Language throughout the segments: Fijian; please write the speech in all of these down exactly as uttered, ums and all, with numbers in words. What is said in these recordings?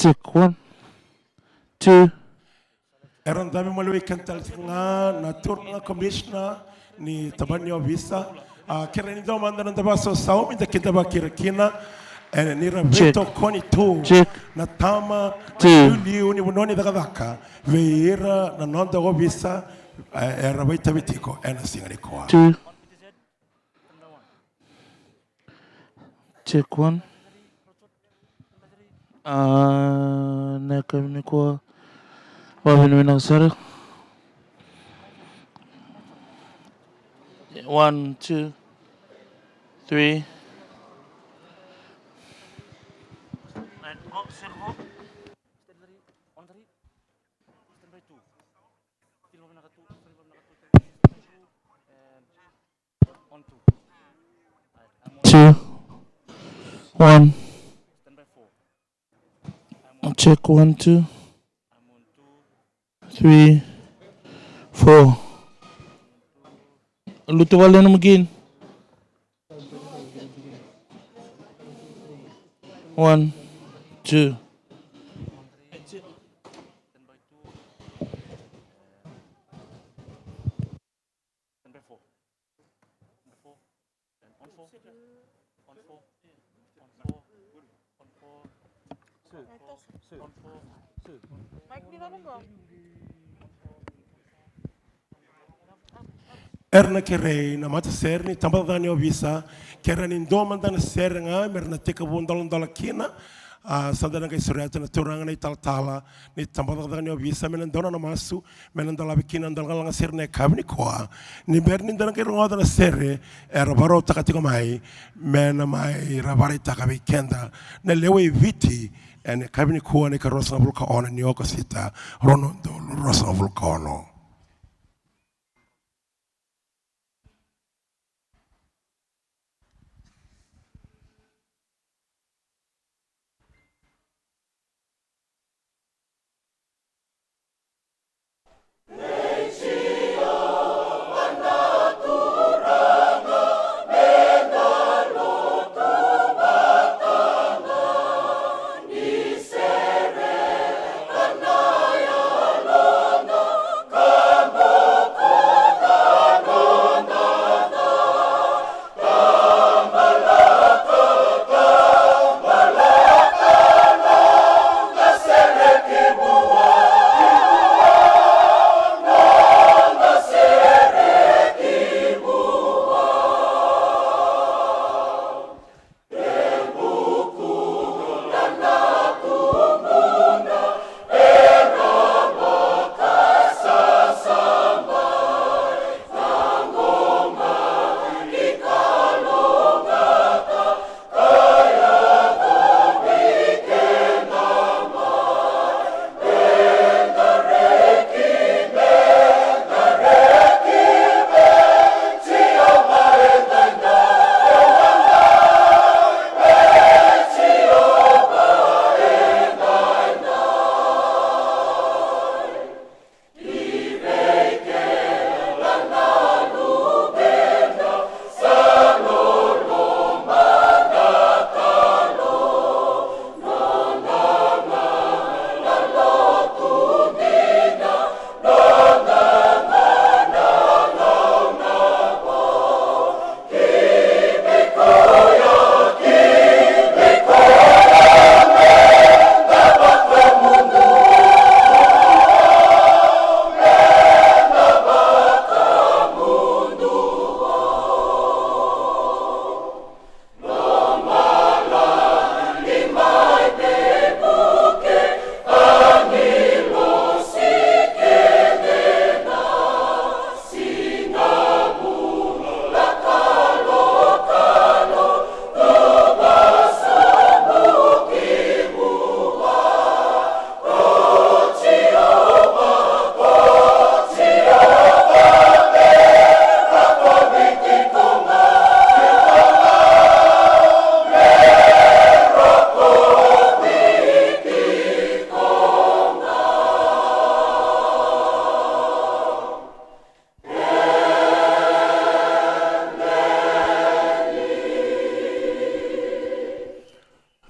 Check one, two. Era dave maliwai keda tale tiko ga na turaga commissioner ni tabana ni ovisa. A, kerea ni dua mada na davasausau me da kidavaki ira kina. E, ni ra veitokoni tu na tama liuliu ni vanua ni cakacaka vei ira na noda ovisa, e, era vakaitavi tiko ena siga nikua. Check one. A, na yakavi nikua, vakavinavinaka sara. One, two, three. Two, one. Check one, two, three, four. Lutu wale na magin. One, two. Era na kerei na matasere ni tabacakacaka ni ovisa, kerea ni dua mada na sere ga me ra na tekivu doladola kina. A, sa da na qai sureta na turaga na italatala ni tabacakacaka ni ovisa me na dua na masu me na dolavi kina na dalaga sere na yakavi nikua. Ni bera ni da na qai rogoca na sere era vakarautaka tiko mai, me na mai ra vakaraitaka vei keda na lewe i Viti ena yakavi nikua na ikaruasagavulu ka ono ni Okosita, rua na udolu ruasagavulu ka ono.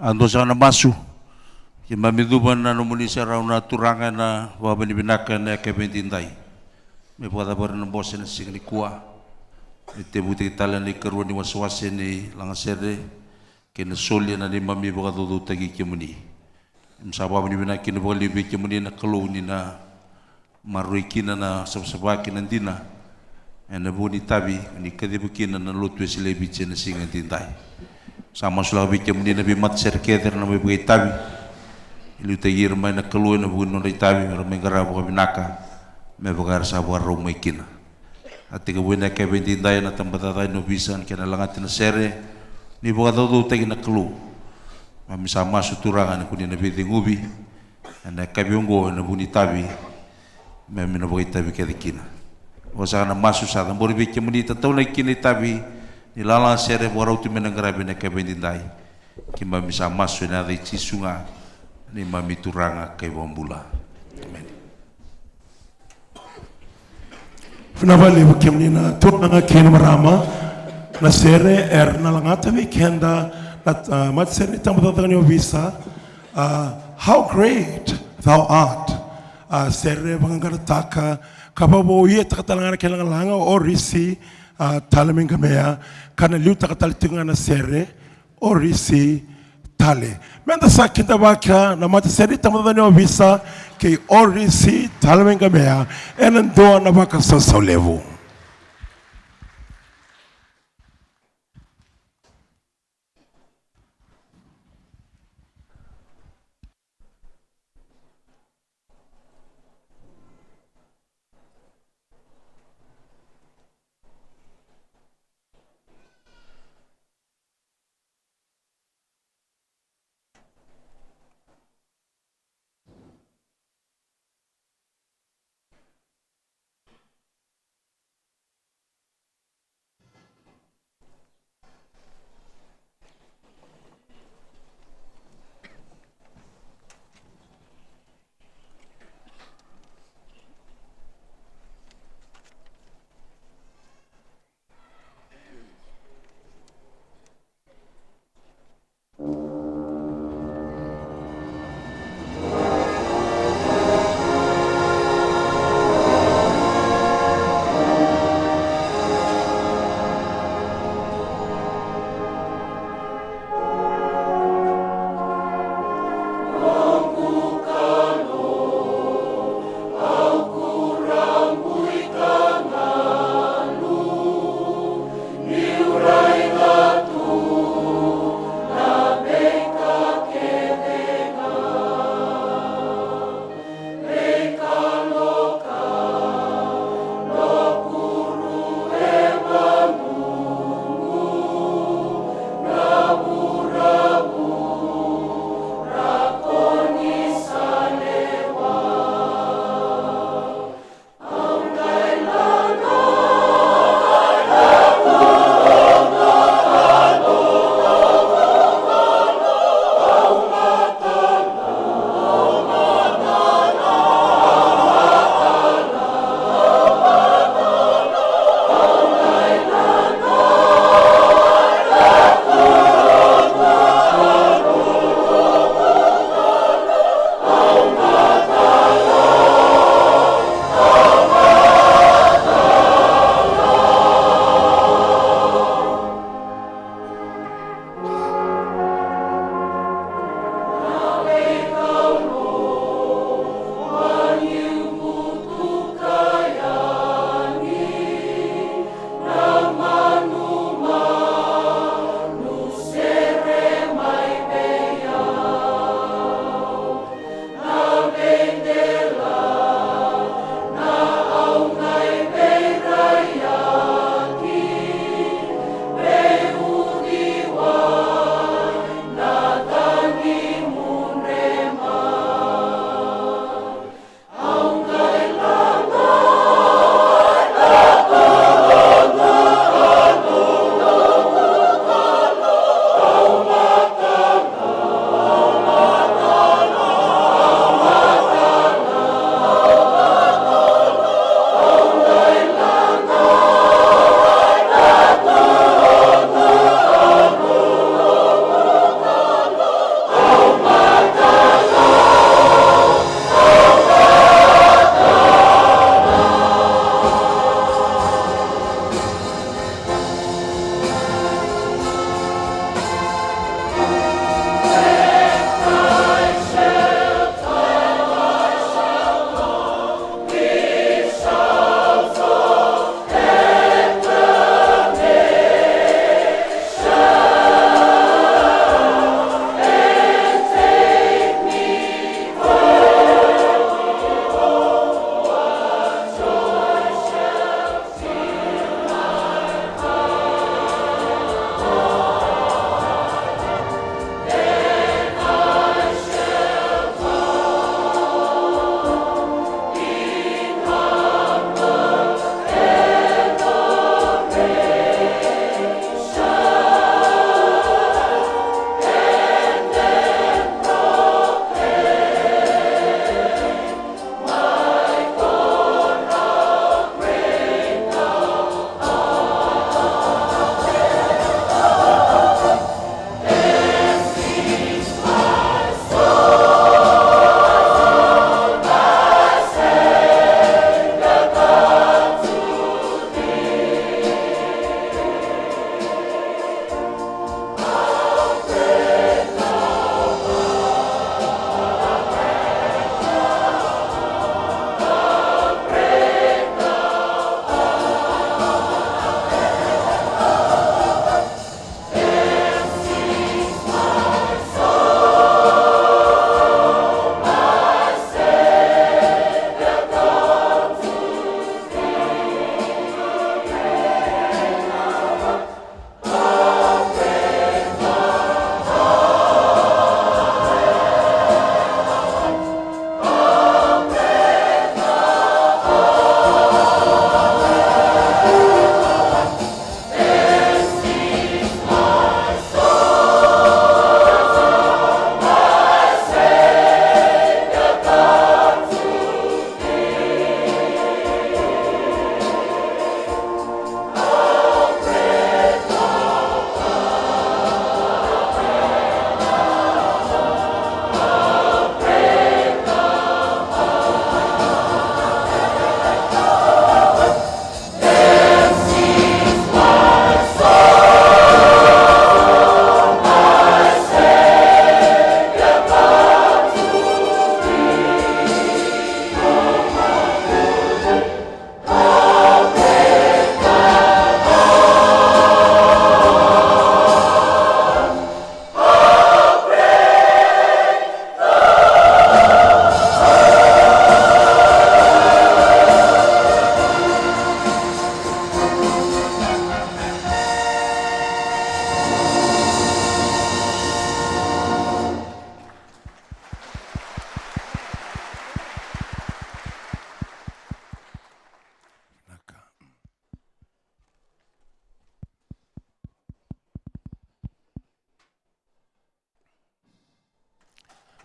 A dua saka na masu. Keimami cuva na nomuni serau na Turaga ena vakavinavinaka ena yakavi edaidai. Me vakacavari na bose ena siga nikua. Me tevutaki tale na ikarua ni wasewase ni lagasere kei na soli ena neimami vakacaucautaki kemuni. Keimami sa vakavinavinaka kina vakalevu vei kemuni na Kalou ni na maroroi kina na savasava kei na dina ena vuku ni itavi ni kaciva kina na lotu Wesele e Viti ena siga edaidai. Sa masulaka vei kemuni na veimatasere kece era na mai vakaitavi. Liutaki ira mai na Kalou ena vuku ni nodra itavi, era mai qarava vakavinaka me vaka era sa vakarau mai kina. A tekivu ena yakavi edaidai na tabacakacaka ni ovisa kei na lagati na sere ni vakacaucautaki na Kalou. Keimami sa masu Turaga ni ko ni na veiceguvi ena yakavi oqo ena vuku ni itavi, keimami na vakaitavi kece kina. Oqo saka na masu sa cabori vei kemuni, tataunaki kina itavi ni lalaga sere vakarau tu me na qaravi ena yakavi edaidai. Keimami sa masu ena yaca i Jisu ga, neimami Turaga ka iVakabula. Emeni. Vinaka vakalevu kemuni na turaga kei na marama. Na sere era na lagata vei keda na, ah, matasere ni tabacakacaka ni ovisa, ah, How Great Thou Art. Ah, sere vaqaqacotaka ka vakavouiataka tale ga na kena lalaga o Risi, ah, Talemeqamea, ka na liutaka tale tiko ga na sere o Risi Tale. Meda sa kidavaka kina na matasere ni tabacakacaka ni ovisa kei o Risi Talemeqamea ena dua na vakasausau levu.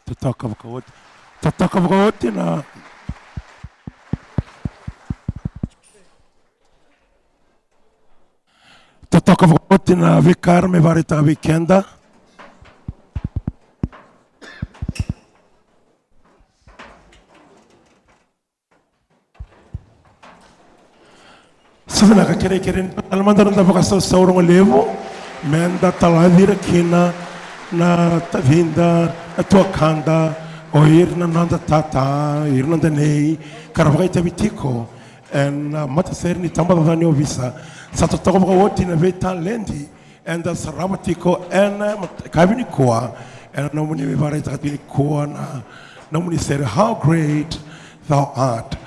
Totoka vakaoti. Totoka vakaoti na, totoka vakaoti na veika era mai vakaraitaka vei keda. Sa vinaka, kerekere ni tale mada na noda vakasausau rogo levu, me da talaci ira kina na tacida, na tuakada, o ira na noda tata, ira na noda nei, ka ra vakaitavi tiko ena matasere ni tabacakacaka ni ovisa. Sa totoka vakaoti na veitaledi eda sarava tiko ena mat-, yakavi nikua, ena nomuni veivakaraitaki nikua na nomuni sere How Great Thou Art.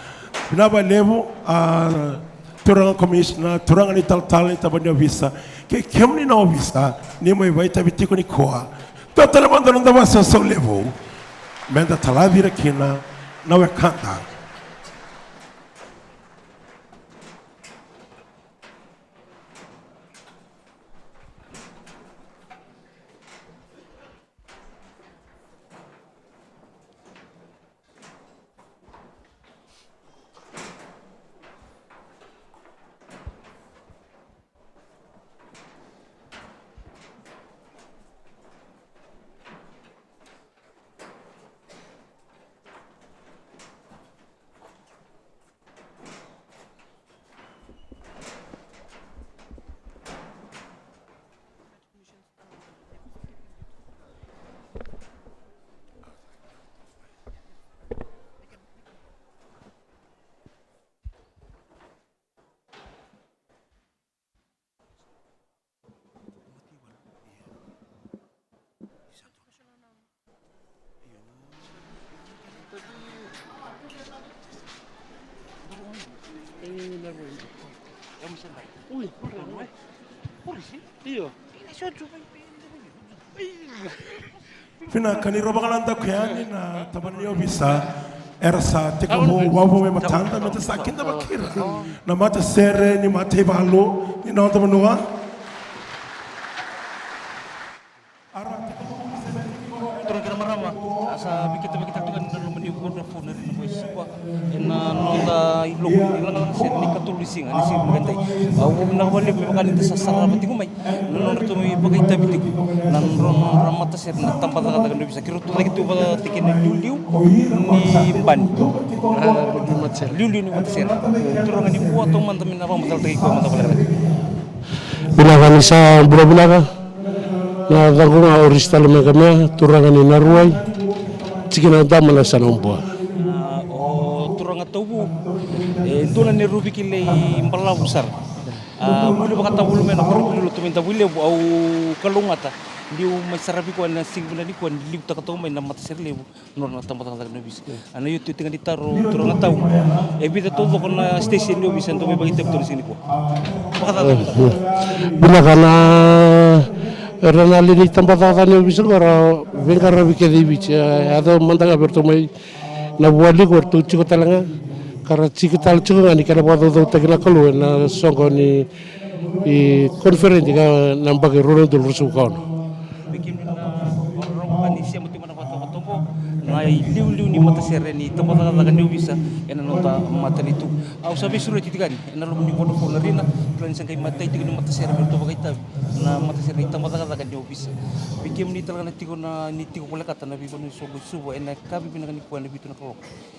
Vinaka vakalevu, a, turaga komisina, turaga ni talatala ni tabana ni ovisa, kei kemuni na ovisa ni mai vakaitavi tiko nikua. Dua tale mada na noda vakasausau levu, me da talaci ira kina na wekada. Vinaka, ni ra vakaladaku yani na tabana ni ovisa, era sa tekivu wavoki me matada, me da sa kidavaki ira na matasere ni mataivalu ni noda vanua. Turaga kei na marama, a sa vei keda, vei keda tiko yani na loma ni Vodafone Arena mai Suva, ena noda iloku ni lagalaga sere ni katolu ni siga, ni siga ni Moniti. Au vakavinavinaka vakalevu me vaka ni da sa sarava tiko mai na nodratou mai vakaitavi tiko na nodra, nodra matasere na tabacakacaka ni ovisa. Keirau tucake tu vata kei na iliuliu ni bani. Iliuliu ni matasere. Turaga, ni vua taumada me na vakamacalataki koya mada vakalekaleka. Vinaka, ni sa bula vinaka. Na yacaqu ga o Risi Tale Meqameqa, turaga ni Naruwai, tikina o Dama, na yasana o Bua. A, o turaga Tauvu, e dua na neirau veikilai balavu sara. A, vuli vakatavulu mai na koronivuli lotu mai Davuilevu, au kalougata niu mai saravi koya ena siga vinaka nikua, ni livutaka toka mai na matasere levu. Nona na tabacakacaka ni ovisa. A, na iotioti ga ni taro, turaga Tau, e vica taucoko na station ni ovisa dou mai vakaitavi tu ena siga nikua? Vakacava? Vinaka, na, era na lewe ni tabacakacaka ni ovisa qo ra veiqaravi kece i Viti. E yaco mada ga vei ratou mai Navuwali qo, ratou tiko tale ga, ka ra tiko tale tiko ga ni kena vakacaucautaki na Kalou ena soqo ni i koniferedi ka na yabaki rua na udolu ruasagavulu ka ono. Vei kemuni na vakarorogo ka ni sema tiko mai na vakatovotovo, na iliuliu ni matasere ni tabacakacaka ni ovisa ena noda matanitu. Au sa veisureti tiko yani ena loma ni Vodafone Arena, kila ni sa qai matai tiko ni matasere me ratou vakaitavi, na matasere ni tabacakacaka ni ovisa. Vei kemuni tale ga na tiko, na ni tiko volekata na veivanua ni soqo i Suva, ena yakavi vinaka nikua ena vitu na kaloko,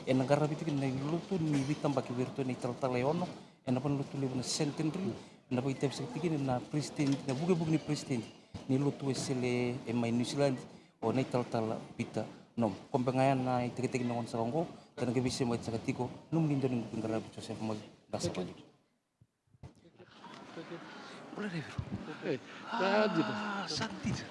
ena qaravi tiko na lotu ni veitabaki vei iratou na italatala e ono ena valenilotu levu na Centenary, na vakaitavi saka tiko kina na president, na vukevuke ni president ni lotu Wesele e mai New Zealand, o na italatala Peter Nom. Koya beka ga ya na itekitekivu ni gauna saka oqo, ka na qai veisemati saka tiko nomuni dau ni veiqaravi, Joseph Moi Dasavali. Bula, Revero. Ei, sa dina.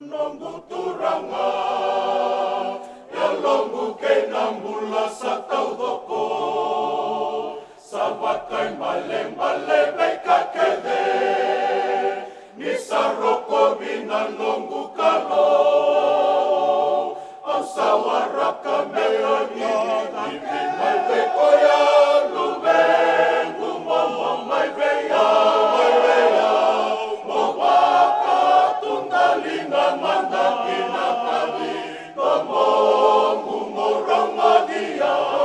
Noqu Turaga, yaloqu kei na bula sa taucoko, sa vaka Balebale veika kece ni sa rokovi na noqu Kalou. Au sa waraka me o ni, ni mai vei koya, luvequ, mo, mo mai vei au, mai vei au. Mo vakatudaliga mada ki na kaci, domoqu mo rogoci au.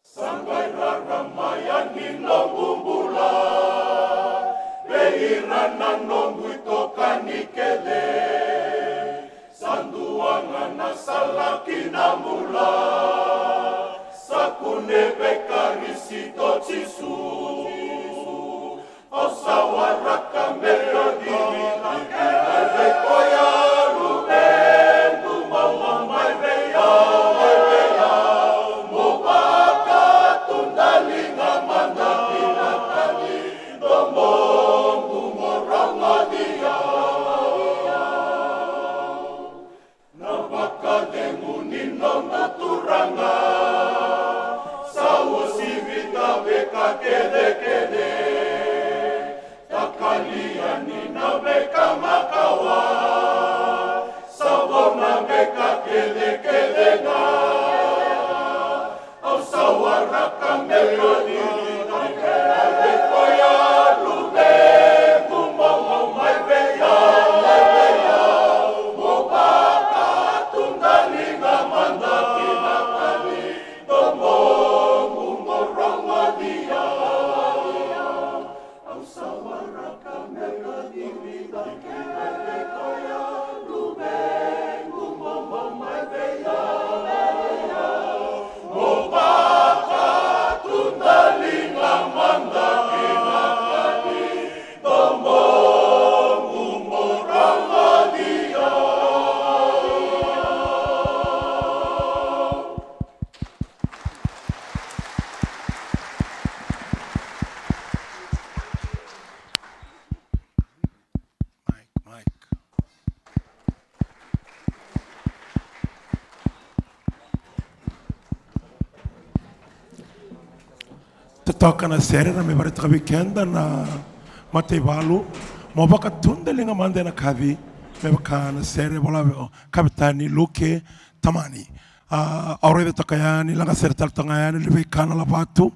Sa qai rarama yani noqu bula vei ira na noqu itokani kece. Sa dua ga na sala ki na bula, sa kune vei Karisito Jisu. Au sa waraka me o ni, ni mai vei koya, luvequ, mo, mo mai vei au, mai vei au. Mo vakatudaliga mada ki na kaci, domoqu mo rogoci au. Na vakacegu ni noda Turaga sa uasivi na veika kecekece. Takali yani na veika makawa, sa vo na veika kecekece ga. Au sa waraka me o ni, ni mai vei koya, luvequ, mo, mo mai vei au, mai vei au. Mo vakatudaliga mada ki na kaci, domoqu mo rogoci au. Au sa waraka me o ni, ni mai vei koya, luvequ, mo, mo mai vei au, mai vei au. Mo vakatudaliga mada ki na kaci, domoqu mo rogoci au. Mike, Mike. Totoka na sere, na me vakaraitaka vei keda na mataivalu. Mo vakatudaliga mada ena kaci, me vaka na sere vola o Kavetani Luke Tamani. A, au raica toka yani, lagasere tale toka yani, Luvei Kana Lavatu.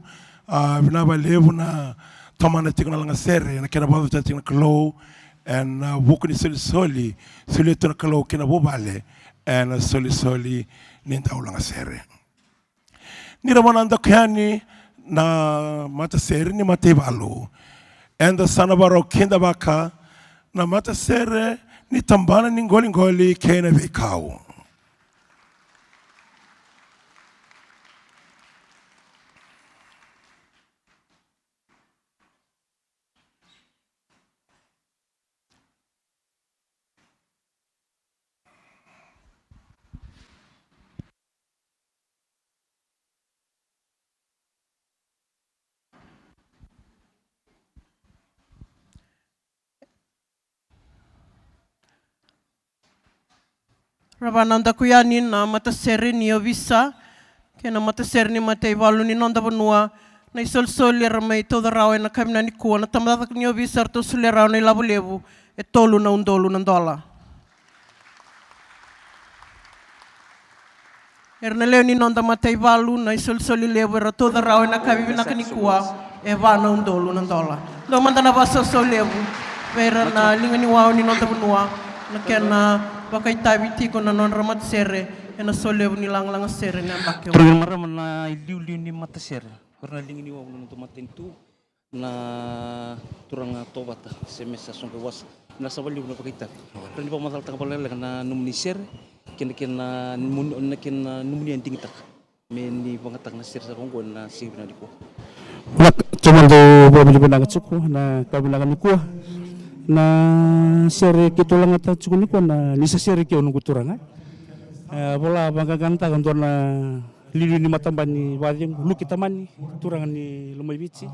A, vinaka vakalevu na tomana tiko na lagasere ena kena vakacaucautaki tiko na Kalou ena vuku ni solisoli, solia tu na Kalou kina vuvale ena solisoli ni dau lagasere. Ni ra vanadaku yani na matasere ni mataivalu, eda sa na varau kidavaka na matasere ni tabana ni qoliqoli kei na veikau. Ra vanadaku yani na matasere ni ovisa kei na matasere ni mataivalu ni noda vanua, na isolisoli era mai tauca rawa ena kavinaka nikua. Na tabacakacaka ni ovisa eratou solia rawa na ilavo levu e tolu na udolu na dola. Era na lewe ni noda mataivalu, na isolisoli levu era tauca rawa ena kavi vinaka nikua e va na udolu na dola. Dua mada na vakasausau levu vei ira na liga ni wau ni noda vanua na kena vakaitavi tiko na nodra matasere ena solevu ni lagalaga sere ena yabaki. Turaga, marama, na iliuliu ni matasere, o ira na liga ni wau na noda matanitu, na turaga Tovata se Mesa Soqoiwasa, na sa vakalevu na vakaitavi. Rawa ni vakamacalataka vakalekaleka na nomuni sere kei na kena nomuni, na kena nomuni a digitaka me ni vakayagataka na sere sara oqo ena siga vinaka nikua. Vinaka, taumada au vakavinavinaka tiko na ka vinaka nikua. Na sere keitou lagata tiko nikua na Ni sa sere kei au noqu turaga. E, vola vaqaqanataka dua na liuliu ni matabani vakacegu, Luke Tamani, turaga ni Lomaiviti.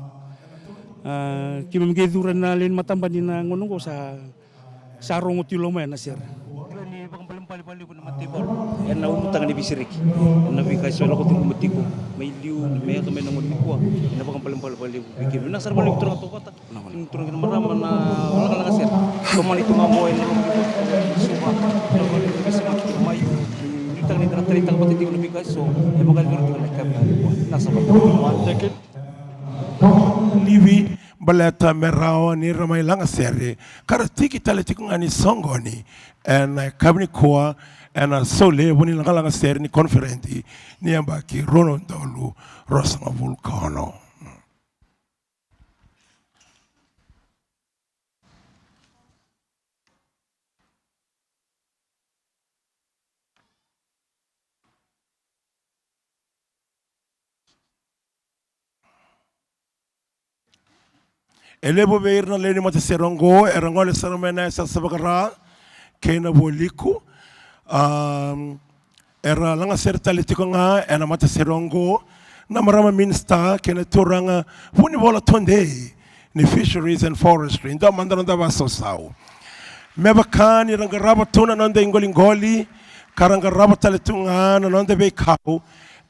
A, keimami qai curu na lewe ni matabani na gauna oqo sa, sa rogo tu i loma ya na sere. Valevu ni mataivalu ena ulutaga ni veisereki. Ena veika eso e lako curuma tiko mai liu, me yaco mai na gauna nikua, ena vakabalebale valevu vei kemuni. Vinaka sara valevu turaga Tauvata. Kemuni turaga kei na marama na lagalaka sere. Tomani tu ga qo ena loma ni Suva. Ena loma ni veisemati tiko mai. Ni tale ni tara tale tale vata tiko na veika eso e vakayacori tiko ena yakavi nikua. Vinaka sara valevu. Livi baleta me rawa ni ra mai laga sere ka ra tiki tale tiko ga ni soqoni ena yakavi nikua ena sau levu ni lagalaga sere ni koniferedi ni yabaki rua na udolu ruasagavulu ka ono. E levu vei ira na lewe ni matasere oqo era gole sara mai na yasayasa vaka-Ra kei na vualiku. Am, era lagasere tale tiko ga ena matasere oqo na marama minisita kei na turaga Vunivola Todei ni Fisheries and Forestry. Dua mada na noda vakasausau. Me vaka ni ra qarava tu na noda iqoliqoli ka ra qarava tale tu ga na noda veikau,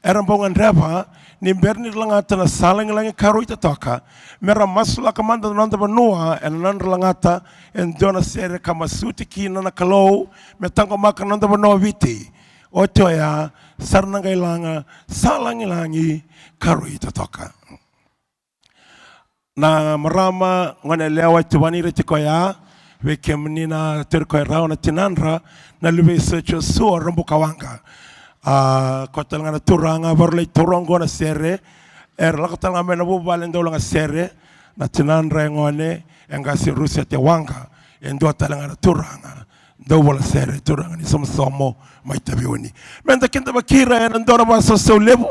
era bau gadreva ni bera ni ra lagata na sa lagilagi ka rui totoka, me ra masulaka mada na noda vanua ena nodra lagata e dua na sere ka masuti kina na Kalou me taqomaka na noda vanua o Viti. Oti oya sa ra na qai laga sa lagilagi ka rui totoka. Na marama gone yalewa e tuvani ira tiko ya, vei kemuni na turi koya rawa na tinadra, na luvei Sir Joshua Rabukawaqa. A, ko tale ga na turaga vakarau lai taura oqo na sere, era lako tale ga mai na vuvale dau laga sere, na tinadra e gone e qase Rusia Tewaqa, e dua tale ga na turaga dau vola sere, turaga ni Somosomo mai Taveuni. Meda kidavaki ira ena dua na vakasausau levu.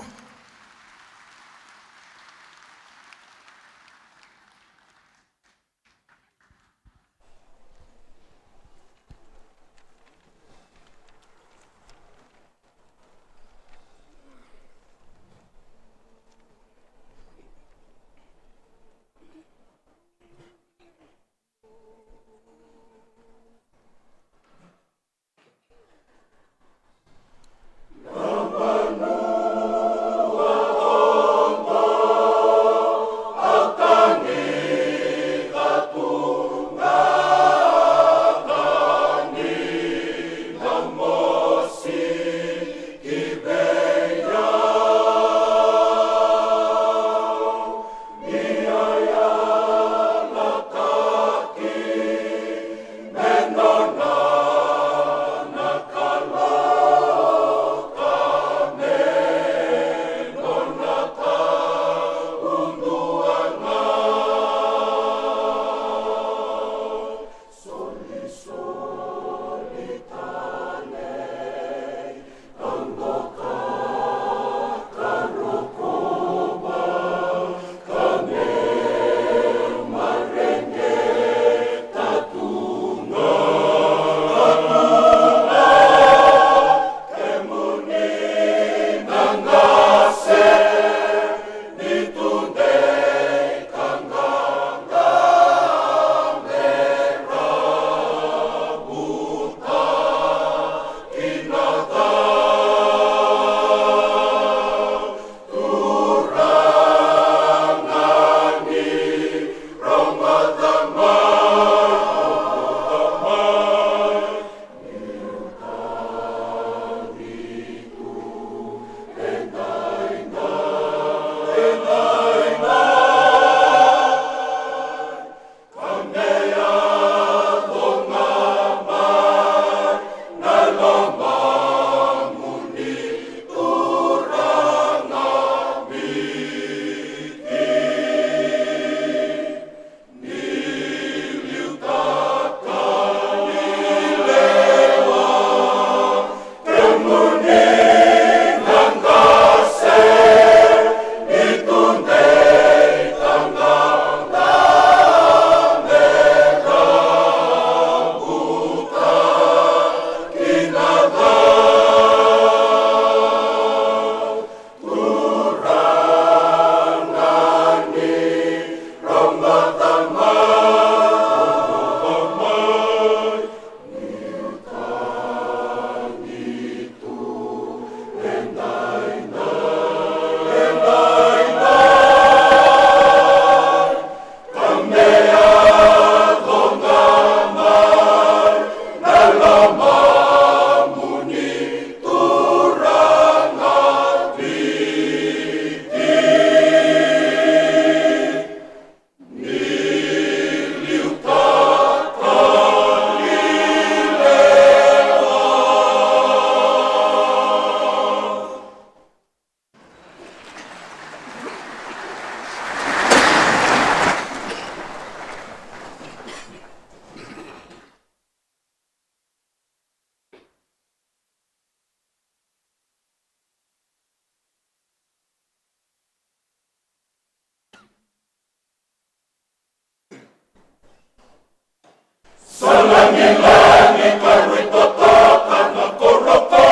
Sa lagilagi ka rui totoka na koro ko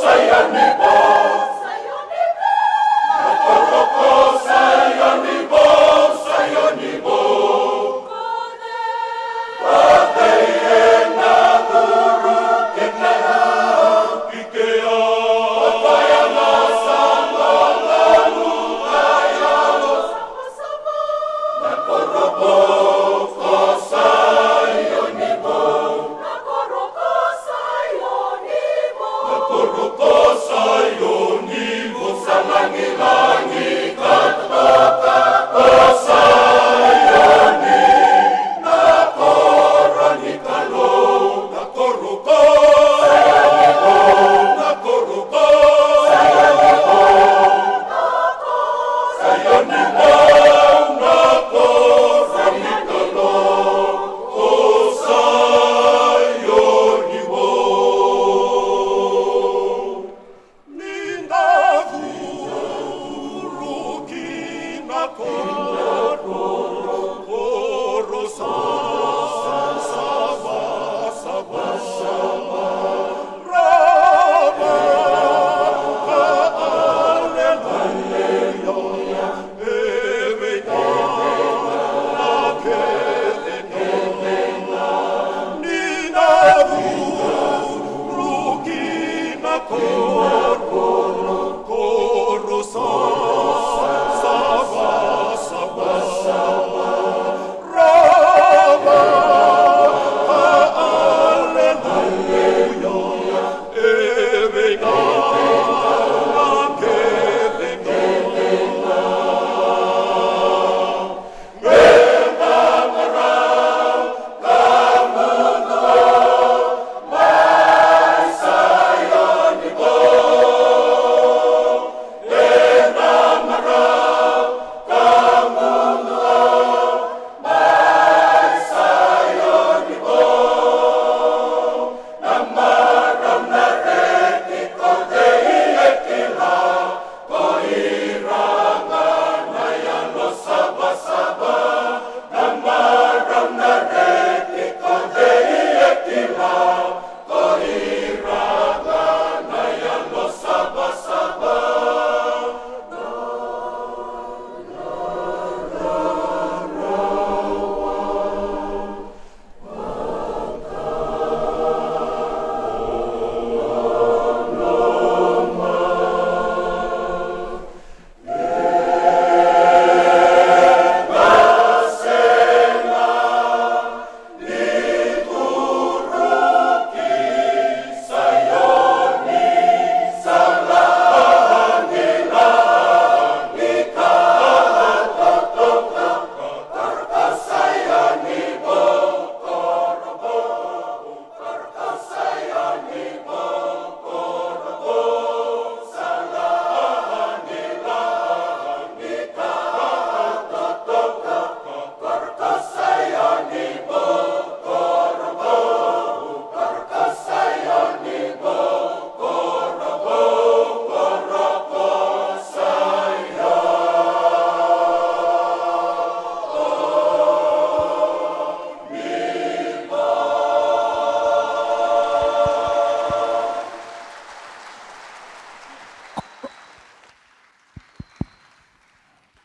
Saioni vou. Na koro ko Saioni vou, Saioni vou. Ko cei ena curu ki na yau ki kea? O koya ga sa galala ka yalo. Na koro ko Saioni vou. Na koro ko Saioni vou. Na koro ko Saioni vou. Sa lagilagi ka toka ko Saioni. Na koro ni Kalou. Na koro ko Saioni vou. Na koro ko Saioni vou. Saioni vou, na koro ni Kalou, ko Saioni vou. Ni da curu ki na koro, koro sa, sa, sa, sa, sa.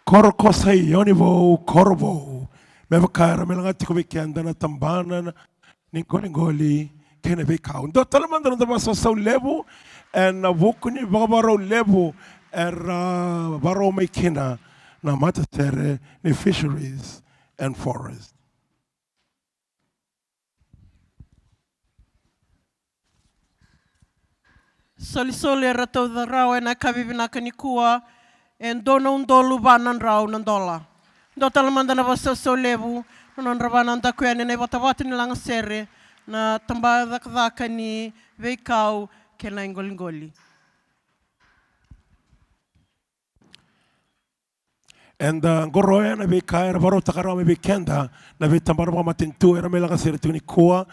Koro ko Saioni vou, koro vou. Me vaka era mai laga tiko vei keda na tabana ni qoliqoli kei na veikau. Dua tale mada na noda vakasausau levu ena vuku ni vakavakarau levu era vakarau mai kina na matasere ni Fisheries and Forest. Solisoli era tauca rawa ena yakavi vinaka nikua, e dua na udolu va na drau na dola. Dua tale mada na vakasausau levu na nodra vanadaku yani na ivatavata ni lagasere, na tabacakacaka ni veikau kei na iqoliqoli. Eda qoroya na veika era vakarautaka rawa mai vei keda na veitabana vakamatanitu era mai lagasere tiko nikua,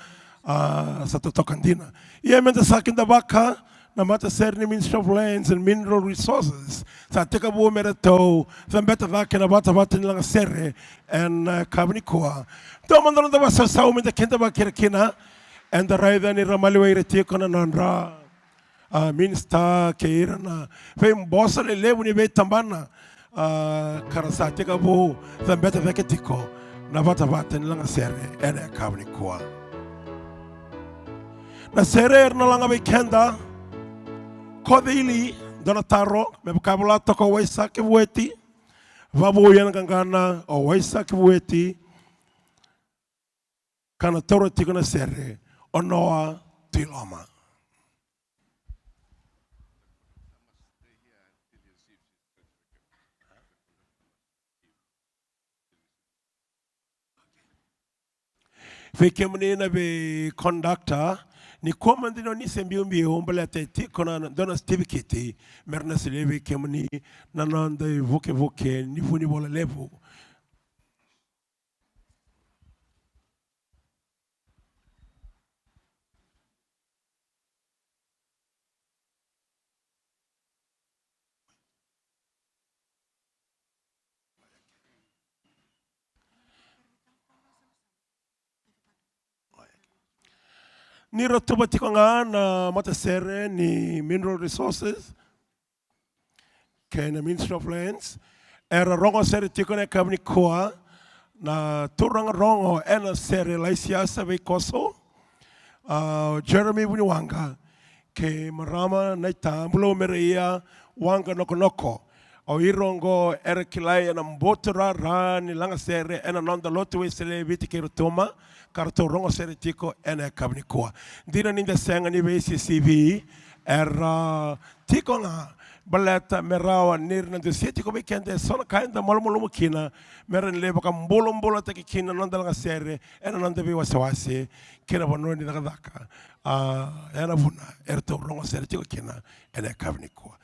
a, sa totoka dina. Ia meda sa kidavaka na matasere ni Ministry of Lands and Mineral Resources, sa tekivu me ratou cabeta cake na vatavata ni lagasere ena yakavi nikua. Dua mada na noda vakasausau meda kidavaki ira kina. Eda raica ni ra maliwai ira tiko na nodra, a, minisita kei ira na veiboso lelevu ni veitabana, a, ka ra sa tekivu cabeta cake tiko na vatavata ni lagasere ena yakavi nikua. Na sere era na laga vei keda. Koce Ili, dua na taro, me vaka e vola toka o Waisake Vueti. Vavou ena qaqana o Waisake Vueti, ka na taura tiko na sere o Noa Tuiloma. Vei kemuni na vei conductor, nikua mada ni o ni se biubiu baleta e tiko na dua na sitivikiti me ra na solia vei kemuni na noda ivukevuke ni vunivola levu. Ni ra tuva tiko ga na matasere ni Mineral Resources kei na Ministry of Lands, era rogo sere tiko ena yakavi nikua na turaga rogo ena sere Laisiasa Veikoso, a, Jeremy Vuniwaqa, kei marama Naita Bulou Mereia Waqa Nokonoko. O ira oqo era kilai ena boto rara ni lagasere ena noda lotu Wesele e Viti kei Rotuma, ka ratou rogo sere tiko ena yakavi nikua. Dina ni da sega ni veisisivi, era tiko ga baleta me rawa ni ra na dusia tiko vei keda e so na ka eda malumalumu kina, me ra na lai vakabulabulataki kina na noda lagasere ena noda veiwasewase kei na vanua ni cakacaka. A, ena vuna eratou rogo sere tiko kina ena yakavi nikua.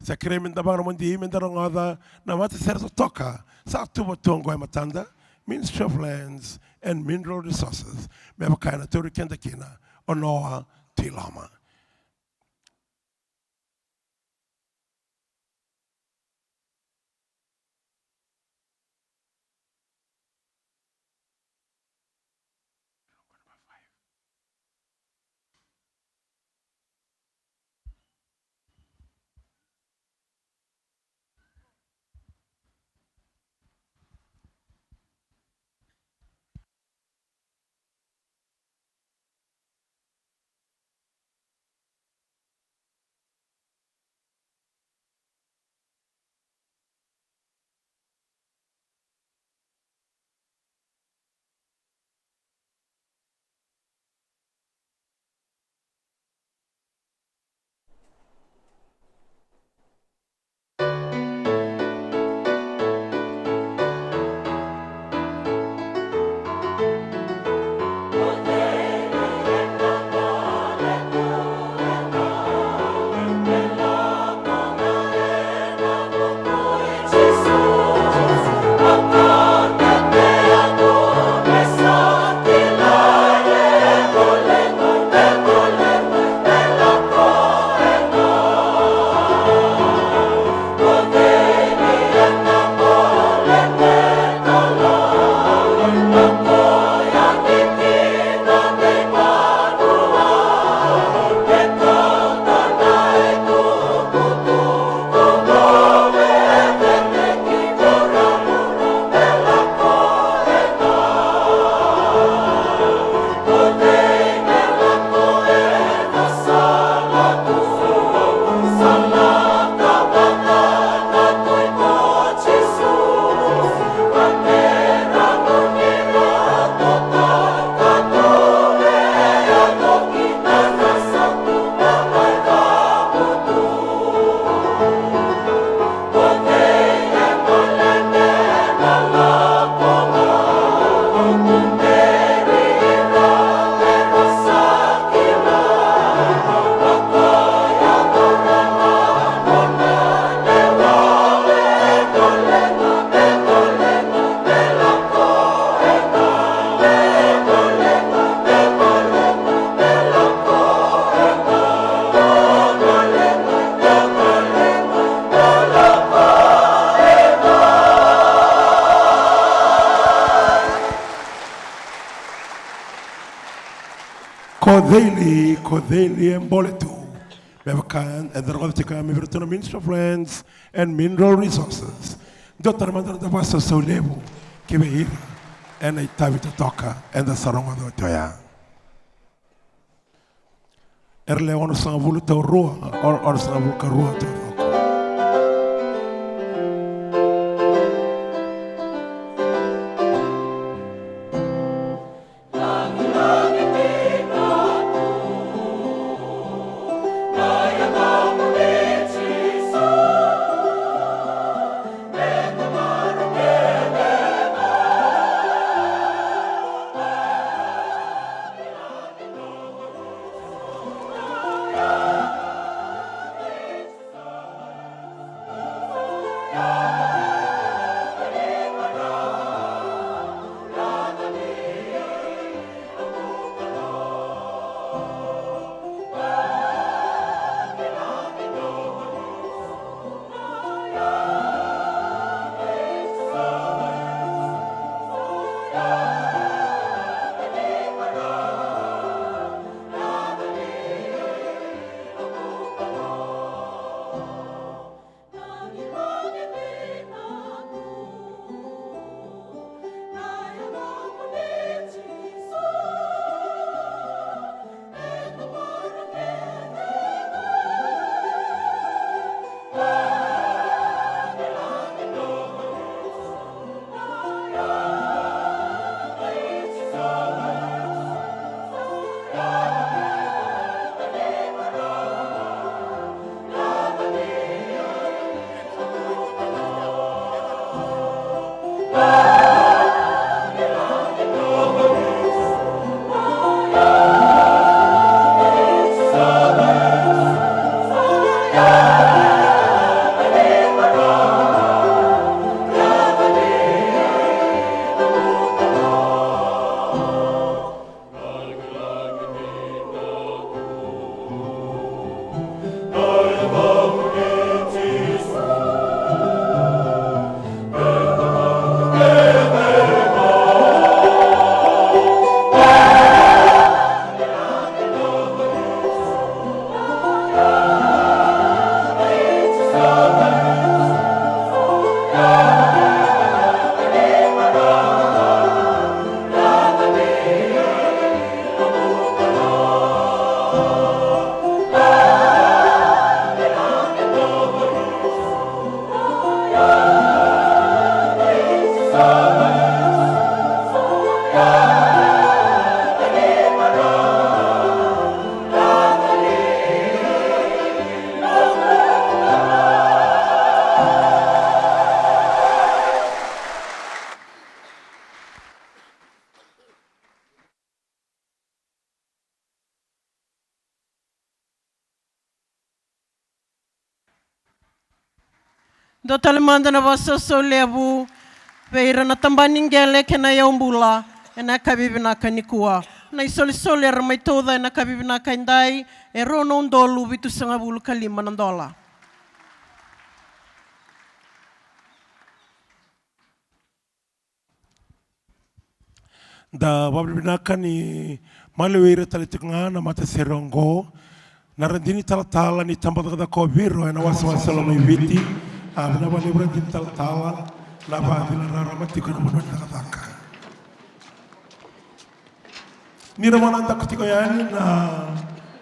Sa kerei meda vakanomodi meda rogoca na matasere totoka sa tuva tu oqo e matada, Ministry of Lands and Mineral Resources, me vaka ena tauri keda kina o Noa Tuiloma. Ko Celi, ko Celi e bole tu. Me vaka eda rogoca tiko ya mai vei iratou na Ministry of Lands and Mineral Resources. Dua tale mada na noda vakasausau levu ki vei ira ena itavi totoka eda sa rogoca oti oya. Era le onosagavulu tau rua, o-, onosagavulu ka rua tau rua. Dua tale mada na vakasausau levu vei ira na tabana ni qele kei na yaubula ena yakavi vinaka nikua. Na isolisoli era mai tauca ena yakavi vinaka edai e rua na udolu vitusagavulu ka lima na dola. Da vakavinavinaka ni maliwai ira tale tiko ga na matasere oqo, na radini talatala ni tabacakacaka o Viro ena wasewase o Lomaiviti. A, vinaka vakalevu radini talatala na vakacina rarama tiko ena vanua ni cakacaka. Ni ra vanataka tiko yani na,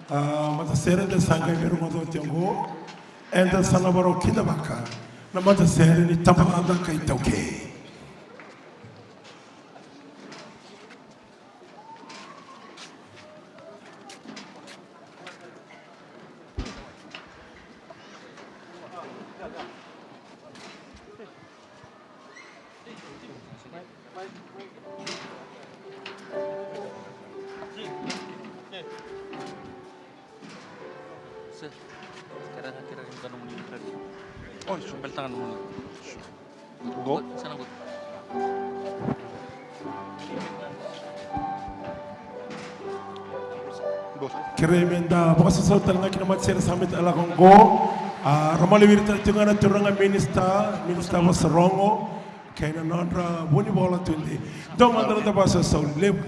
a, matasere da sa qai veirogoca oti oqo, eda sa na vakarau kidavaka na matasere ni tabacakacaka iTaukei. Oi, su bel tanga na moni. Go. Kerei me da vakasausau tale ga ki na matasere sa mai lako qo. A, ra maliwai ira tale tiko ga na turaga minista, minista Vosa Rogo kei na nodra vunivola tudei. Dua mada na noda vakasausau levu.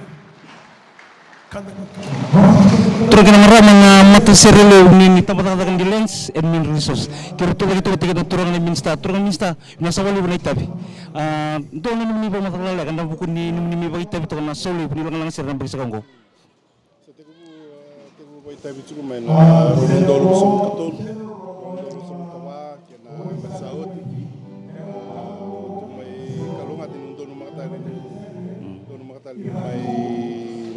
Turaga kei na marama, na matasere levu ni, ni tabacakacaka ni Lands and Mineral Resources. Keirau tucake tu vata kei na turaga na minisita. Turaga minisita, vinaka saka vakalevu na itavi. A, dua na nomuni vakamacala lekaleka ena vuku ni nomuni mai vakaitavi toka na sau levu ni lagalaga sere ena yabaki saka oqo. Sa tekivu, a, tekivu vakaitavi tiko mai na rua na udolu ruasagavulu ka tolu, rua na udolu ruasagavulu ka va, kei na yabaki sa oti. A, tu mai kalougata ni donu makatale, donu makatale mai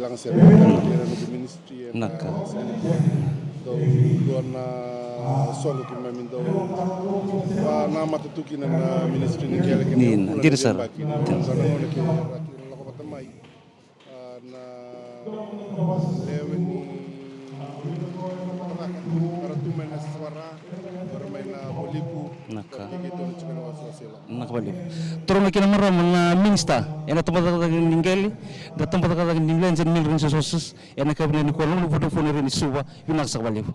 lagasere, kei na noqu ministry ena, naka, sega ni dua, dua na soqo keimami dau vanamata tu kina na ministry ni qele kei na, ni, na, dina sara, yabaki, dina sara. Na gauna keirau lako vata mai. A, na lewe ni cakacaka era tu mai na Sawara, era mai na Voliku. Naka. Kei keitou na tiko na wasewase lako. Naka vakalevu. Turaga kei na marama, na minisita ena tabacakacaka ni qele, na tabacakacaka ni Lands and Mineral Resources, ena yakavi nikua, na Vodafone area ni Suva, vinaka saka vakalevu.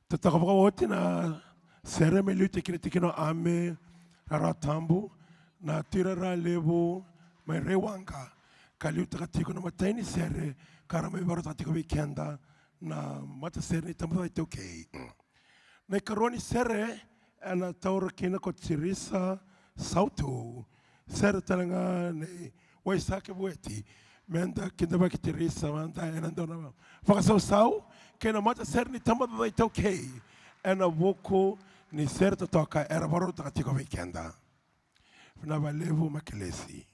Totoka vakaoti na sere me liutaki ira tiko na Ame, Rara Tabu, na Tuirara Levu mai Raiwaqa, ka liutaka tiko na imatai ni sere ka ra mai vakarautaka tiko vei keda na matasere ni Tabacakacaka iTaukei. Na ikarua ni sere ena taura kina ko Tirisa Sautu. Sere tale ga nei Waisake Vueti. Meda kidavaki Tirisa mada ena dua na vakasausau kei na matasere ni Tabacakacaka iTaukei ena vuku ni sere totoka era vakarautaka tiko vei keda. Vinaka vakalevu Makelesi.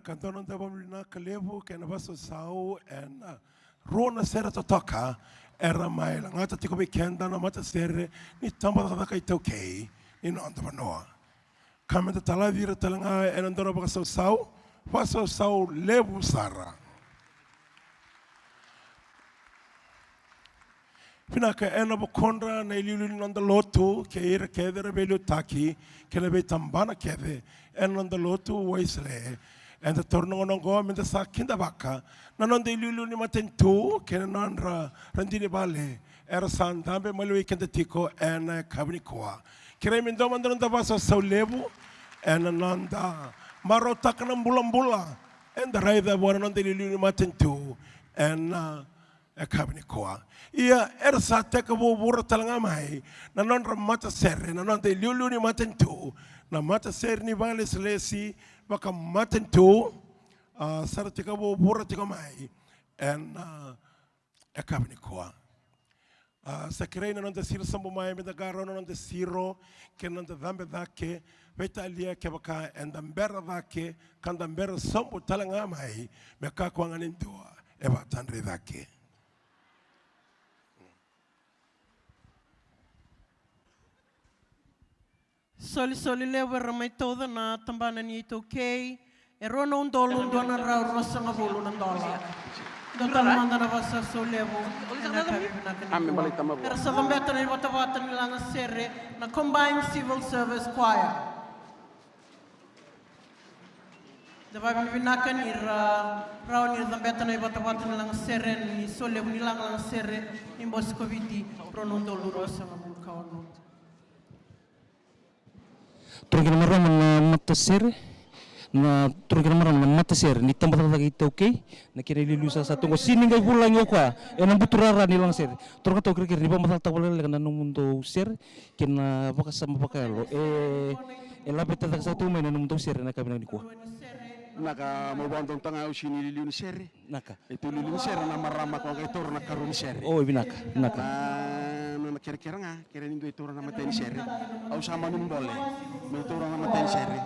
Ka dua na noda vakavinavinaka levu kei na vakasausau ena rua na sere totoka era mai lagata tiko vei keda na matasere ni tabacakacaka iTaukei ni noda vanua. Ka meda talaci ira tale ga ena dua na vakasausau, vakasausau levu sara. Vinaka, ena vukudra na iliuliu ni noda lotu kei ira kece era veiliutaki kei na veitabana kece ena noda lotu Wesele. Eda taura na gauna oqo meda sa kidavaka na noda iliuliu ni matanitu kei na nodra radini vale era sa dabe maliwai keda tiko ena yakavi nikua. Kerei me dua mada na noda vakasausau levu ena noda marautaka na bulabula eda raica vua na noda iliuliu ni matanitu ena yakavi nikua. Ia, era sa teka vuravura tale ga mai na nodra matasere na noda iliuliu ni matanitu, na matasere ni vakalesilesi vakamatanitu, a, sa ra teka vuravura tiko mai ena, a, yakavi nikua. A, sa kerei na noda siro sobu mai meda qarauna na noda siro kei na noda cabe cake, veitalia kevaka eda bera cake ka da bera sobu tale ga mai, me kakua ga ni dua e vakatadre cake. Solisoli levu era mai tauca na tabana ni iTaukei, e rua na udolu dua na drau ruasagavulu na dola. Dua tale mada na vakasausau levu ena yakavi vinaka nikua. Era sa cabeta na ivatavata ni lagasere na Combined Civil Service Choir. Da vakavinavinaka ni ra rawa ni ra cabeta na ivatavata ni lagasere ni solevu ni laga lagasere ni Bose ko Viti, rua na udolu ruasagavulu ka ono. Turaga kei na marama na matasere, na turaga kei na marama na matasere ni tabacakacaka iTaukei, na kena iliuliu sasa tu oqo, sega ni qai vulagi o koya ena buturara ni lagasere. Turaga tau, kerekere ni vakamacalataka vakalekaleka na nomudou sere kei na vakasama vakayalo e, e laveta cake sara tu mai na nomudou sere ena yakavi nikua. Vinaka, meu vakadonutaka ga, au sega ni iliuliu ni sere. Vinaka. E tu iliuliu ni sere na marama ko qai taura na karua ni sere. O, vinaka, vinaka. Na, na, na kerekere ga, kere ni dua e taura na matai ni sere. Au sa mani bole meu taura na matai ni sere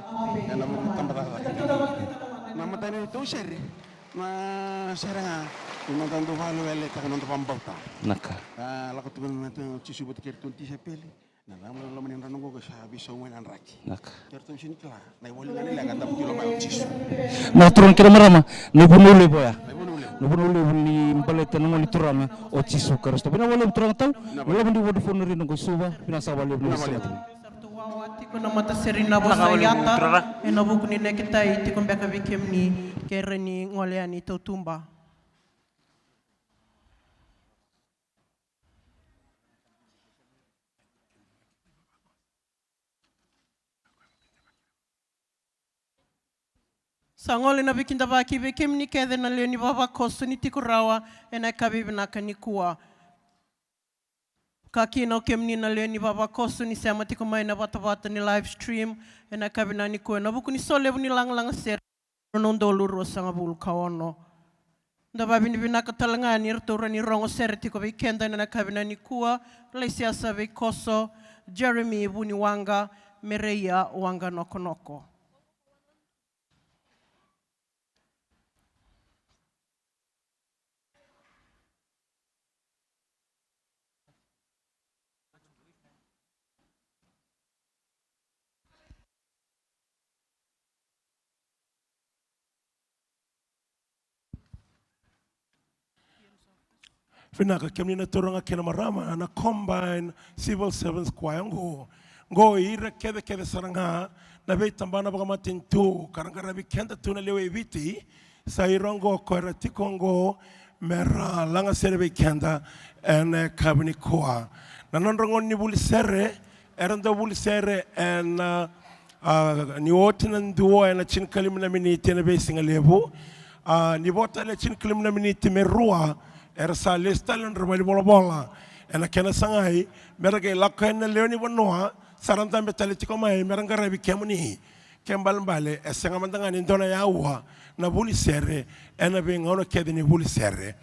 ena vuku ni tabacakacaka. Na matai ni tou sere, na sere ga ni noda dau vakaweleweletaka na noda vakabauta. Vinaka. A, lako tu na, na, na Jisu vata kei iratou na tisaipeli. Na loma, loma ni drano oqo sa veisau mai na draki. Vinaka. Kei ratou sega ni kila na ivola ni leqa e dabe tu i loma ya o Jisu. Na turaga kei na marama, na ivunau levu oya. Na ivunau levu. Na ivunau levu ni baleta na Gone Turaga o Jisu Karisito. Vinaka vakalevu turaga tau. Vinaka vakalevu. Na loma ni Vodafone Arena oqo i Suva. Vinaka saka vakalevu. Vinaka vakalevu. Sa ratou wawa tiko na matasere na vosa i ata ena vuku ni neketai tiko beka vei kemuni, kei ira ni gole yani i tautuba. Sa gole na veikidavaki vei kemuni kece na lewe ni vavakoso ni tiko rawa ena yakavi vinaka nikua. Ka kina o kemuni na lewe ni vavakoso ni sema tiko mai na vatavata ni live stream ena yakavi vinaka nikua ena vuku ni solevu ni lagalaga sere. Rua na udolu ruasagavulu ka ono. Da vakavinavinaka tale ga ni ratou rawa ni rogo sere tiko vei keda ena yakavi vinaka nikua, Laisiasa Veikoso, Jeremy Vuniwaqa, Mereia Waqanokonoko. Vinaka, kemuni na turaga kei na marama na Combined Civil Servants Choir oqo. Oqo ira kecekece sara ga na veitabana vakamatanitu ka ra qaravi keda tu na lewe i Viti. Sa ira oqo ko era tiko oqo me ra laga sere vei keda ena yakavi nikua. Na nodra gauna ni vuli sere, era dau vuli sere ena, a, ni oti na dua ena tinikalima na miniti ena veisiga levu. A, ni vo tale na tinikalima na miniti me rua, era sa lesu tale na nodra valenivolavola. Ena kena sagai me ra qai lako yani na lewe ni vanua sa ra dabe tale tiko mai me ra qaravi kemuni. Kena ibalebale e sega mada ga ni dua na aua na vuli sere ena veigauna kece ni vuli sere.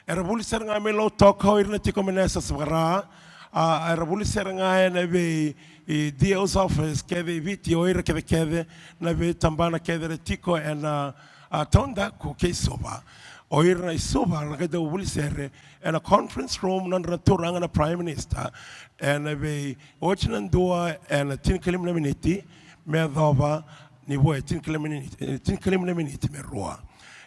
Era vuli sere ga mai Lautoka o ira na tiko mai na S S F R A, a, era vuli sere ga ena vei, i, D O's office kece i Viti o ira kecekece na veitabana kece era tiko ena, a, Taudaku kei Suva. O ira na i Suva ra qai dau vuli sere ena conference room nodra na turaga na Prime Minister ena vei oti na dua ena tinikalima na miniti me yacova ni vo e tinikalima na miniti, e, tinikalima na miniti me rua.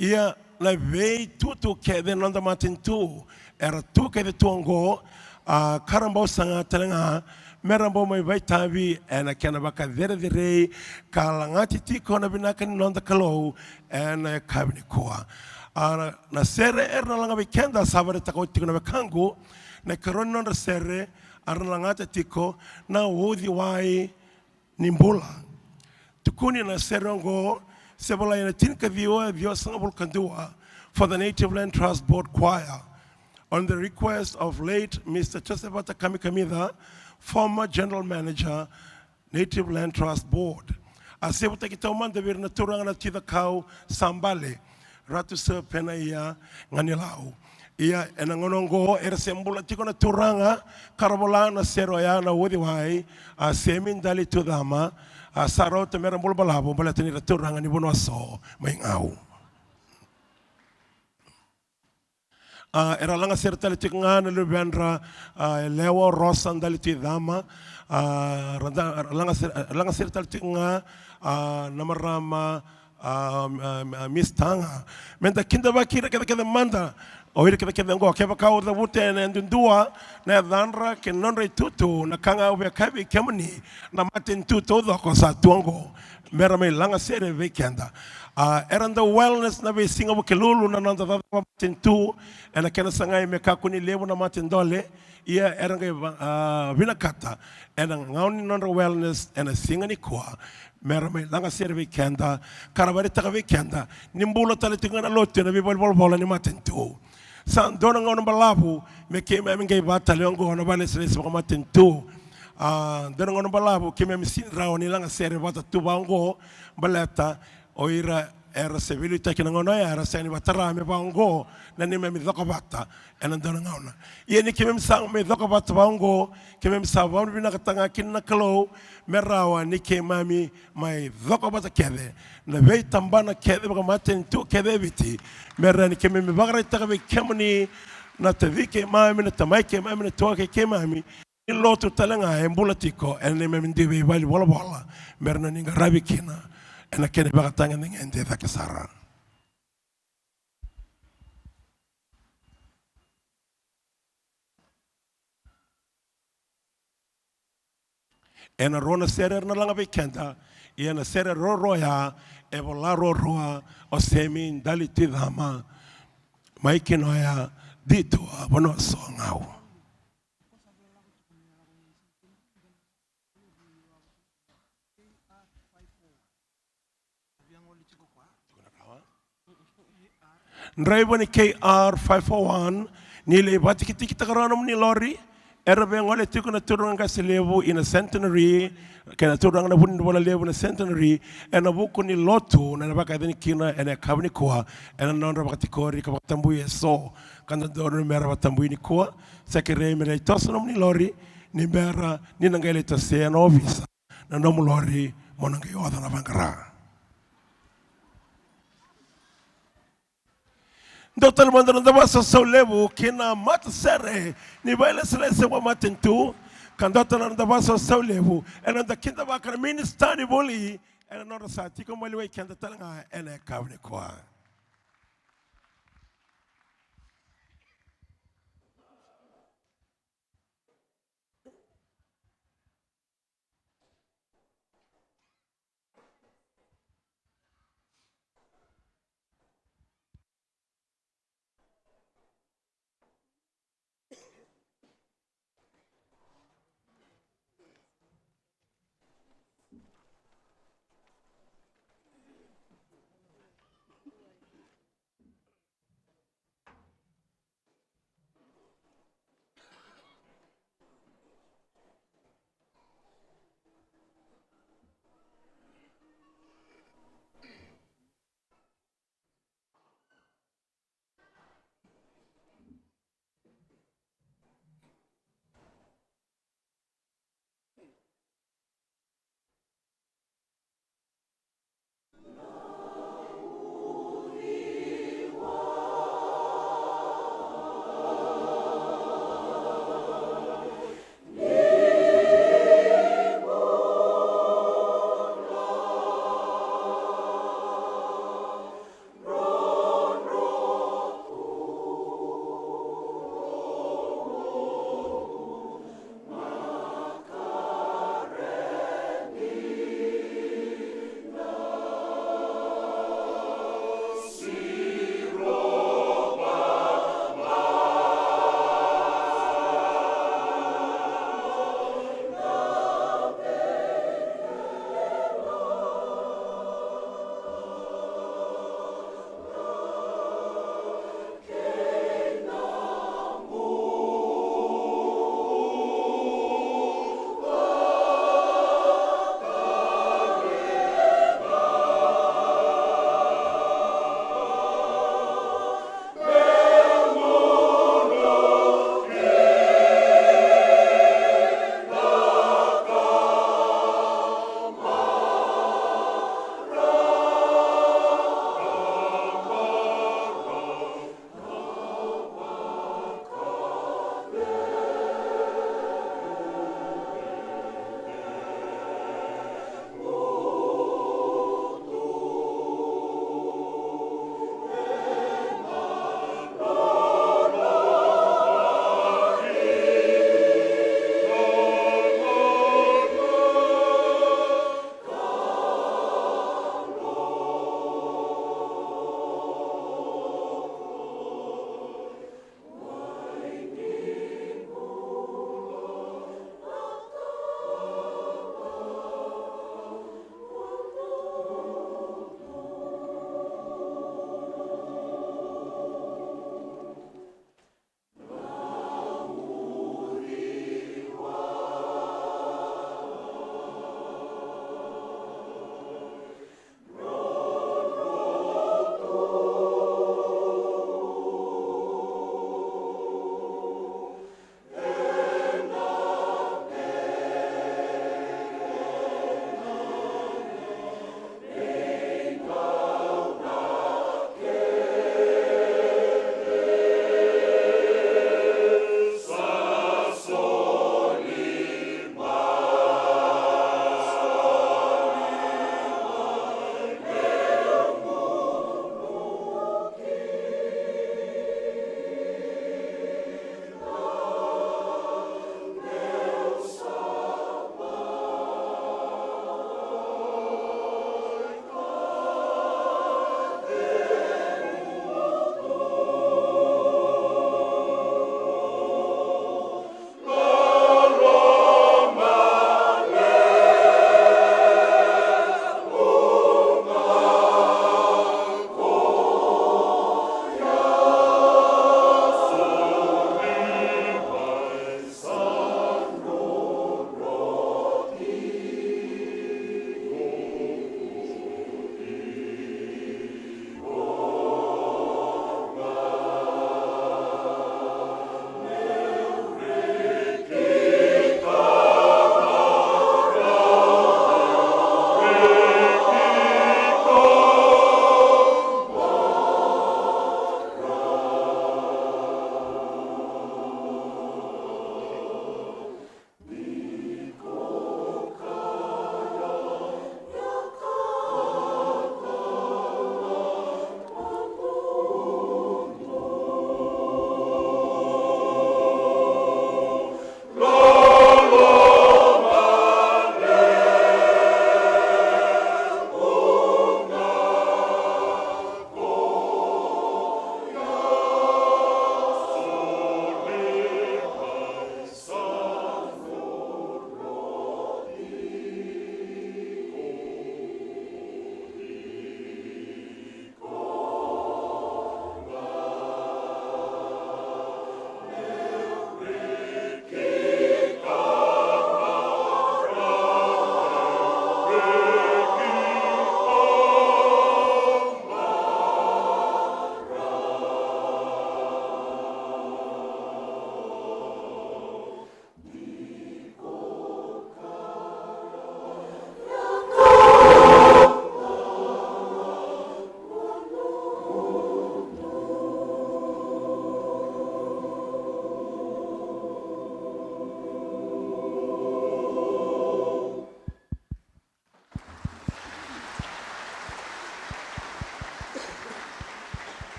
Ia na veitutu kece na noda matanitu era tu kece tu oqo, a, ka ra bau saga tale ga me ra bau mai vakaitavi ena kena vakacerecerei ka lagati tiko na vinaka ni noda Kalou ena yakavi nikua. A, na, na sere era na laga vei keda sa vakaraitaka oti tiko na wekaqu, na ikarua ni nodra sere era na lagata tiko na Uciwai ni Bula. Tukuni na sere oqo se volai ena tinikaciwa ciwasagavulu ka dua for the Native Land Trust Board Choir on the request of late Mister Joseph Vata Kamikamica, former general manager, Native Land Trust Board. A sevutaki taumada vei ira na turaga na Tuicakau sa bale, Ratu Sir Penaia Ganilau. Ia ena gauna oqo era se bula tiko na turaga ka ra vola na sere oya na Uciwai, a Semi Dali Tuicama, a sa rauta me ra bula balavu baleta ni ra turaga ni vanua so mai Gau. A, era laga sere tale tiko ga na luvedra, a, yalewa o Rosa Dali Tuicama, a, ra da, ra laga sere, ra laga sere tale tiko ga, a, na marama, a, a, a, Miss Taga. Me da kidavaki ira kece kece mada, o ira kece kece oqo, kevaka au cavuta ena yadudua na yacadra kei na nodra itutu, na ka ga au via kaya vei kemuni, na matanitu taucoko sa tu oqo me ra mai laga sere vei keda. A, era dau wellness na veisiga Vukelulu na noda cakacaka vakamatanitu, ena kena sagai me kakua ni levu na mate dole. Ia era qai va-, a, vinakata ena gauna ni nodra wellness ena siga nikua me ra mai laga sere vei keda, ka ra vakaraitaka vei keda ni bula tale tiko ga na lotu ena veivale ni volavola ni matanitu. Sa dua na gauna balavu me keimami qai vaka tale oqo na vakalesilesi vakamatanitu. A, dua na gauna balavu keimami sega ni rawa ni laga sere vata tu vaka oqo, baleta o ira era se veiliutaki na gauna oya era sega ni vakatara me vaka oqo na neimami cokovata ena dua na gauna. Ia ni keimami sa mai cokovata vaka oqo, keimami sa vakavinavinakataka ga kina na Kalou me rawa ni keimami mai cokovata kece na veitabana kece vakamatanitu kece e Viti, me rawa ni keimami vakaraitaka vei kemuni na taci keimami, na tamai keimami, na tuakei keimami, ni lotu tale ga e bula tiko ena neimami dui veivale ni volavola, me rawa ni qaravi kina ena kena ivakatagedegede cake sara. Ena rua na sere era na laga vei keda, ia na sere ruarua oya e vola ruarua o Semi Dali Tuicama, mai kina oya, D two, a, Vanua So Gau. Draiva ni K R five four one, ni lai vatikitikitaka rawa nomuni lori. Era via gole tiko na turaga qase levu ina Centenary kei na turaga na vunivola levu na Centenary ena vuku ni lotu na, na vakayacani kina ena yakavi nikua ena nodra vakatikori ka vakatabui eso. Ka dodonu me ra vakatabui nikua. Sa kerei me ra lai toso nomuni lori ni bera ni na qai lai tosea na ovisa na nomu lori mo na qai oca na vaqara. Dou tale mada na noda vakasausau levu ki na matasere ni vakailesilesi vakamatanitu, ka dou tale na noda vakasausau levu ena noda kidavaka na minisita ni vuli ena nodra sa tiko maliwai keda tale ga ena yakavi nikua.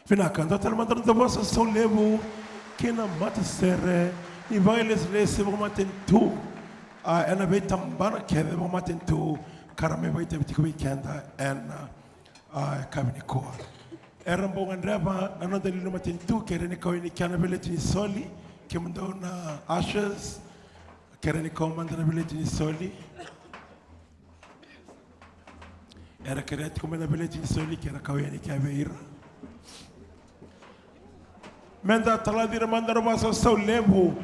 Vinaka, dua tale mada na vosa saulevu ki na matasere ni vakailesilesi vakamatanitu, a, ena veitabana kece vakamatanitu ka ra mai vakaitavi tiko vei keda ena, a, yakavi nikua. Era bau gadreva na noda liuliu matanitu, kere ni kau yani kea na veleti ni soli, kemudou na ushers, kere ni kau mada na veleti ni soli. Era kerea tiko mai na veleti ni soli, kera kau yani kea vei ira. Meda talaci ira mada na vosa saulevu,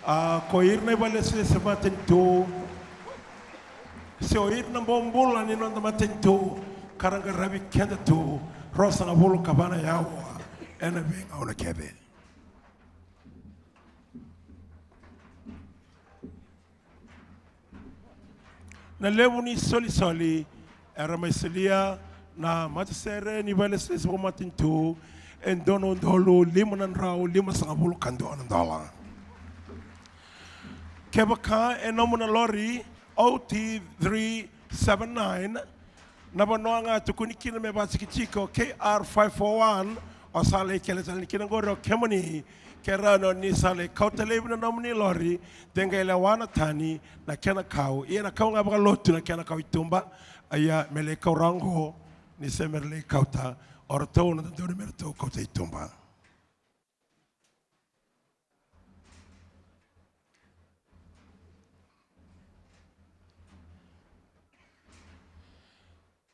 a, ko ira na ivalesilesi matanitu, se o ira na bobula ni noda matanitu, ka ra qaravi keda tu, ruasagavulu ka va na yaua ena veigauna kece. Na levu ni solisoli era mai solia na matasere ni valesilesi vakamatanitu e dua na udolu lima na drau limasagavulu ka dua na dola. Kevaka e nomu na lori O T three seven nine, na vanua ga e tukuni kina me vakatikitiki o K R five four one, o sa lai kele tale ni kina qori o kemuni, ke rawa ni sa lai kauta laivi na nomuni lori, de qai lewa na tani na kena kau, ia na kau ga vakalotu na kena kau i tuba, a ia me lai kau rawa oqo, ni se me ra lai kauta o ratou na dodonu me ratou kauta i tuba.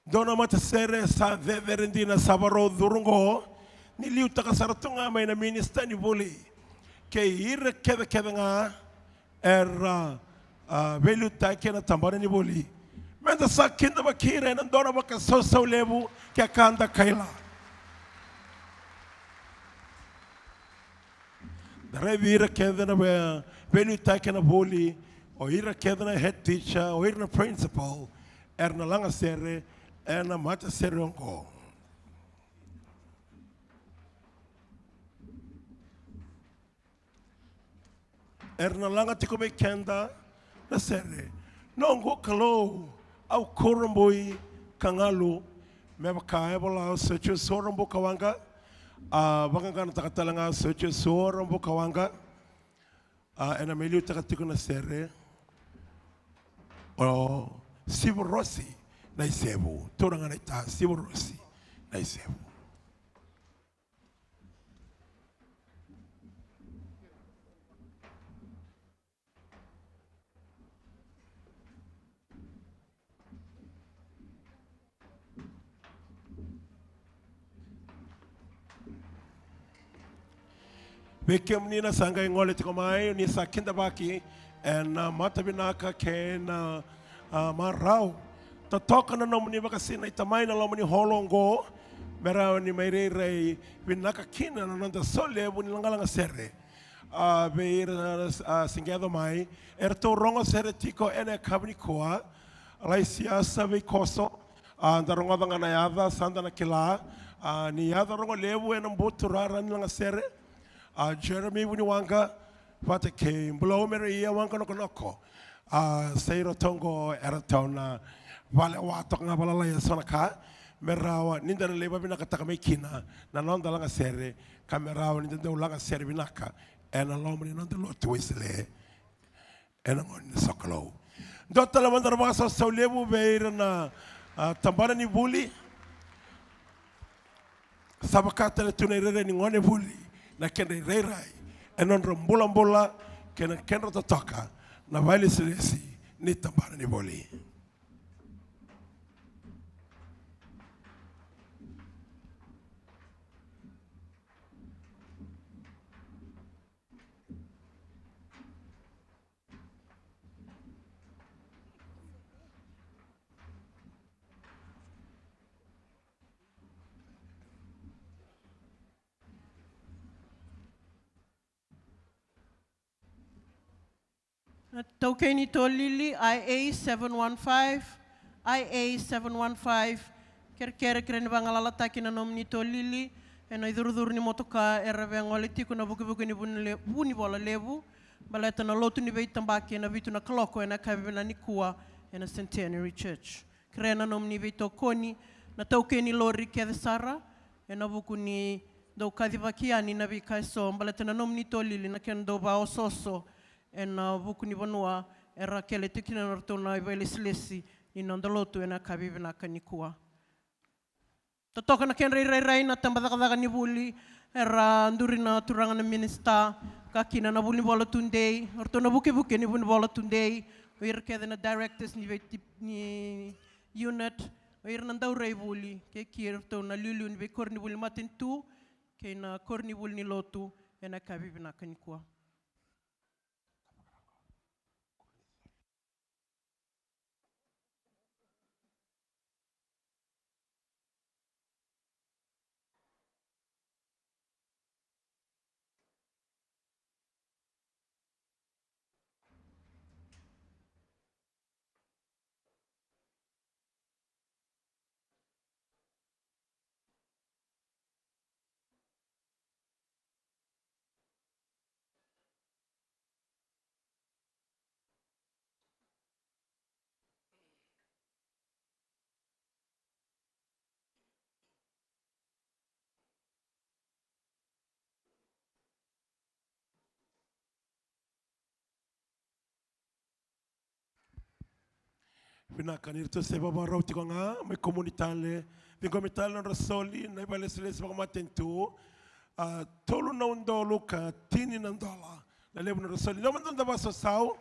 Dua na matasere sa cecere dina sa varau curu oqo, ni liutaka sara tu ga mai na minisita ni vuli kei ira kecekece ga era, a, veiliutaki ena tabana ni vuli. Meda sa kidavaki ira ena dua na vakasausau levu ke ka da kaila. Da raici ira kece na vei, veiliutaki ena vuli, o ira kece na head teacher, o ira na principal, era na lagasere ena matasere oqo. Era na laga tiko vei keda na sere. Noqu Kalou, au kurabui ka galu, me vaka e vola o Sir Joshua Rabukawaqa, a vaqaqanataka tale ga o Sir Joshua Rabukawaqa, a ena mai liutaka tiko na sere o Sivurosi Naisevu, turaga naita Sivurosi Naisevu. Vei kemuni na sa qai gole tiko mai, ni sa kidavaki ena matavinaka kei na, a, marau. Totoka na nomuni vakasinaita mai na loma ni holo oqo, me rawa ni mai rairai vinaka kina na noda saulevu ni lagalaga sere. A, vei ira, a, siqeca mai, eratou rogo sere tiko ena yakavi nikua, Laisiasa Veikoso, a, da rogoca ga na yaca, sa da na kila, a, ni yaca rogo levu ena buturara ni lagasere, a, Jeremy Vuniwaqa, vata kei Bulou Mereia Waqanokonoko, a, sa iratou oqo eratou na valewa toka ga valalai e so na ka, me rawa ni da na lai vavinakataka mai kina na noda lagasere, ka me rawa ni da dau lagasere vinaka ena loma ni noda lotu Wesele ena gauna ni sokalou. Dua tale mada na vakasausau levu vei ira na, a, tabana ni vuli. Sa vaka tale tu na irairai ni gone vuli na kedra irairai ena nodra bulabula kei na kedra totoka na vailesilesi ni tabana ni vuli. Na taukei ni tolili, I A seven one five, I A seven one five, kerekere, kerea ni vagalalataki na nomuni tolili ena icurucuru ni motoka era via gole tiko na vukivuki ni vuni le-, vunivola levu, baleta na lotu ni veitabaki ena vitu na kaloko ena yakavi vinaka nikua ena Centenary Church. Kerea na nomuni veitokoni na taukei ni lori kece sara ena vuku ni dau kacivaki yani na veika eso baleta na nomuni tolili na kena dau vakaosooso ena vuku ni vanua era kele tiko kina na ratou na ivailesilesi ni noda lotu ena yakavi vinaka nikua. Totoka na kedra irairai na tabacakacaka ni vuli, era duri na turaga na minisita, ka kina na vuli ni vola tudei, o ratou na vukevuke ni vuli ni vola tudei, o ira kece na directors ni vei ni unit, o ira na daurai vuli, kei kei iratou na liuliu ni veikoronivuli matanitu, kei na koronivuli ni lotu, ena yakavi vinaka nikua. Vinaka, ni ratou se vavarau tiko ga, mai kumuni tale, ciqomi tale na nodra soli na ivailesilesi vakamatanitu, a, tolu na udolu ka tini na dola. Na levu na nodra soli, dua mada da vakasausau,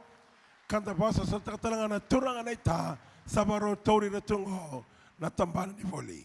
ka da vakasausataka tale ga na turaga na ita, sa vakarau tauri ira tu qo na tabana ni vuli.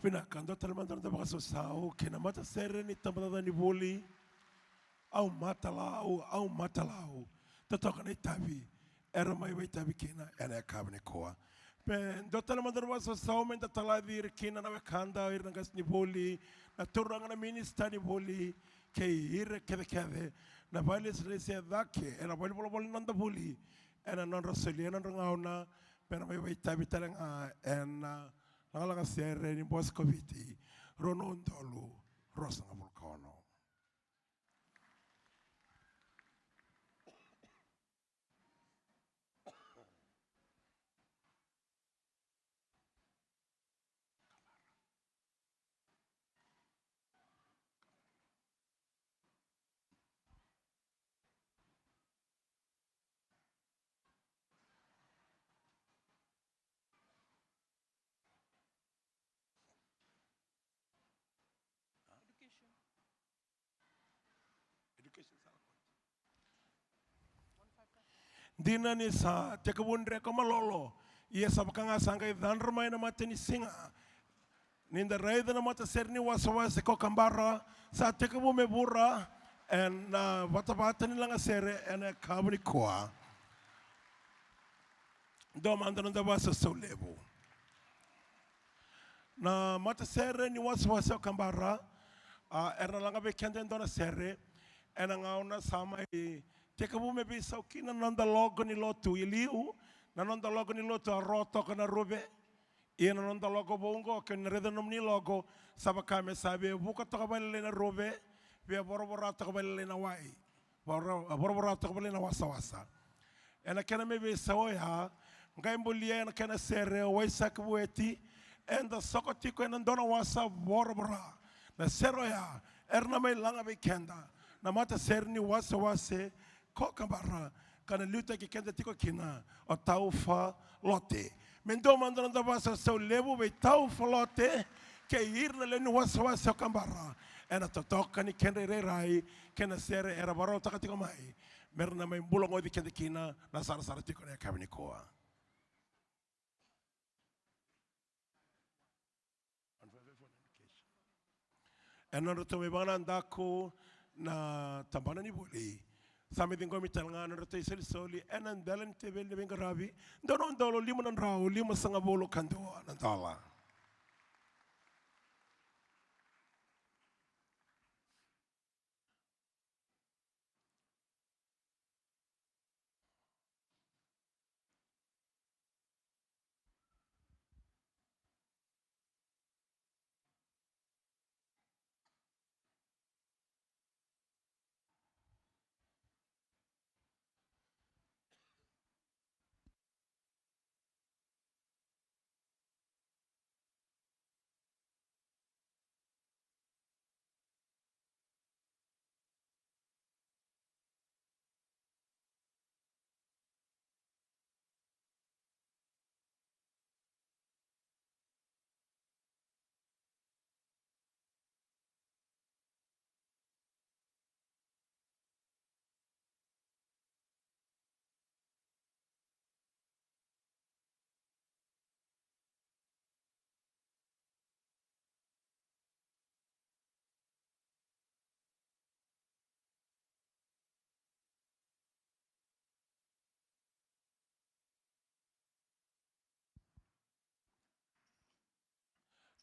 Vinaka, dua tale mada na noda vakasausau kei na matasere ni tabacakacaka ni vuli. Au matalau, au matalau. Totoka na itavi era mai vakaitavi kina ena yakavi nikua. Me dua tale mada na vakasausau me da talaci ira kina na wekada, ira na qase ni vuli, na turaga na minisita ni vuli, kei ira kecekece na vakailesilesi e cake ena valenivolavola ni noda vuli, ena nodra solia na nodra gauna me ra mai vakaitavi tale ga ena lagalaga sere ni Bose ko Viti rua na udolu ruasagavulu ka ono. Dina ni sa tekivu dreko malolo, ia sa vaka ga sa qai cadra mai na matanisiga. Ni da raica na matasere ni wasewase ko Kabara, sa tekivu me vura ena vatavata ni lagasere ena yakavi nikua. Dua mada na noda vakasausau levu. Na matasere ni wasewase o Kabara, a, era na laga vei keda e dua na sere ena gauna sa mai tekivu me veisau kina na noda logo ni lotu i liu. Na noda logo ni lotu a ro toka na ruve. Ia na noda logo vou oqo, ke o ni raica na nomuni logo, sa vaka me sa via vuka toka vakalailai na ruve, via voravora toka vakalailai na wai. Vora-, voravora toka vakalailai na wasawasa. Ena kena mai veisau oya, qai bulia ena kena sere o Waisake Vueti, eda soko tiko ena dua na wasa voravora. Na sere oya era na mai laga vei keda na matasere ni wasewase ko Kabara, ka na liutaki keda tiko kina o Taufa Lote. Me dua mada na noda vakasausau levu vei Taufa Lote kei ira na lewe ni wasewase o Kabara ena totoka ni kedra irairai kei na sere era vakarautaka tiko mai me ra na mai bulagoci keda kina na sarasara tiko na yakavi nikua. Ena nodratou mai vakanadaku na tabana ni vuli, sa mai ciqomi tale ga na nodratou isolisoli ena dela ni teveli ni veiqaravi, dua na udolu lima na drau limasagavulu ka dua na dola.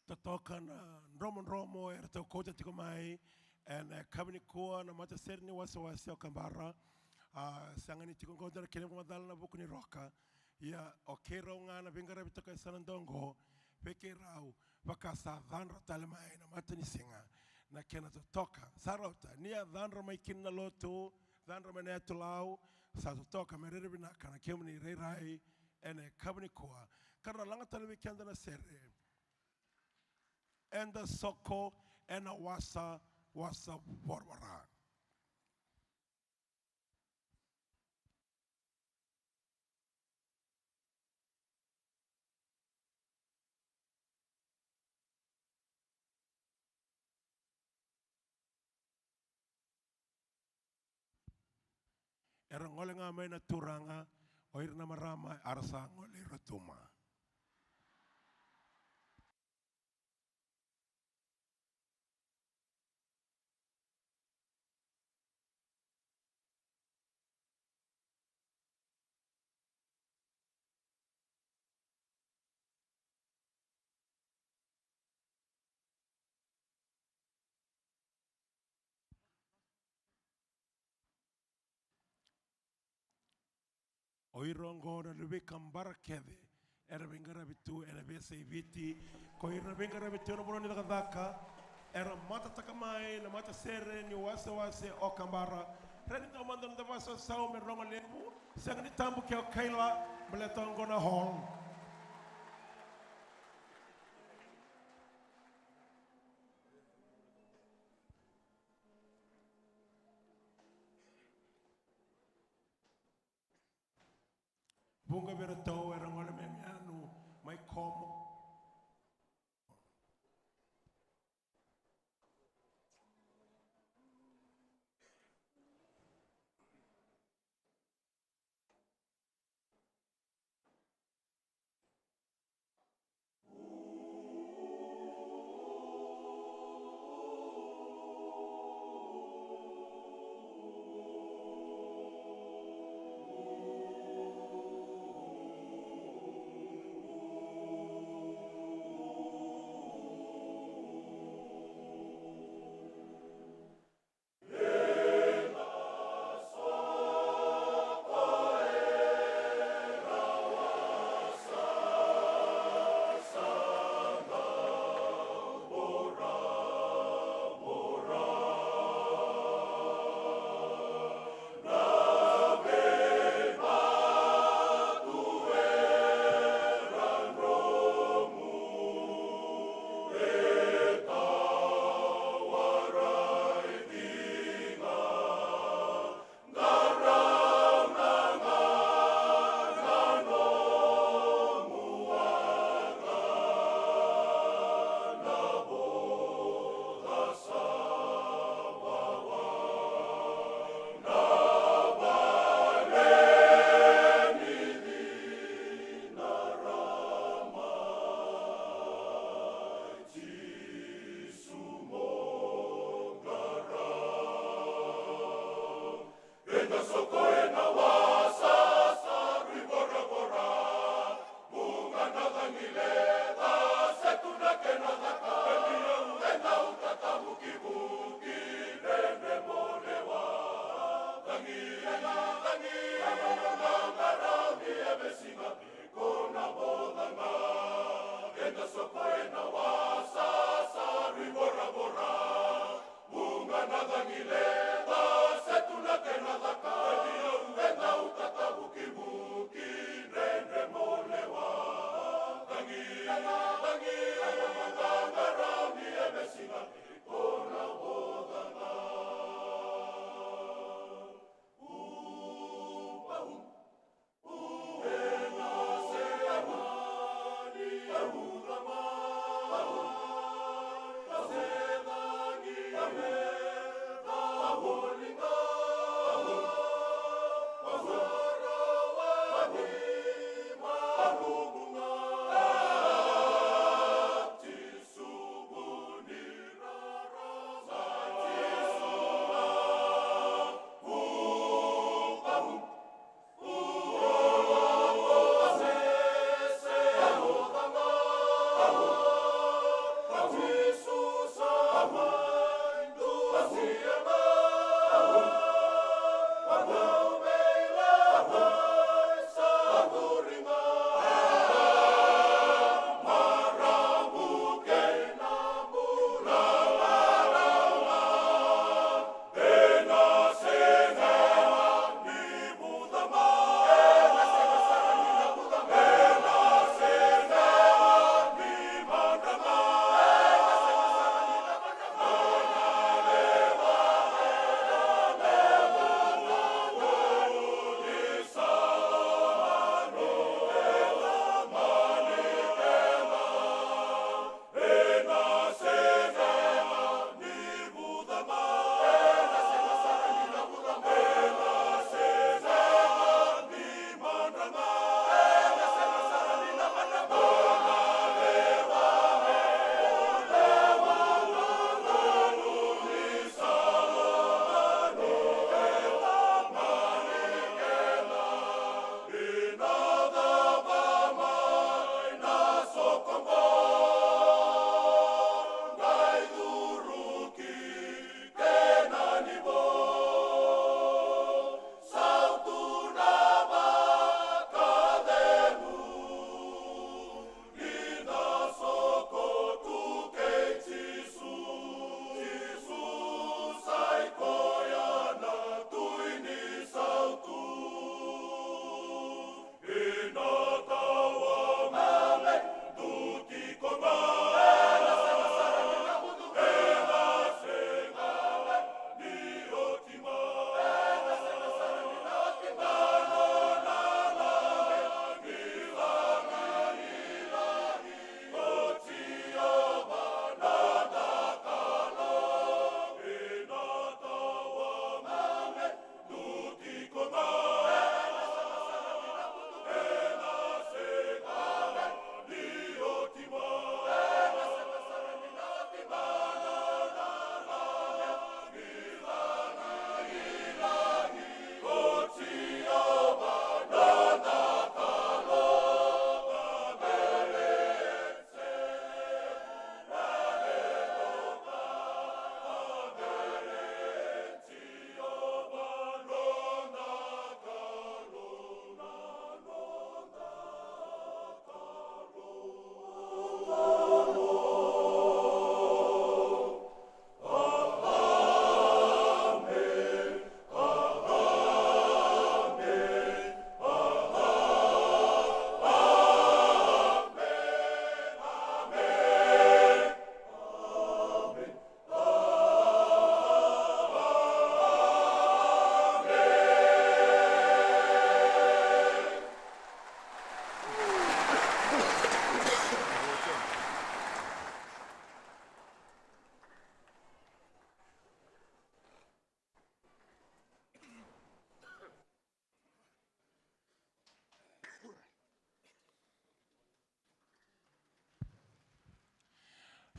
Totoka na dromodromo eratou kauta tiko mai ena yakavi nikua na matasere ni wasewase o Kabara. A, sega ni tiko qo dua na kena ivakamacala na vuku ni roka. Ia o keirau ga na veiqaravi toka e sa na dua oqo, vei keirau vaka sa cadra tale mai na matanisiga na kena totoka. Sa rauta ni a cadra mai kina na lotu, cadra mai na yatu Lau, sa totoka me rairai vinaka na kemuni irairai ena yakavi nikua. Ka ra na laga tale vei keda na sere. Eda soko ena wasa, wasa voravora. Era gole ga mai na turaga, o ira na marama era sa gole i Rotuma. O ira oqo na luvei kabara kece era veiqaravi tu ena veiyasai Viti. Ko ira na veiqaravi tu ena vanua ni cakacaka, era matataka mai na matasere ni wasewase o Kabara. Raica mada na noda vakasausau me rogo levu, sega ni tabu ke o kaila, baleta oqo na hall. Vuqa vei iratou era gole mai na yanu mai Komo.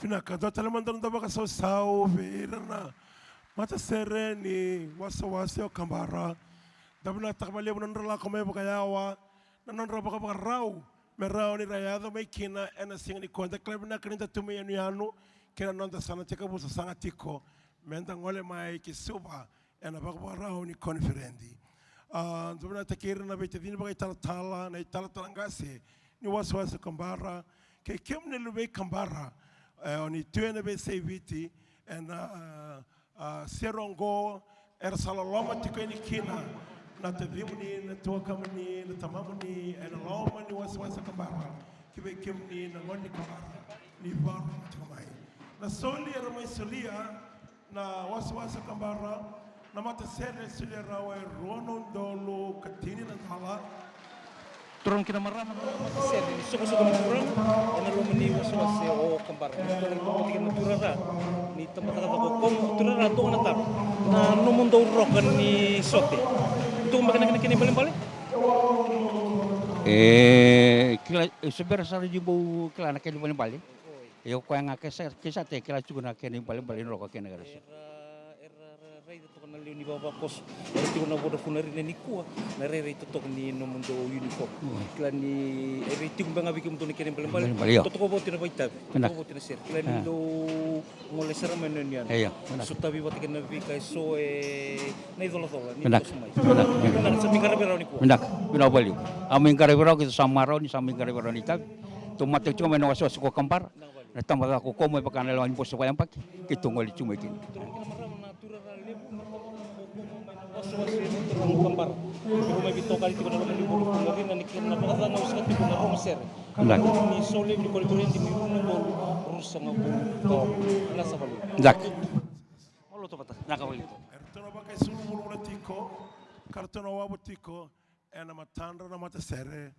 Vinaka, dua tale mada na noda vakasausau vei ira na matasere ni wasewase o Kabara. Da vinakataka vakalevu na nodra lako mai vakayawa, na nodra vakavakarau me rawa ni ra yaco mai kina ena siga nikua. Da kila vinaka ni da tu mai yanuyanu kei na noda sa na tekivu sasaga tiko me da gole mai ki Suva ena vakavakarau ni koniferedi. A, dou vinakataki ira na veitacini vakaitalatala, na italatala qase ni wasewase Kabara, kei kemuni na luvei Kabara, e, o ni tu ena veiyasai Viti, ena, a, a, sere oqo, era sa loloma tiko yani kina na tacimuni, na tuakamuni, na tamamuni, ena loma ni wasewase Kabara, ki vei kemuni na gone ni Kabara, ni vakarorogo tiko mai. Na soli era mai solia, na wasewase Kabara, na matasere e solia rawa e rua na udolu ka tini na dala. Turaga kei na marama, na matasere ni soqosoqo ni turaga ena loma ni wasewase o Kabara. Ni turaga, ni turaga, ni tabacakacaka o Komo, turaga Dogonataro. Na nomudou roka ni sote, dou beka na kena, kena ibalebale? E, kila, e se bera sara ni bau kila na kena ibalebale. Io, koya ga ke sa, ke sa te kila tiko na kena ibalebale ni roka kei na kena sa. Era, era, era raica toka na lewe ni vavakoso. Era tiko na Vodafone Arena nikua, na rairai totoka ni nomudou uniform. Mm. Kila ni, era tiko beka ga vei kemudou na kena ibalebale. Ibalebale, io. Totoka voti na vakaitavi. Vinaka. Totoka voti na sere. Kila ni, ah, dou gole sara mai na yanuyanu. Io, vinaka. Sotavi vata kei na veika eso e na icolacola. Ni, vinaka, toso mai. Vinaka, vinaka. Vinaka, sa mai qaravi rawa nikua. Vinaka, vinaka vakalevu. A mai qaravi rawa, keitou sa marau ni sa mai qaravi rawa na itavi. Tou matau tiko mai na wasewase ko Kabara. Na tabacakacaka ko Komo, e vaka na lewa ni bose vakayabaki, keitou gole tu mai kina. Turaga kei na marama, na turaga levu, na tabacakacaka ko Komo mai na wasewase ni turaga Kabara. Tiko mai veitokani tiko na loma ni Vodafone Arena, ni kila na vakacacaucaka tiko na rogo sere. Vinaka. Ni soli ni koniferedi ni rua na udolu ruasagavulu ka ono. Vinaka sa vakalevu. Vinaka. Malo tu vata. Vinaka vakalevu. Eratou na vakaisulu vulavula tiko, ka ratou na wavoki tiko ena matadra na matasere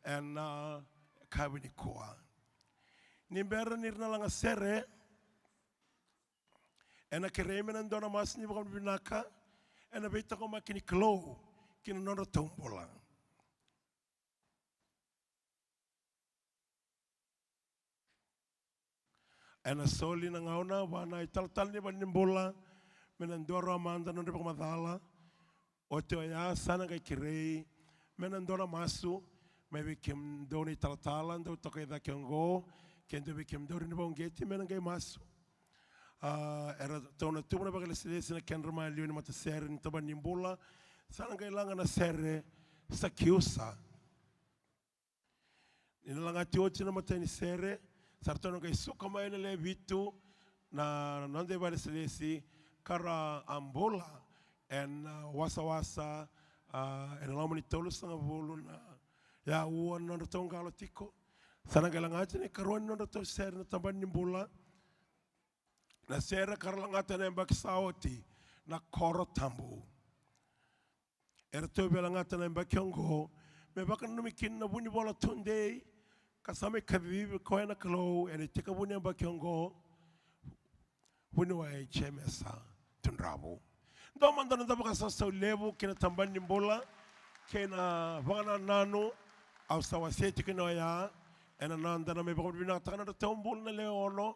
ena, a, yakavi nikua. Ni bera ni ra na laga sere, ena kerei me na dua na masu ni vakavinavinaka ena veitaqomaki ni Kalou ki na nodratou bula. Ena soli na gauna vua na italatala ni valenibula me na duavata mada na nodra vakamacala. Oti oya sa na qai kerei me na dua na masu mai vei kemudou na italatala dou toka i cake oqo, kei dua vei kemudou ira na vakauqeti me na qai masu. A, eratou na tubu na vakalesilesi na kedra maliwa ni matasere ni tabana ni bula. Sa na qai laga na sere Sakiusa. Ni na lagati oti na imatai ni sere, sa ratou na qai suka mai na lewe vitu na noda ivakalesilesi ka ra a bula ena, a, wasawasa, a, ena loma ni tolusagavulu na aua na nodratou qalo tiko. Sa na qai lagati na ikarua ni nodratou sere na tabana ni bula. Na sere ka ra lagata ena yabaki sa oti, na Koro Tabu. Eratou via lagata na yabaki oqo me vakananumi kina na vunivola tudei, ka sa mai kacivi koya na Kalou ena itekivu ni yabaki oqo, vuniwai Jemesa Tudravu. Dua mada na noda vakasausau levu ki na tabana ni bula kei na vakanananu. Au sa wasea tiko kina oya ena noda na mai vakavinavinakataka na nodratou bula na lewe ono.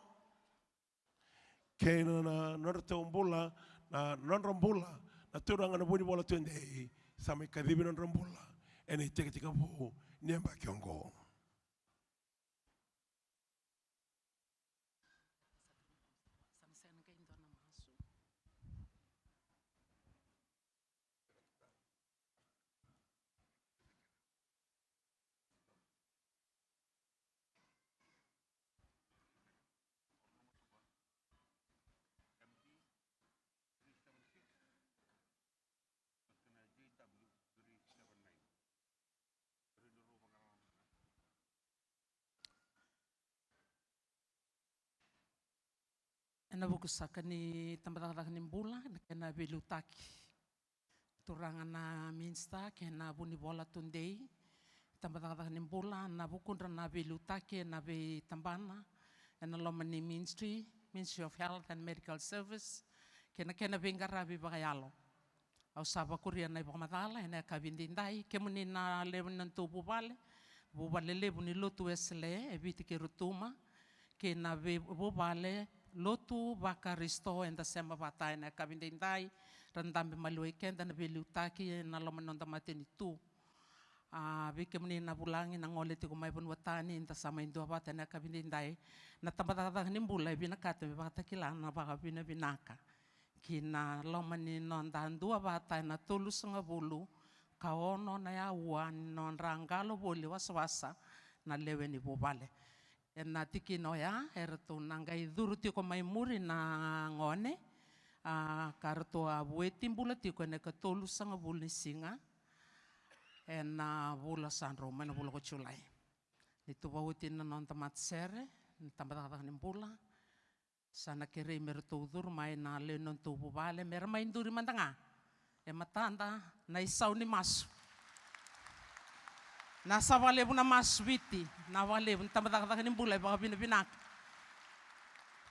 Kei na, na nodratou bula, na nodra bula na turaga na vunivola tudei, sa mai kacivi nodra bula ena itekitekivu ni yabaki oqo. Ena vuku saka ni tabacakacaka ni bula, na kena veiliutaki. Turaga na minisita kei na vunivola tudei, tabacakacaka ni bula, na vukudra na veiliutaki ena veitabana ena loma ni ministry, Ministry of Health and Medical Service, kei na kena veiqaravi vakayalo. Au sa vakuria na ivakamacala ena yakavi edaidai, kemuni na lewe ni nodatou vuvale, vuvale levu ni lotu Wesele e Viti kei Rotuma, kei na veivuvale lotu vaKarisito eda sema vata ena yakavi daidai, ra dabe maliwai keda na veiliutaki ena loma ni noda matanitu. A, vei kemuni na vulagi, na gole tiko mai vanua tani, da sa mai dua vata ena yakavi daidai. Na tabacakacaka ni bula e vinakata me vakatakila na vakavinavinaka ki na loma ni noda dua vata ena tolusagavulu ka ono na aua ni nodra qalo voli wasawasa na lewe ni vuvale. Ena tikina oya, eratou na qai curu tiko mai muri na gone, a, ka ratou a vueti bula tiko ena ikatolusagavulu ni siga ena vula sa drau mai, na vula ko Julai. Ni tu vauti na noda matasere, na tabacakacaka ni bula, sa na kerei me ratou curu mai na lewe ni nodatou vuvale, me ra mai duri mada ga e matada na isau ni masu. Na sa vakalevu na masu Viti, na vakalevu ni tabacakacaka ni bula e vakavinavinaka.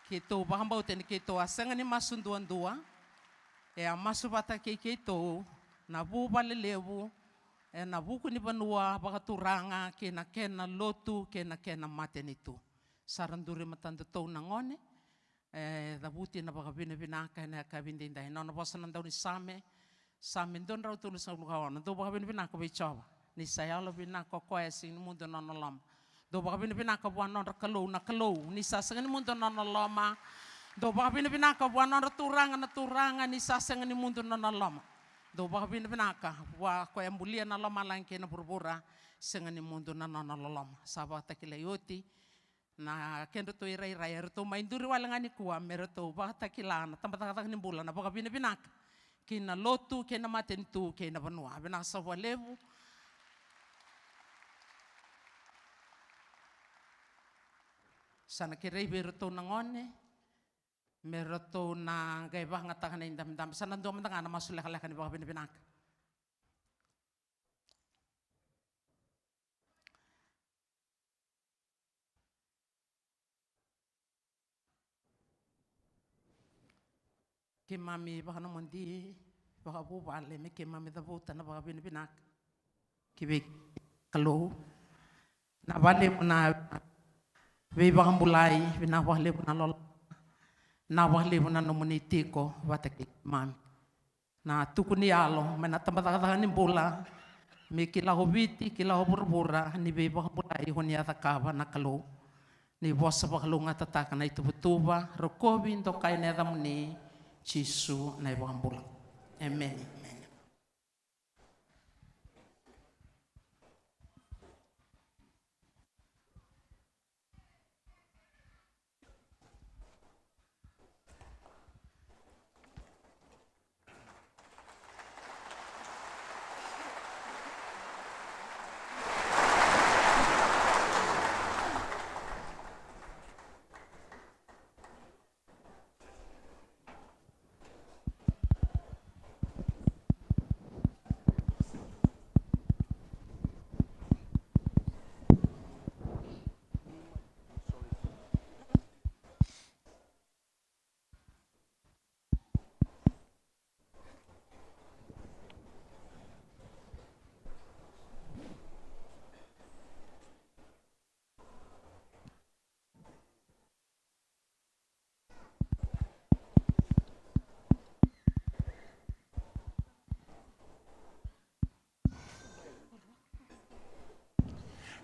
Keitou vakabauta ni keitou a sega ni masu duadua, e a masu vata kei keitou na vuvale levu ena vuku ni vanua vakaturaga kei na kena lotu kei na kena matanitu. Sa ra duri matadatou na gone, e cavuti na vakavinavinaka ena yakavi daidai. Nona vosa na daunisame, Same dua na drau tolusagavulu ka ono: Dou vakavinavinaka vei Jiova, ni sa yalovinaka o koya, e sega ni mudu na nona loloma. Dou vakavinavinaka vua na nodra Kalou na Kalou, ni sa sega ni mudu na nona loloma. Dou vakavinavinaka vua na nodra Turaga na Turaga, ni sa sega ni mudu na nona loloma. Dou vakavinavinaka vua koya e bulia na lomalagi kei na vuravura, sega ni mudu na nona loloma. Sa vakatakilai oti na kedratou irairai, eratou mai duri wale ga nikua me ratou vakatakila na tabacakacaka ni bula, na vakavinavinaka ki na lotu kei na matanitu kei na vanua. Vinaka sa vakalevu. Sa na kerei vei iratou na gone me ratou na qai vakayagataka na idabedabe. Sa na dua mada ga na masu lekaleka ni vakavinavinaka. Keimami vakanomodi vakavuvale me keimami cavuta na vakavinavinaka ki vei Kalou. Na vakalevu na veivakabulai, vinaka vakalevu na loloma, vinaka vakalevu na nomuni tiko vata kei keimami. Na tuku ni yalo mai na tabacakacaka ni bula, me ki lako Viti, ki lako vuravura, ni veivakabulai ko ni a cakava na Kalou. Ni vosa vakalougatataka na ituvatuva, rokovi, dokai na yacamuni, Jisu na iVakabula. Emeni. Emeni.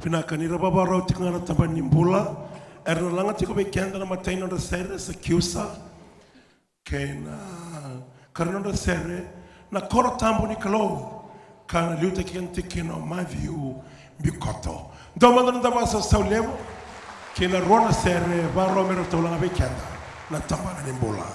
Vinaka, ni ra vavarau tiko ga na tabana ni bula, era na laga tiko vei keda na matai ni nodra sere, sa kiusa. Kei na kara nodra sere, na koro tabu ni Kalou, ka na liutaki keda tiko kina o Maciu Bikoto. Dua mada na davasa sau levu, kei na rua na sere, varau me ratou laga vei keda na tabana ni bula.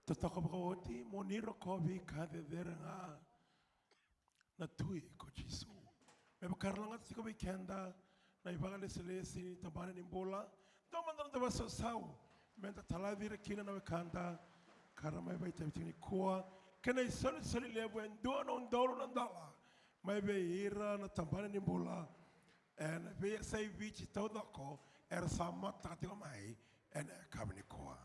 Totoka vakaoti, mo ni rokovi ka cecere ga na Tui ko Jisu. Me vaka era lagata tiko vei keda na ivakalesilesi ni tabana ni bula, dua mada na noda vakasausau me da talaci ira kina na wekada ka ra mai vakaitavi tiko nikua. Kei na isolisoli levu e dua na udolu na dola mai vei ira na tabana ni bula ena veiyasai Viti taucoko era sa mataka tiko mai ena yakavi nikua.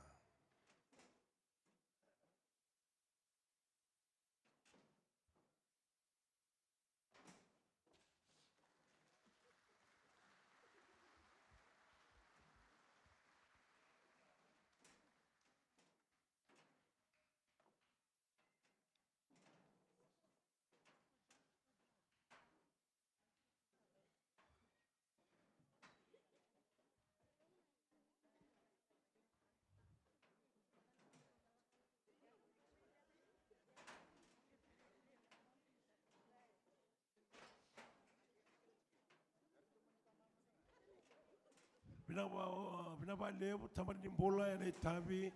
Vinaka va-, vinaka vakalevu tabana ni bula ena itavi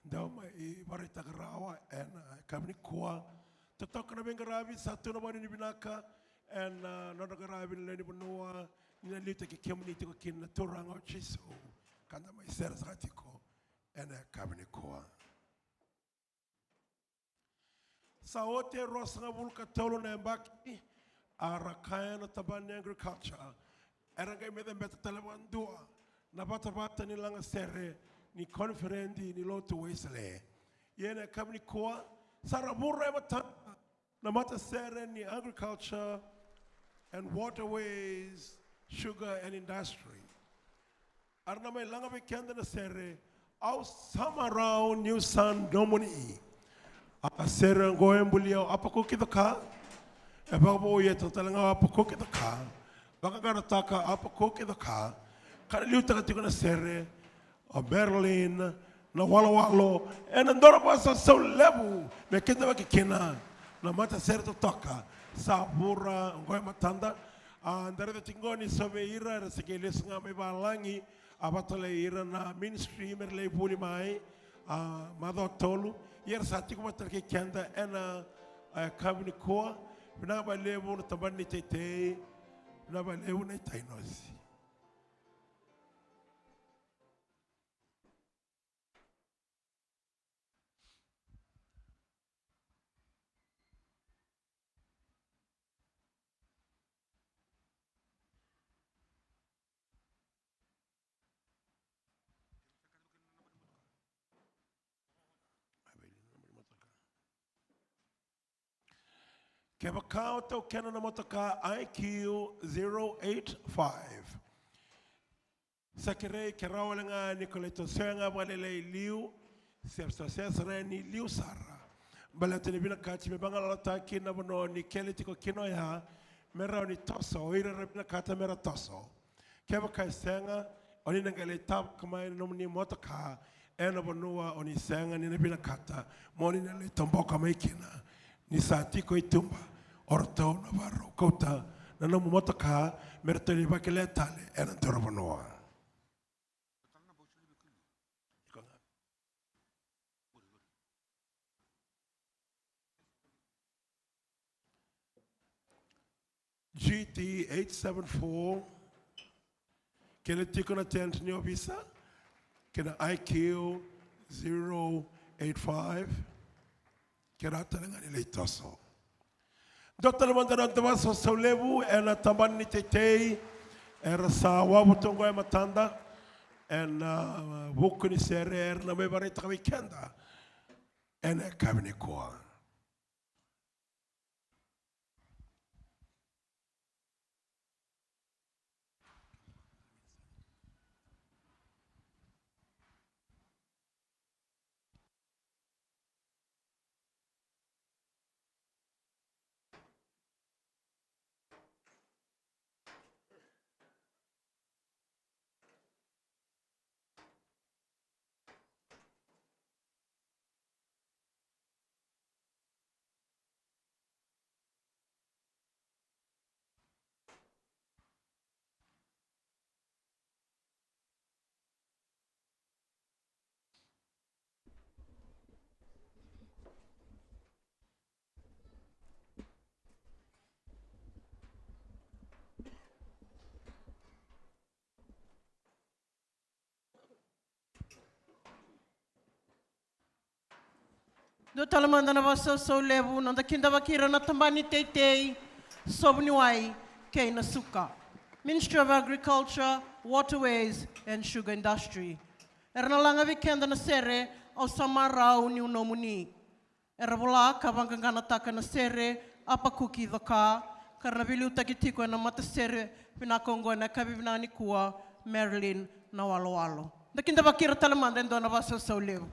dau mai vakaraitaka rawa ena yakavi nikua. Totoka na veiqaravi, sa tu na vakanuinui vinaka ena, ah, nodra qaravi na lewe ni vanua, ni na liutaki kemuni tiko kina na Turaga o Jisu ka da mai sere saka tiko ena yakavi nikua. Sa oti e ruasagavulu ka tolu na yabaki, a ra kaya na tabana ni agriculture era qai mai cabeta tale vakadua na vatavata ni lagasere ni koniferedi ni lotu Wesele. Ia ena yakavi nikua sa ra vura e matana na matasere ni Agriculture and Waterways, Sugar and Industry. A ra na mai laga vei keda na sere Au Sa Marau Niu Sa Nomuni. A sere oqo e bulia o Apakuki Caka, e vakavouia tale ga o Apakuki Caka, vaqaqacotaka Apakuki Caka, ka na liutaka tiko na sere o Marilyn Nawalowalo, ena dua na vakasausau levu me kidavaki kina na matasere totoka sa vura oqo e matada. A, da raica tiko oqo ni so vei ira era se qai lesu ga mai valagi, a vakatalai ira na ministry me ra lai vuli mai, a, macawa tolu. Ia era sa tiko vata kei keda ena, a, yakavi nikua. Vinaka vakalevu na tabana ni teitei, vinaka vakalevu na iTainosi. Kevaka o taukena na motoka I Q zero eight five, sa kerei ke rawa wale ga ni ko lai tosoya ga vakalailai i liu, se tosoya sara yani i liu sara. Baleta ni vinakati me vagalalataki na vanua ni kele tiko kina oya, me rawa ni toso o ira era vinakata me ra toso. Kevaka e sega, o ni na qai lai tavaka mai na nomuni motoka ena vanua o ni sega ni na vinakata mo ni na lai toboka mai kina. Ni sa tiko i tuba o ratou na vakarau kauta na nomu motoka me ratou ni vakilai tale ena dua na vanua. G T eight seven four, kena tiko na tent ni ovisa, kei na I Q zero eight five, kei na tale ga ni lai toso. Dua tale mada na noda vakasausau levu ena tabana ni teitei, era sa wavu tu oqo e matada ena vuku ni sere era na mai vakaraitaka vei keda ena yakavi nikua. Dua tale mada na vakasausau levu, noda kidavaki ira na tabana ni teitei, sovu ni wai kei na suka. Ministry of Agriculture, Waterways and Sugar Industry. Era na laga vei keda na sere, Au Sa Marau Niu Nomuni. Era vola ka vaqaqanataka na sere, Apakuki Coka, ka ra na veiliutaki tiko ena matasere vinaka oqo ena yakavi vinaka nikua, Marilyn Nawalowalo. Da kidavaki ira tale mada e dua na vakasausau levu.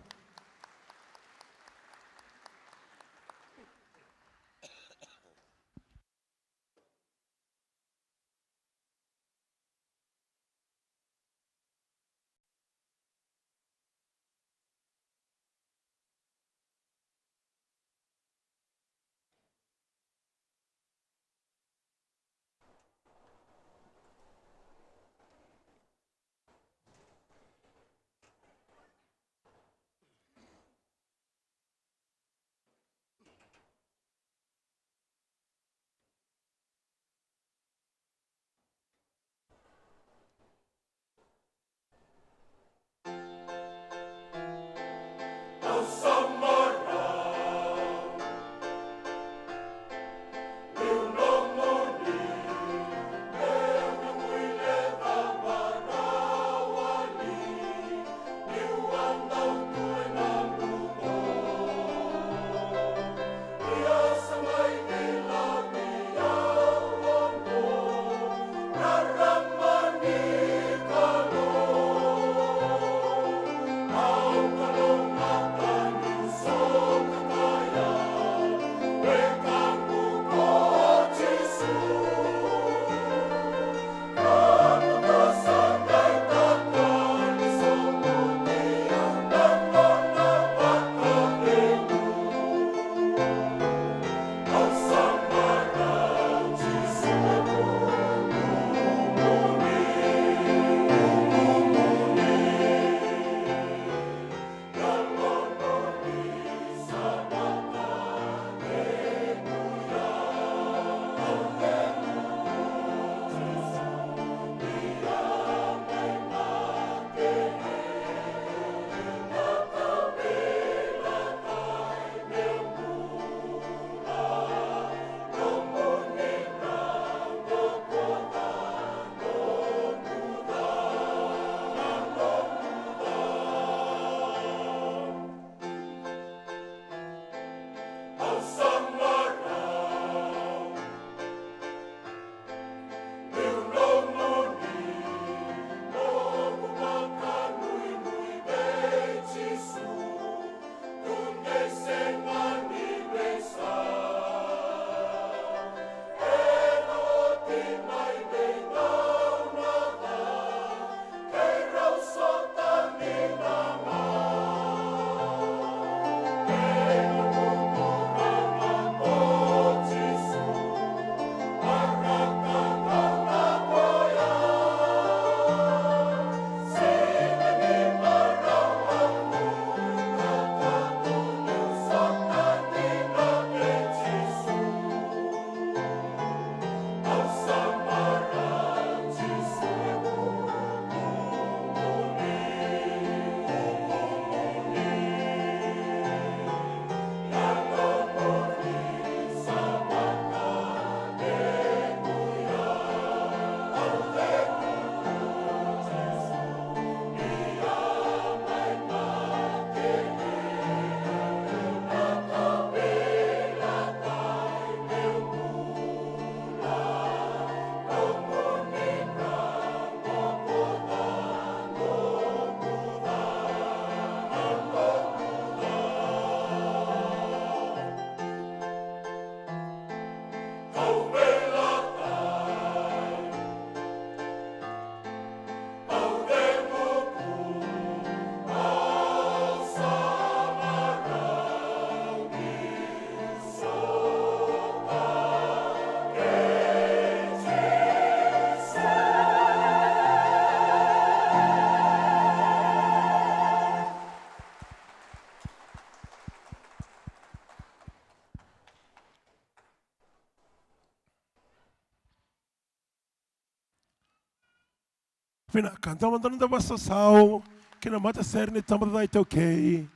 Vinaka, da mada na noda vakasausau ki na matasere ni Tabacakacaka iTaukei.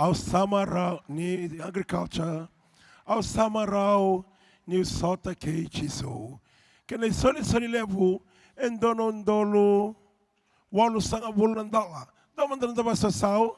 Au sa marau ni agriculture. Au sa marau niu sota kei Jisu. Kena isolisoli levu e dua na udolu walusagavulu na dola. Dua mada na dau vakasausau.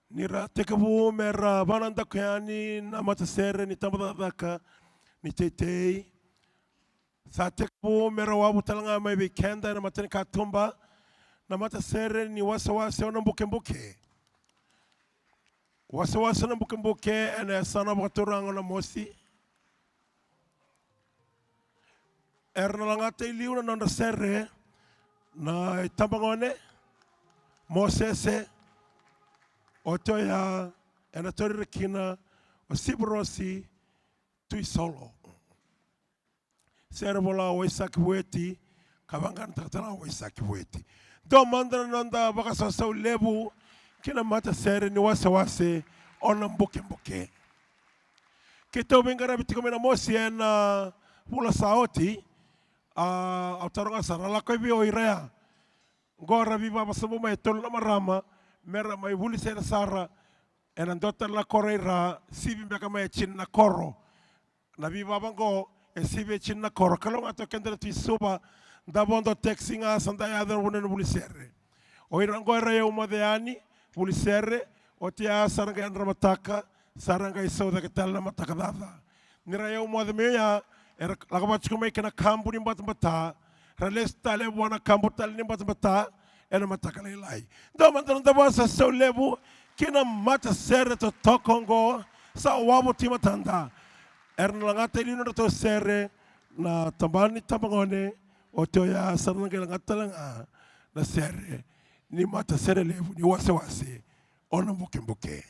Ni ra tekivu me ra vakanadaku yani na matasere ni tabacakacaka ni teitei. Sa tekivu me ra wavu tale ga mai vei keda ena matanikatuba na matasere ni wasewase o Nabukebuke. Wasewase o Nabukebuke ena yasana vakaturaga o Namosi. Era na lagata i liu na nodra sere na itabagone Mosese, oti oya ena tauri ira kina o Sivarosi Tuisolo. Sere vola o Waisaki Vueti, ka vaqaranataka tale ga o Waisaki Vueti. Dua mada na noda vakasausau levu ki na matasere ni wasewase o Nabukebuke. Keitou veiqaravi tiko mai Namosi ena vula sa oti. A, au taroga sara, lako i vei o ira ya? Qo ra veivava sobu mai e tolu na marama me ra mai vuli sere sara ena dua tale na koro i ra, sivi beka mai e Tini na koro. Na veivava qo e sivi e Tini na koro. Kalougata o keda na Tui Suva, da vodo taxi ga sa da yaco ena vanua ni vuli sere. O ira qo era yau moce yani vuli sere, oti ya sa ra qai yadra mataka, sa ra qai sau cake tale na mataka caca. Ni ra yau moce mai oya, era lako vata tiko mai kei na kabu ni batabata, ra lesu tale vua na kabu tale ni batabata ena mataka lailai. Dua mada na noda vakasausau levu ki na matasere totoka oqo, sa wavu tu e matada. Era na lagata e liu na nodratou sere na tabana ni tabagone, oti oya sa ra na qai lagata tale ga na sere ni matasere levu ni wasewase o Nabukebuke.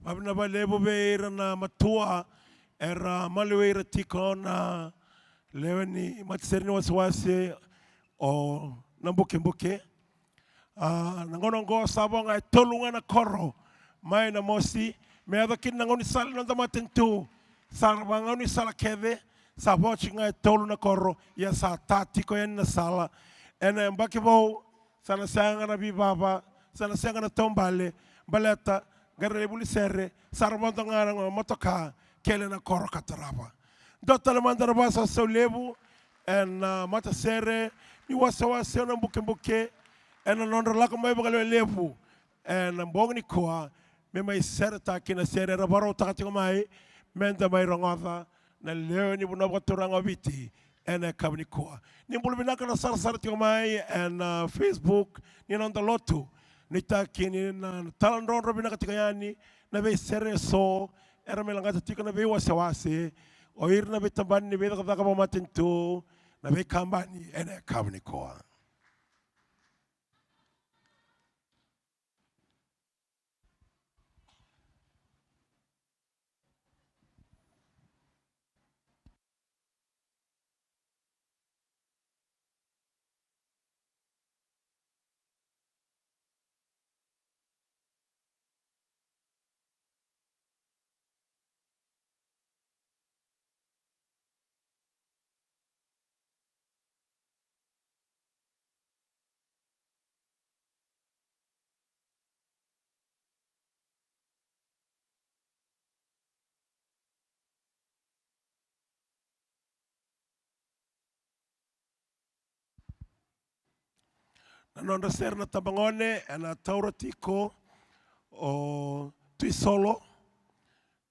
Vakavinavinaka vakalevu vei ira na matua era maliwai ira tiko na lewe ni matasere ni wasewase o Nabukebuke. A, na gauna oqo sa vo ga e tolu ga na koro mai Namosi me yaco kina na gaunisala ni noda matanitu. Sa ra vagaunisala kece, sa vo tiko ga e tolu na koro, ia sa ta tiko yani na sala. Ena yabaki vou sa na sega na veivava, sa na sega na taubale, baleta qai ra lai vuli sere, sa ra vodo ga na motoka kele na koro ka tarava. Dua tale mada na vakasausau levu ena matasere ni wasewase o Nabukebuke ena nodra lako mai vakalewe levu ena bogi nikua me mai seretaki na sere era vakarautaka tiko mai me da mai rogoca na lewe ni vanua vakaturaga o Viti ena yakavi nikua. Ni bula vinaka na sarasara tiko mai ena Facebook ni noda lotu. Nuitaki ni na taladrodro vinaka tiko yani na veisere eso era mai lagata tiko na veiwasewase, o ira na veitabana ni veicakacaka vakamatanitu, na veikabani ena yakavi nikua. Na nodra sere na tabagone ena taura tiko o Tui Solo,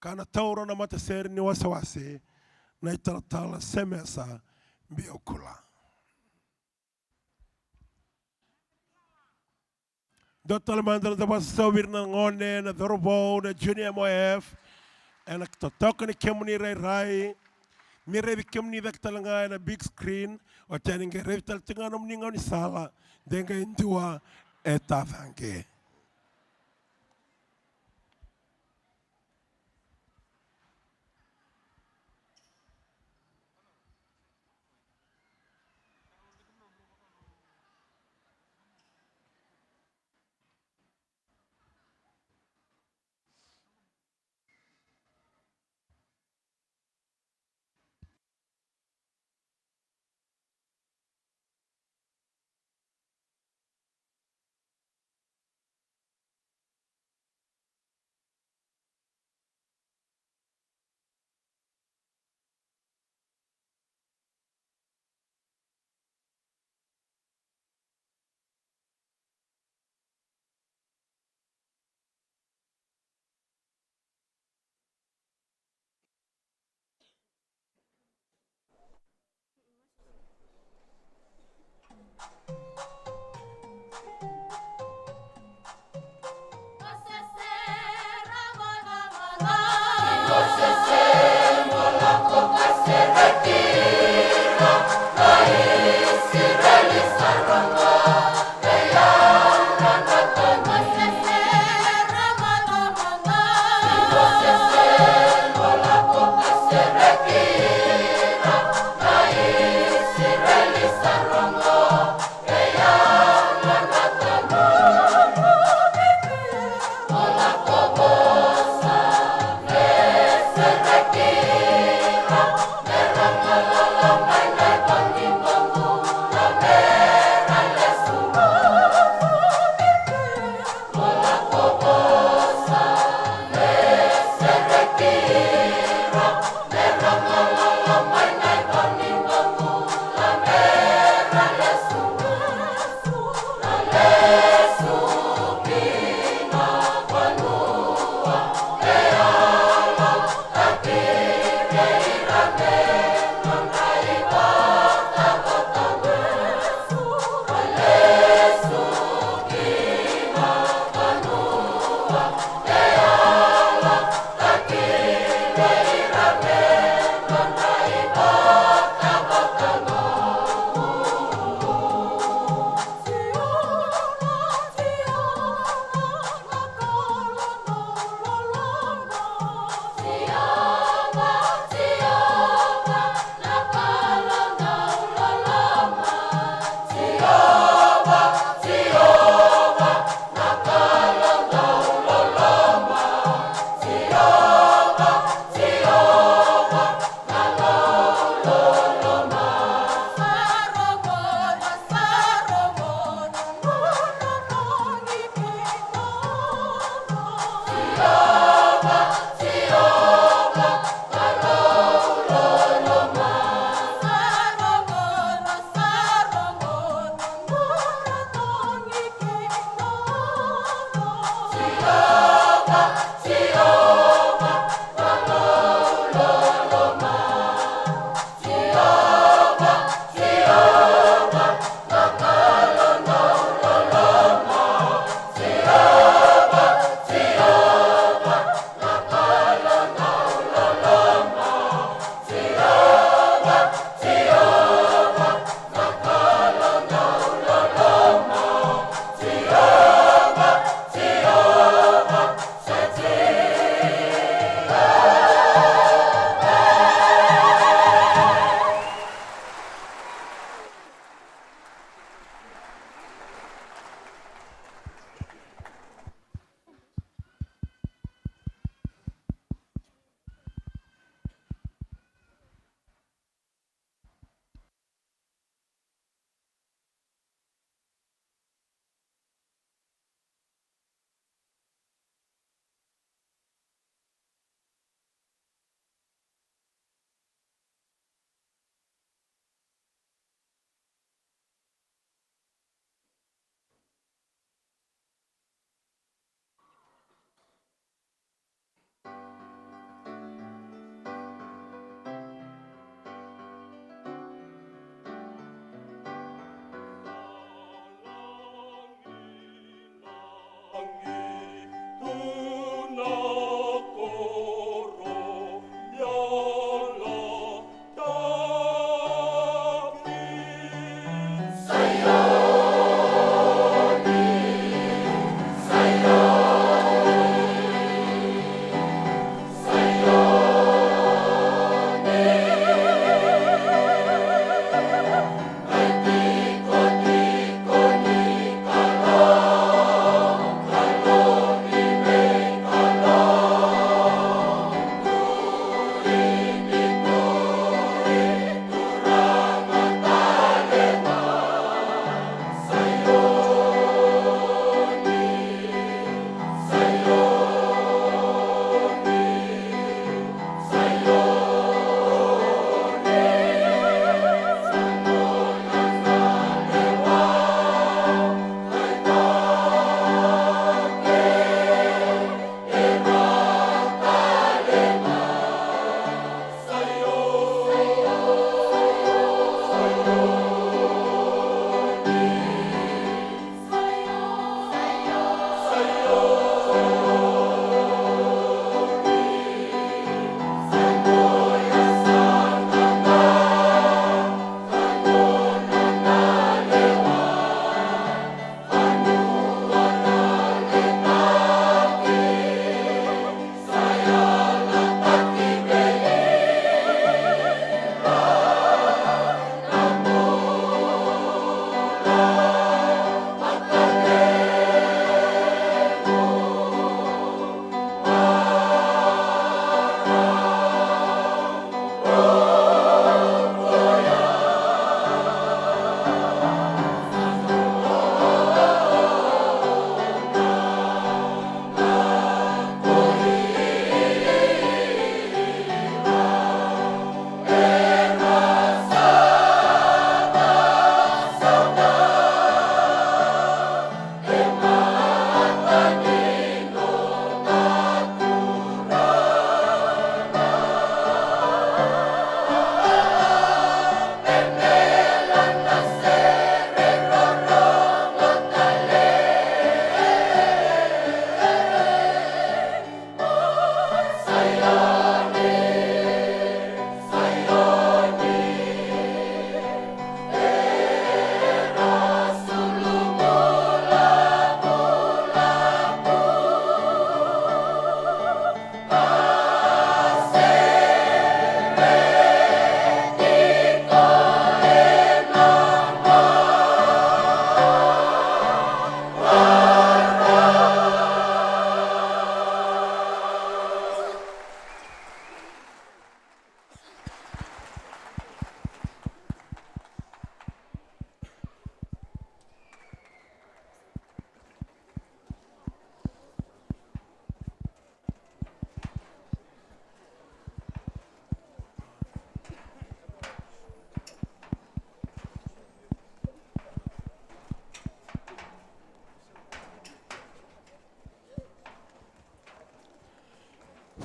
ka na taura na matasere ni wasewase na italatala Semesa Biokula. Dua tale mada na vakasausaumi ira na gone, na cauravou, na Junior M O F, ena totoka ni kemuni rairai. Ni raici kemuni cake tale ga ena big screen, oti yani qai raici tale tiko ga nomuni gaunisala, de qai dua e tacaqe.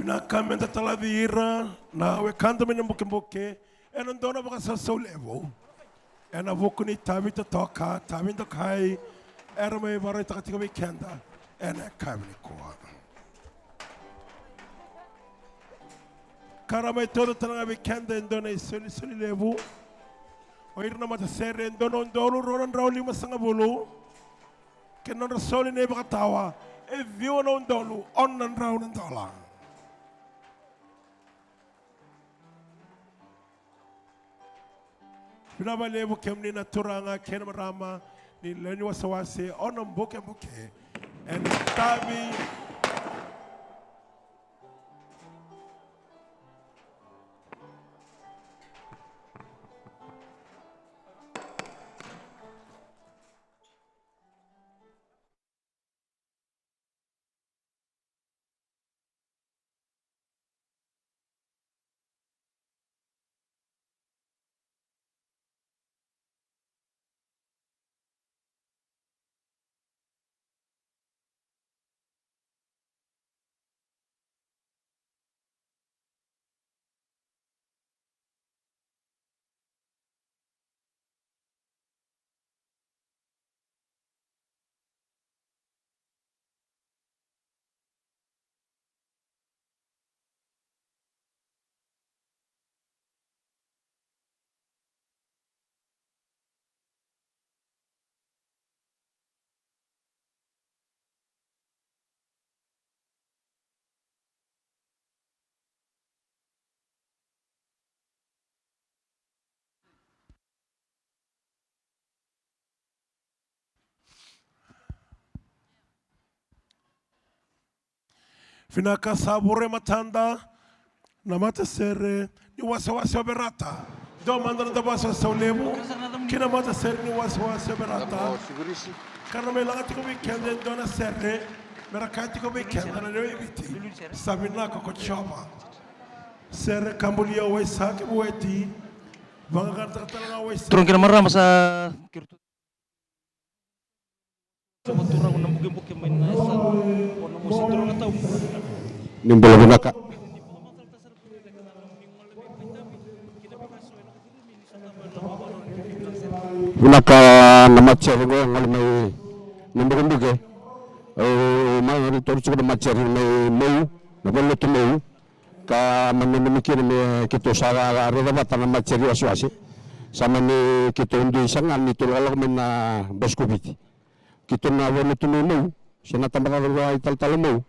Vinaka, meda talaci ira na wekada mai na bukebuke ena dua na vakasausau levu ena vuku ni tavi totoka, tavi dokai era mai vakaraitaka tiko vei keda ena yakavi nikua. Ka ra mai tauca tale ga vei keda e dua na isolisoli levu. O ira na matasere e dua na udolu rua na drau limasagavulu, kei na nodra soli na ivakatawa e ciwa na udolu ono na drau na dola. Vinaka vakalevu kemuni na turaga kei na marama ni lewe ni wasewase o Nabukebuke ena tavi. Vinaka, sa vure matada na matasere ni wasewase o Verata. Dua mada na da wasewase levu ki na matasere ni wasewase o Verata. Ka na mai laga tiko vei keda e dua na sere me ra kaya tiko vei keda na lewe i Viti: Sa vinaka ko Jiova. Sere ka bulia o Waisake Vueti. Vaqaqacotaka tale ga o Waisake. Turaga kei na marama, sa kiro tu. Ni bula vinaka. Vinaka na matasere qo e gole mai Nabukebuke. Au mai, au taura tiko na matasere mai Mou, na valenilotu Mou. Ka mani nanumi kina me keitou sa raica vata na matasere wasewase. Sa mani keitou dui saga ni tou lakolako mai na Bose ko Viti. Keitou na valenilotu Mou, se na tabacakacaka italatala Mou.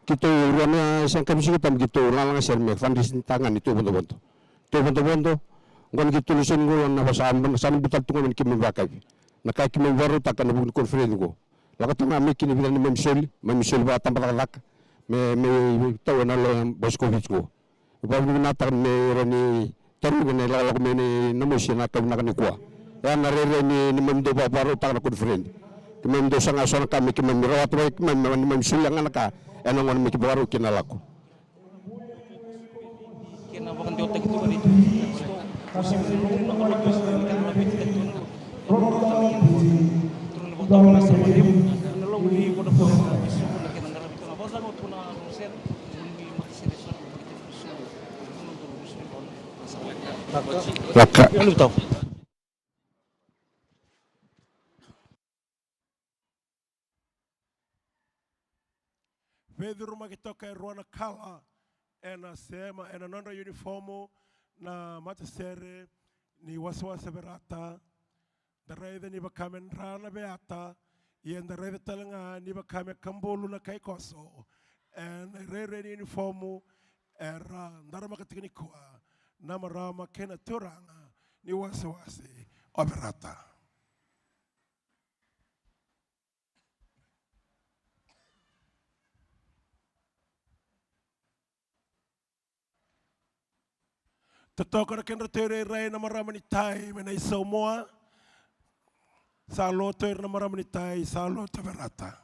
Keitou rua na sega ka vesuka tami keitou lalaga sere me fundraising taka ga ni tou vodovodo. Tou vodovodo, qo na keitou lesoni qo na vasa, sa na butali tu qo me na keimami vakaivi. Na ka keimami vakarautaka na vuku ni koniferedi qo. Lako tale ga mai kina e vica na neimami soli, mami soli vakatabacakacaka me, me tau ena lo Bose ko Viti qo. Vakavinavinakataka me rawa ni tarogi na ilakolako mai na mosi ena yakavi vinaka nikua. Ya na rairai ni, ni neimami dau vakavakarautaka na koniferedi. Keimami dau saga eso na ka me keimami rawata mai, keimami, me neimami solia ga na ka ena gauna me keitou vakarau kina na lako. Vaka. Veicurumaki toka e rua na kala ena sema, ena nodra uniform na matasere ni wasewase Verata. Da raica ni vaka me dra na veiyata, ia da raica tale ga ni vaka me kabulu na kai koso ena irairai ni uniform era daramaka tiko nikua na marama kei na turaga ni wasewase o Verata. Totoka na kedratou irairai na marama ni tai mai na i Samoa. Sa lotu ira na marama ni tai, sa lotu Verata.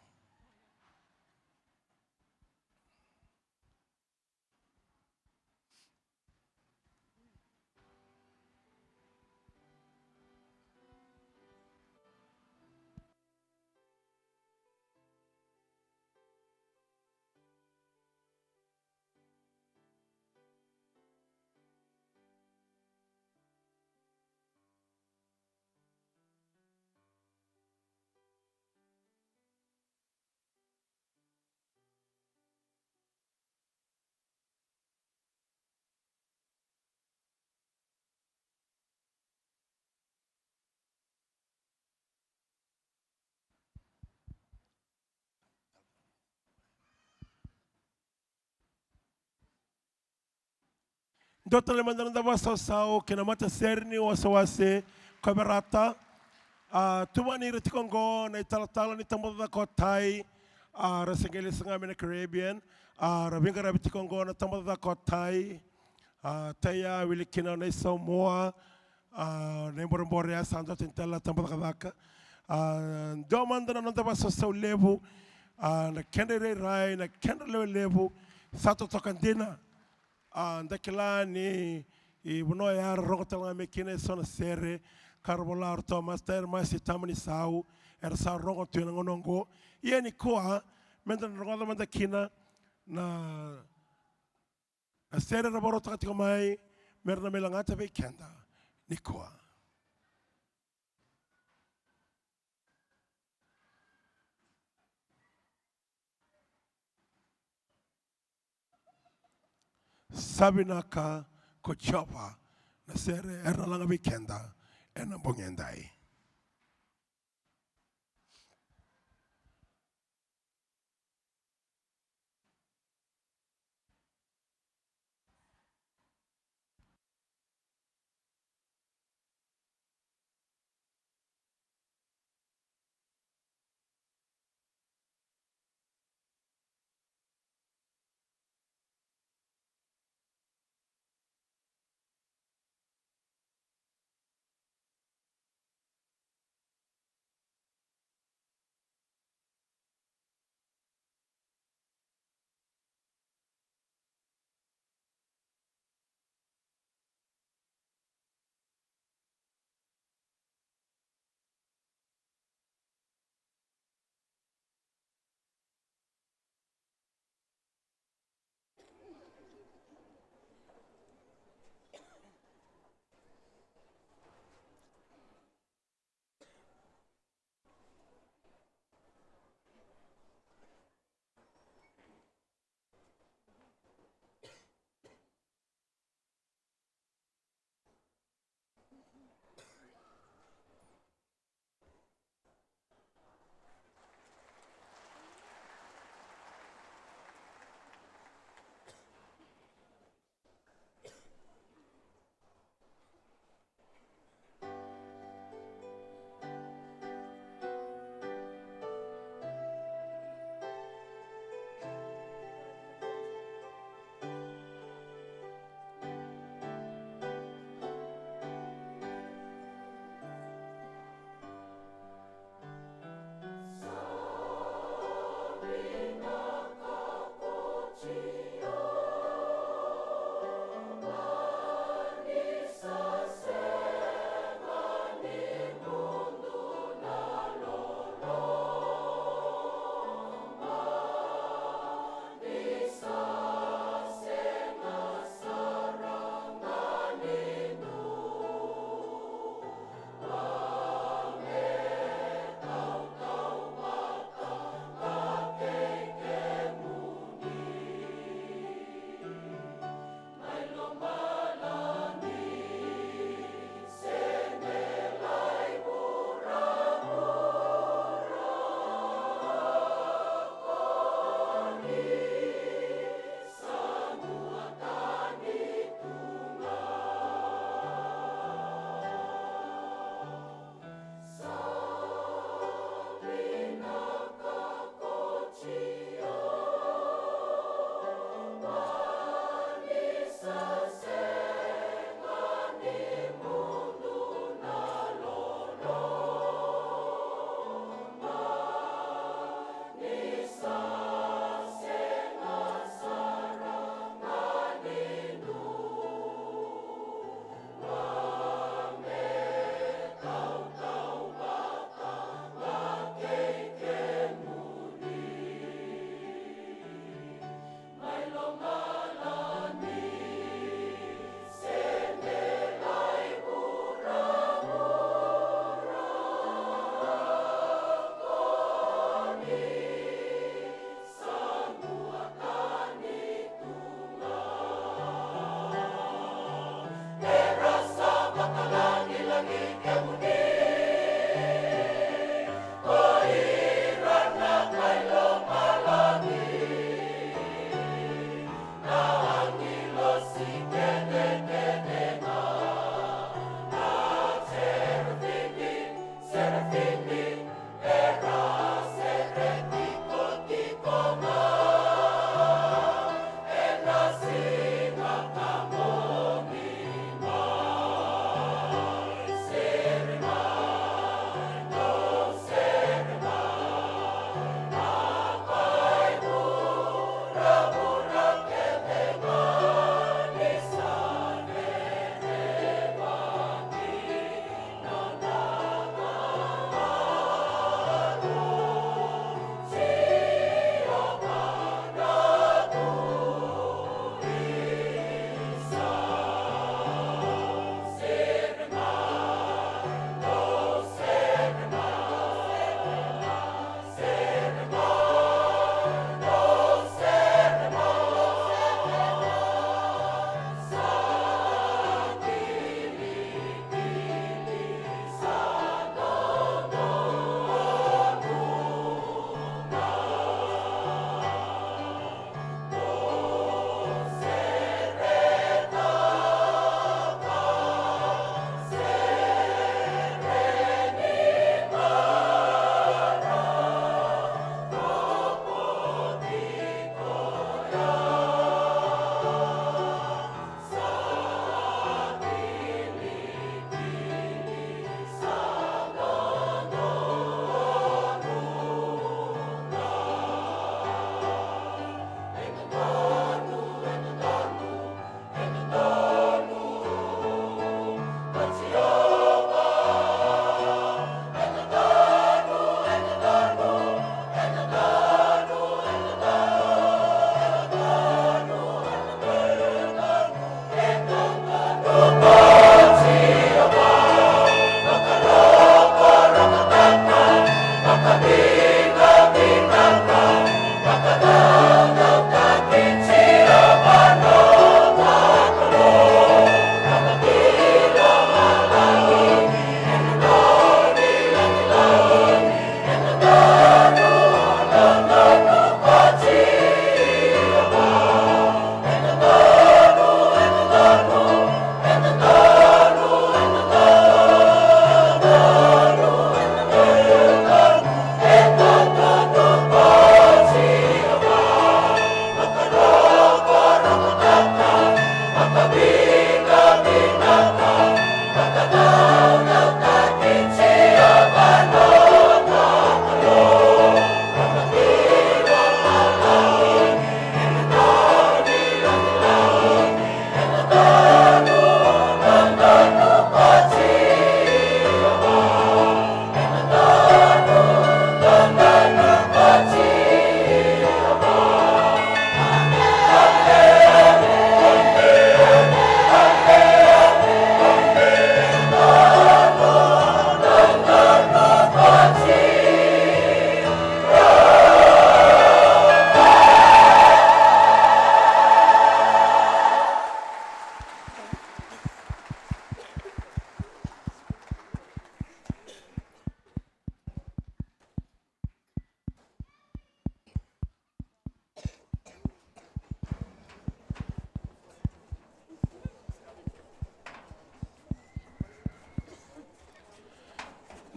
Dua tale mada na noda vakasausau kei na matasere ni wasewase ko Verata. A, tuvani ira tiko oqo na italatala ni tabacakacaka o Tai. A, ra se qai lesu ga mai na Caribbean. A, ra veiqaravi tiko oqo na tabacakacaka o Tai. A, Tai a wili kina na iSamoa. A, na iborebore ya sa dua tani tale na tabacakacaka. A, dua mada na noda vakasausau levu. A, na kedra irairai, na kedra lewe levu. Sa totoka dina. A, da kila ni, i vanua ya ra rogo tale ga mai kina eso na sere, ka ra vola o ratou Master Masi Tamanisau, era sa rogo tu ena gauna oqo. Ia nikua, meda na rogoca mada kina na, na sere ra vakarautaka tiko mai, mera na mai lagata vei keda nikua. Sa vinaka ko Jiova, na sere era na laga vei keda ena bogi edai.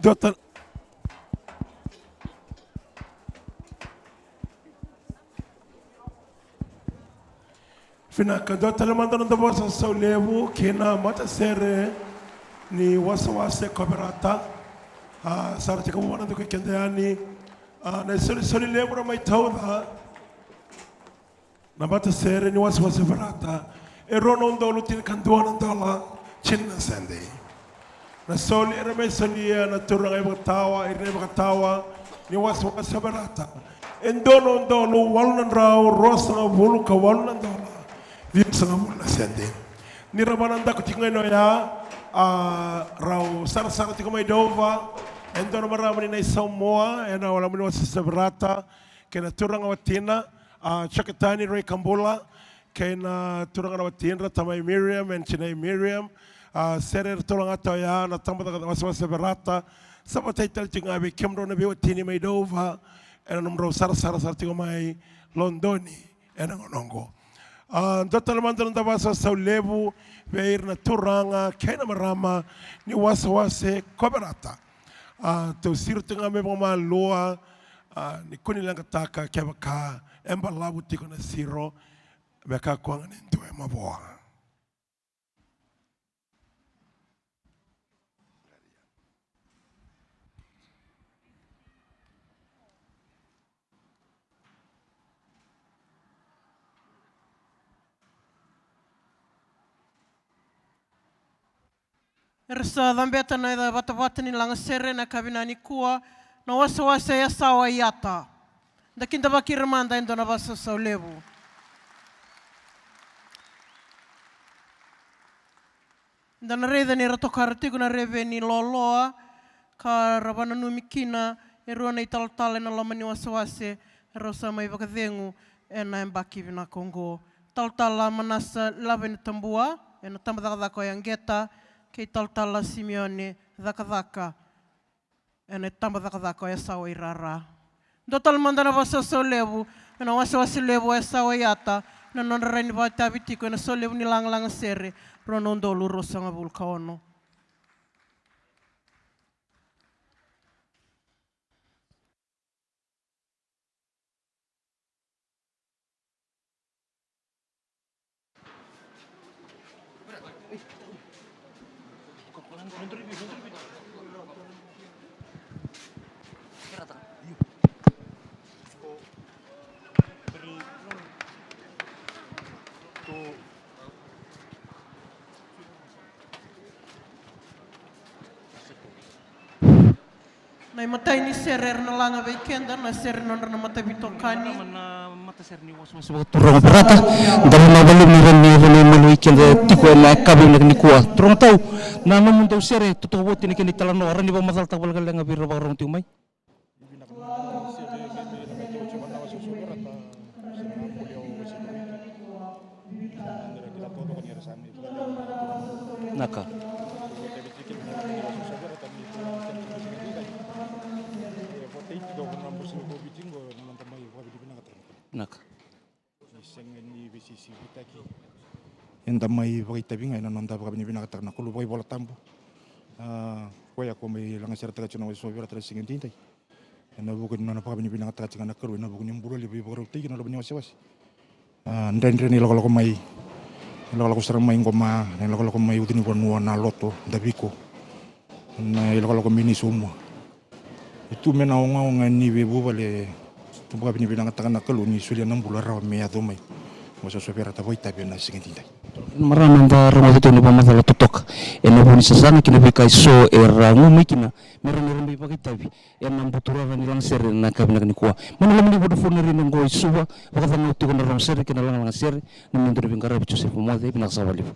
Dua tale. Vinaka, dua tale mada na noda vakasausau levu ki na matasere ni wasewase Koverata. A, sa ra tekivu vua na dua kei keda yani. A, na isolisoli levu ra mai tauca. Na matasere ni wasewase Verata e rua na udolu tinikadua na dola, tini na sede. Na soli era mai solia na turaga iVakatawa, ira na iVakatawa ni wasewase Verata, e dua na udolu walu na drau ruasagavulu ka walu na dola, ciwasagavulu na sede. Ni ra vakanadaku tiko ga ena oya, a, rau sarasara tiko mai Dover e dua na marama ni Naisamoa ena loma ni wasewase Verata, kei na turaga watina, a, Joketani Roikabula, kei na turaga na watidra, tamai Miriam and tinai Miriam. A, sere eratou lagata oya na tabacakacaka wasewase Verata. Sa vakatai tale tiko ga vei kemudrau na veiwatini mai Dover ena nomudrau sarasara sara tiko mai Lodoni ena gauna oqo. A, dua tale mada na noda vakasausau levu vei ira na turaga kei na marama ni wasewase Koverata. A, tou siro tiko ga me vakamalua. A, ni kua ni leqataka kevaka e balavu tiko na siro, me kakua ga ni dua e mavoa. Era sa cabeta na ivatavata ni lagasere ena yakavi nikua, na wasewase Yasawa i Ata. Da kidavaki ira mada e dua na vakasausau levu. Da na raica ni ra tokara tiko na Reveni Loloa, ka ra vakananumi kina e rua na italatala ena loma ni wasewase, erau sa mai vakacegu ena yabaki vinaka oqo. Talatala Manasa Lavenitabua ena tabacakacaka o Yaqeta, kei talatala Simione Cakacaka ena tabacakacaka o Yasawa i Rara. Dua tale mada na vakasausau levu ena wasewase levu o Yasawa i Ata, na nodra rai ni vakaitavi tiko ena solevu ni lagalaga sere, rua na udolu ruasagavulu ka ono. Na imatai ni sere era na laga vei keda, na sere nodra na mataveitokani. Na matasere ni wasewase vakaturaga Verata, da na vakalou ni ra ni ra ni maluai keda tiko ena yakavi vinaka nikua. Turaga tau, na nomudou sere, totoka voti na kena italanoa, ra ni vakamacalataka vakalekaleka vei ira vakarorogo tiko mai. Naka. Naka. Ni sega ni veisisivitaki. Eda mai vakaitavi ga ena noda vakavinavinakataka na Kalou vakaivolatabu. A, koya ko mai lagaseretaka tiko na wase Sovera tara siga daidai. Ena vuku ni nona vakavinavinakataka tiko na Kalou ena vuku ni bula levu e vakarautaki ena loma ni wasewase. A, dredre na ilakolako mai, ilakolako sara mai Goma, na ilakolako mai ucu ni vanua, na loto, daviko. Na ilakolako mai Naisomua. E tu me na ogaoga ni veivuvale. Tu vakavinavinakataka na Kalou ni solia na bula rawa me yaco mai. Mo sa sovera ta vakaitavi ena siga daidai. Marama, eda rogoca tiko na vakamacala totoka ena vuku ni sasaga kei na veika eso era gu mai kina me ra na mai vakaitavi ena buturara ni lagasere ena yakavi vinaka nikua. Mai na loma ni Vodafone Arena qo i Suva, vakacagau tiko na rogo sere kei na lagalaga sere, na nomudou veiqaravi Josefa Moce, vinaka saka vakalevu.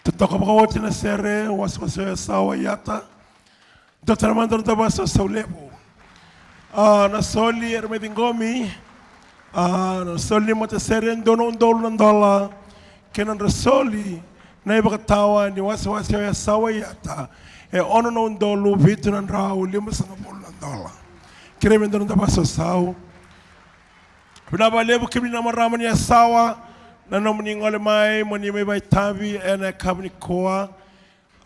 Totoka vakaoti na sere, wasewase o Yasawa Yata. Dua tale mada na noda vakasausau levu. A, na soli era mai ciqomi. A, na soli ni matasere e dua na udolu na dola. Kei na nodra soli na ivakatawa ni wasewase o Yasawa Yata e ono na udolu vitu na drau limasagavulu na dola. Kerei me dua na noda vakasausau. Vinaka vakalevu kemuni na marama ni Yasawa, na nomuni gole mai mo ni mai vakaitavi ena yakavi nikua.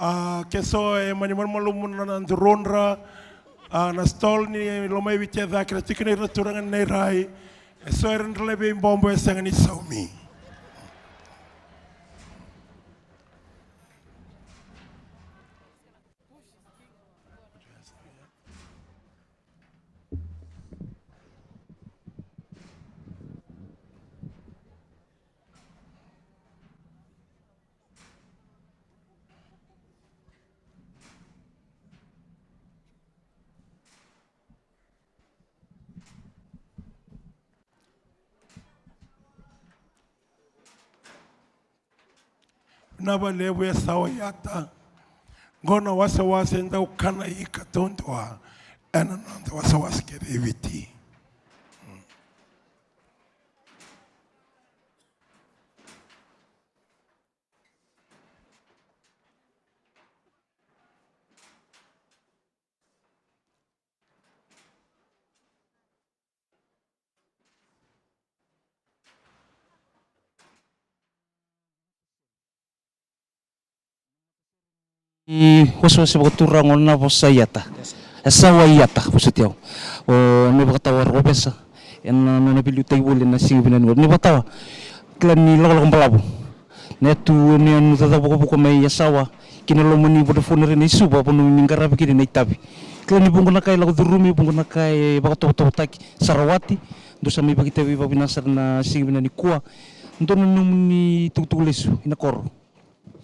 A, ke so e mani malumalumu na durudra, a, na stall ni loma i Viti e cake, na tiko ni ira na turaga ni Nairai. E so era dra lai veibobo e sega ni saumi. Vinaka vakalevu Yasawa Yata. Qo na wasewase dau kana ika taudua ena noda wasewase kece e Viti. I wasewase vakaturaga o Navosa Yata. Yasawa Yata, vosoti au. O na ivakatawa Rokopesa ena nona veiliutaki voli ena siga vinaka nikua. Na ivakatawa, kila ni lakolako balavu. Na yatu ni yanu caca vukavuka mai Yasawa ki na loma ni Vodafone Arena i Suva, vanua ni qaravi kina na itavi. Kila ni vuqa na ka e lako curumi, vuqa na ka e vakatovotovotaki, sa rawati. Dou sa mai vakaitavi vakavinaka sara na siga vinaka nikua. Dou na nomuni tukutuku lesu ina koro.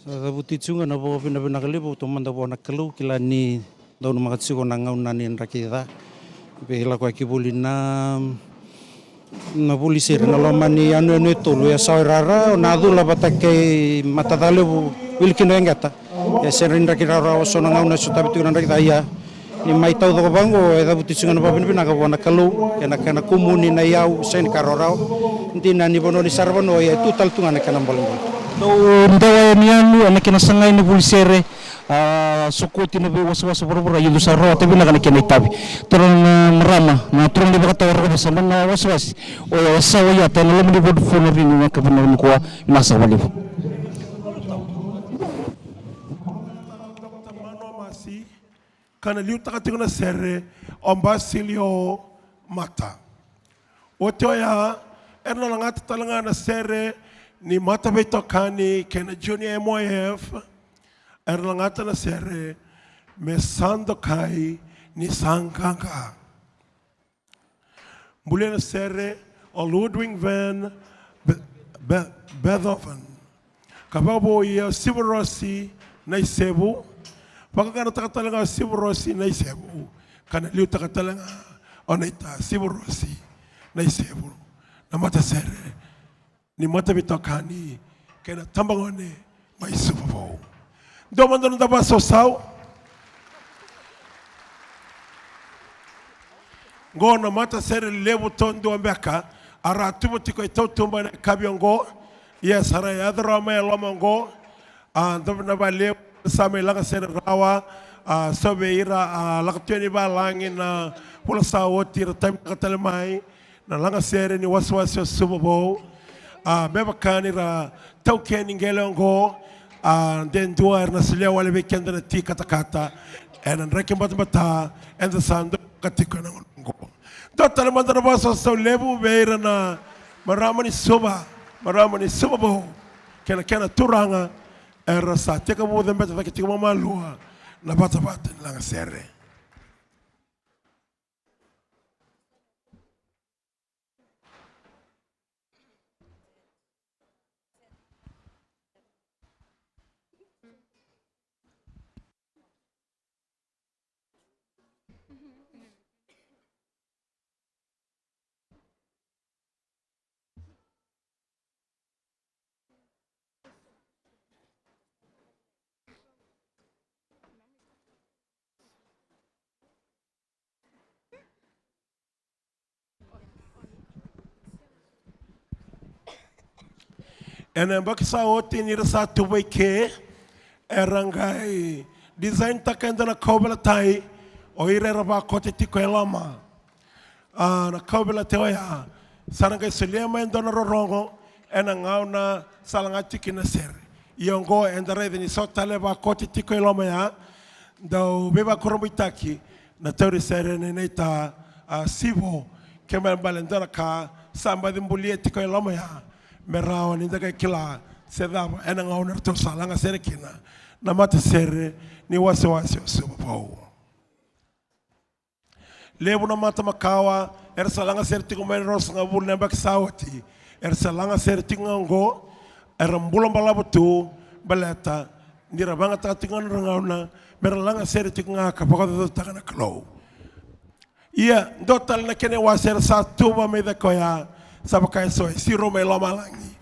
Sa cavuti tiko ga na vakavinavinaka levu, taumada vua na Kalou, kila ni dau namaka tiko na gauna ni draki ca. Veilakoyaki voli na, na vuli sere ena loma ni yanuyanu e tolu, Yasawa i Rara, o Nacula vata kei Matacalevu, Wilikino e Qeta. E sere ni draki rawarawa, so na gauna e sotavi tiko na draki ca, ia ni mai taucoko vaqo, e cavuti tiko ga na vakavinavinaka vua na Kalou, kei na kena kumuni na iyau, sega ni ka rawarawa. Dina ni vanua ni saravanua, ia e tu tale tu ga na kena bolebole. Dou dewa yani yanu ena kena sagai na vuli sere, a, sokoti na veiwasewase voravora, ia dou sa rawata vinaka na kena itavi. Turaga na marama, na turaga ni vakatawa Rokopesa, na wasewase o Yasawa Yata ena loma ni Vodafone Arena ena yakavi vinaka nikua, vinaka saka vakalevu. Ka na liutaka tiko na sere o Basilio Mata. Oti oya, era na lagata tale ga na sere ni mataveitokani kei na Junior M Y F. Era na lagata na sere me sa dokai ni sa qaqa. Bulia na sere o Ludwig van Be-, Be-, Beethoven. Ka vakavouia o Sivarosi Naisevu. Vakayagataka tale ga o Sivarosi Naisevu. Ka na liutaka tale ga o Naita Sivarosi Naisevu. Na matasere ni mataveitokani kei na tabagone mai Suva Vou. Dua mada na noda vakasausau. Qo na matasere levu taudua beka a ra tuva tiko e tautuba ena yakavi oqo. Ia sa ra yaco rawa mai e loma oqo. A, dua na vakalevu sa mai lagasere rawa. A, so vei ira a lako tu yani valagi na vula sa oti, ra tavinaka tale mai na lagasere ni wasewase o Suva Vou. A, me vaka ni ra taukei ni qele oqo, a, de dua era na solia wale vei keda na ti katakata ena draki batabata eda sa doka tiko ena gauna oqo. Dua tale mada na vakasausau levu vei ira na marama ni Suva, marama ni Suva Vou kei na kena turaga, era sa tekivu cabeta cake tiko vakamalua na vatavata ni lagasere. Ena yabaki sa oti ni ra sa tuva i ke, era qai design taka e dua na kauveilatai, o ira era vakote tiko e loma. A, na kauveilatai oya sa na qai solia mai e dua na rorogo ena gauna sa laga tiko kina na sere. Ia oqo eda raica ni so tale e vakote tiko e loma ya, dau veivakurabuitaki na tauri sere nei naita, a, Sivo, kena ibalebale e dua na ka sa baci bulia tiko e loma ya, me rawa ni da qai kila se cava ena gauna ratou sa laga sere kina na matasere ni wasewase o Suva Vou. Levu na mata makawa era sa laga sere tiko mai na ruasagavulu na yabaki sa oti, era sa laga sere tiko ga oqo, era bula balavu tu, baleta ni ra vagataka tiko ga na nodra gauna me ra laga sere tiko ga ka vakacaucautaka na Kalou. Ia, dua tale na kena iwase era sa tuva mai cake oya, sa vaka e so e siro mai lomalagi.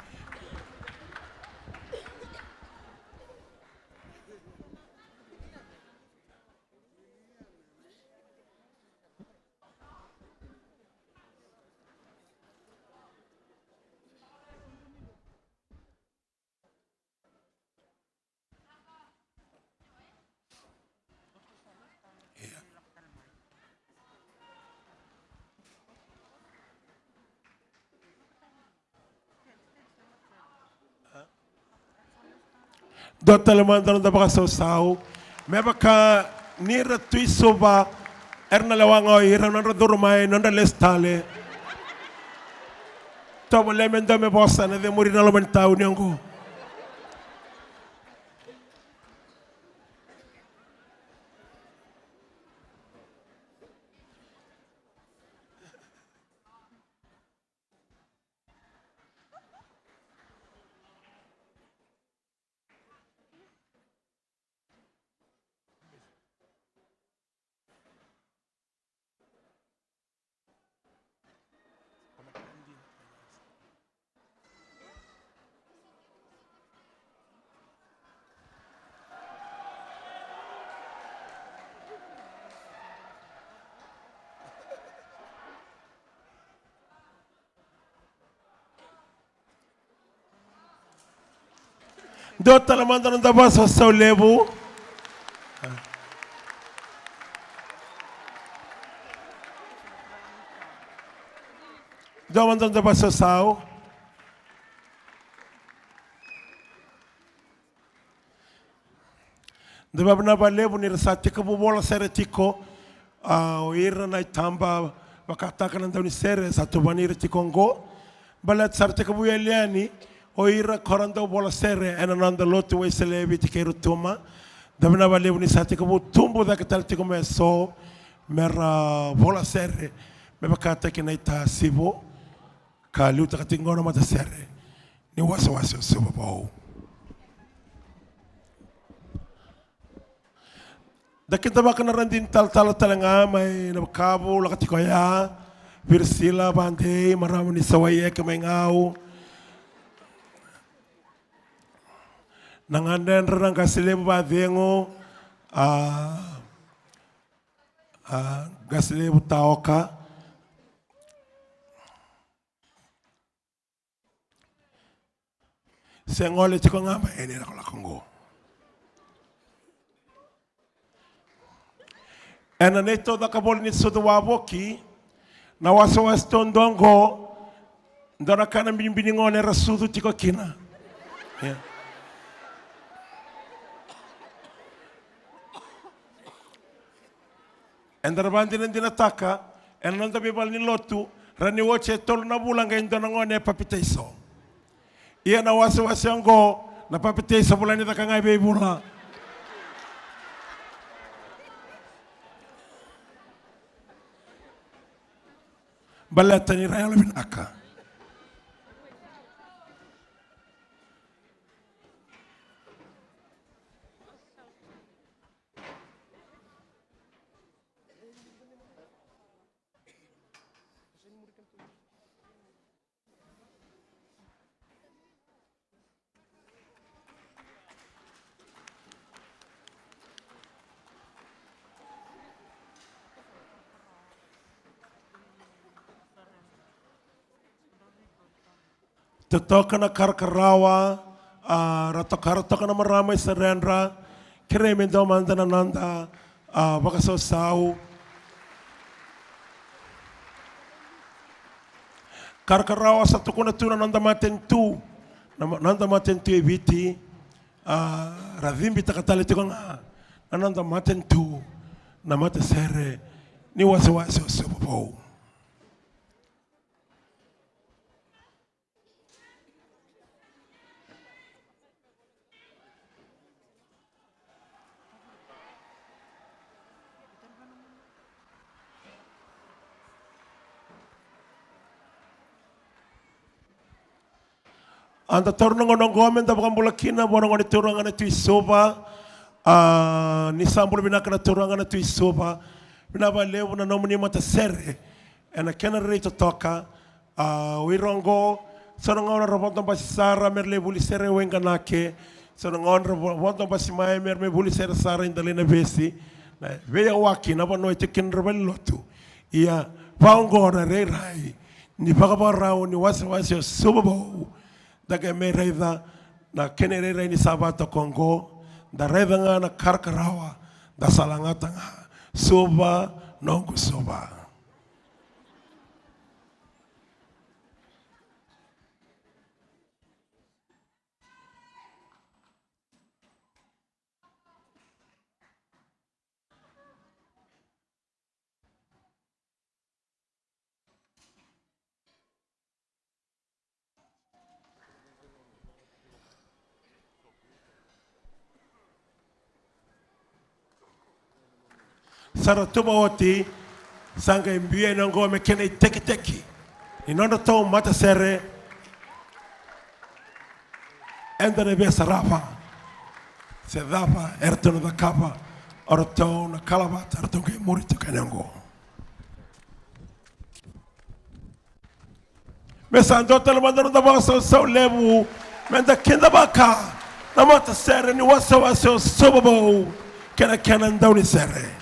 Dua tale mada na noda vakasausau. Me vaka ni ra tu i Suva, era na lewa ga o ira, nodra curu mai, nodra lesu tale. Tovolea me dua me vosa ena cemuri na loma ni tauni oqo. Dua tale mada na noda vakasausau levu. Dua mada na noda vakasausau. Da vakavinavinaka vakalevu ni ra sa tekivu vola sere tiko, a, o ira na itaba vakataka na daunisere sa tuvani ira tiko oqo. Baleta sa ra tekivu yali yani o ira ko ra dau vola sere ena noda lotu Wesele e Viti kei Rotuma. Da vinaka vakalevu ni sa tekivu tubu cake tale tiko mai eso me ra vola sere me vakataki na ita Sivo ka liutaka tiko qo na matasere ni wasewase o Suva Vou. Da kidavaka na radini talatala tale ga mai na vakavu laka tiko ya, Virisila Vadei, marama ni Sawaieke mai Gau. Na gadredra na qase levu Vacegu, a, a, qase levu Taoka. Se gole tiko ga mai ena ilakolako oqo. Ena neitou caka voli ni sucu wavoki, na wasewase taudua oqo, dua na ka na binibini gone era sucu tiko kina. Ia. Eda na vakadinadinataka ena noda veivalenilotu, rawa ni oti e tolu na vula qai dua na gone e papitaiso. Ia na wasewase oqo, na papitaiso vula ni caka ga e veivula. Baleta ni ra yalovinaka. Totoka na karakarawa, a, ra tokara toka na marama i Seredra. Kerei me dua mada na noda, a, vakasausau. Karakarawa sa tukuna tu na noda matanitu, na ma-, noda matanitu e Viti, a, ra cibitaka tale tiko ga na noda matanitu, na matasere ni wasewase o Suva Vou. A da taura na gauna oqo me da vakabula kina vua na gone turaga na Tui Suva. A, ni sa bula vinaka na turaga na Tui Suva. Vinaka vakalevu na nomuni matasere ena kena rairai totoka. A, o ira oqo, so na gauna ra vodo basi sara me ra lai vuli sere e Waiganake, so na gauna ra vo-, vodo basi mai me ra mai vuli sere sara i Delainavesi, na veiyawaki, na vanua e tiko kina na valenilotu. Ia, va oqo na rairai ni vakavakarau ni wasewase o Suva Vou. Da qai mai raica na kena irairai ni sa vakatoka oqo, da raica ga na karakarawa, da sa lagata ga. Suva, noqu Suva. Sa ra tuva oti, sa qai biu yani oqo me kena itekiteki ni nodratou matasere. Eda na via sarava se cava eratou na cakava o ratou na kalavata eratou qai muri tiko yani oqo. Me sa dua tale mada na noda vakasausau levu, me da kidavaka na matasere ni wasewase o Suva Vou kei na kena daunisere.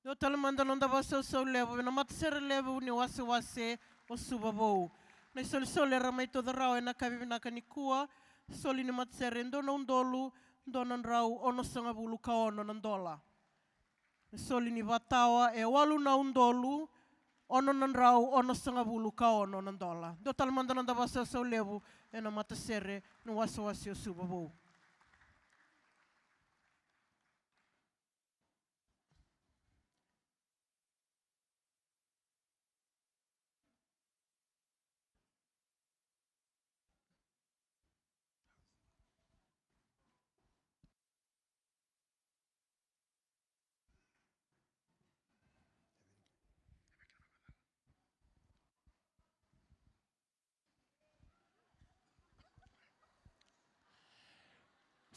Dua tale mada na noda vakasausau levu ena matasere levu ni wasewase o Suva Vou. Na isolisoli era mai tauca rawa ena yakavi vinaka nikua, soli ni matasere e dua na udolu dua na drau onosagavulu ka ono na dola. Na soli ni vatawa e walu na udolu ono na drau onosagavulu ka ono na dola. Dua tale mada na noda vakasausau levu ena matasere ni wasewase o Suva Vou.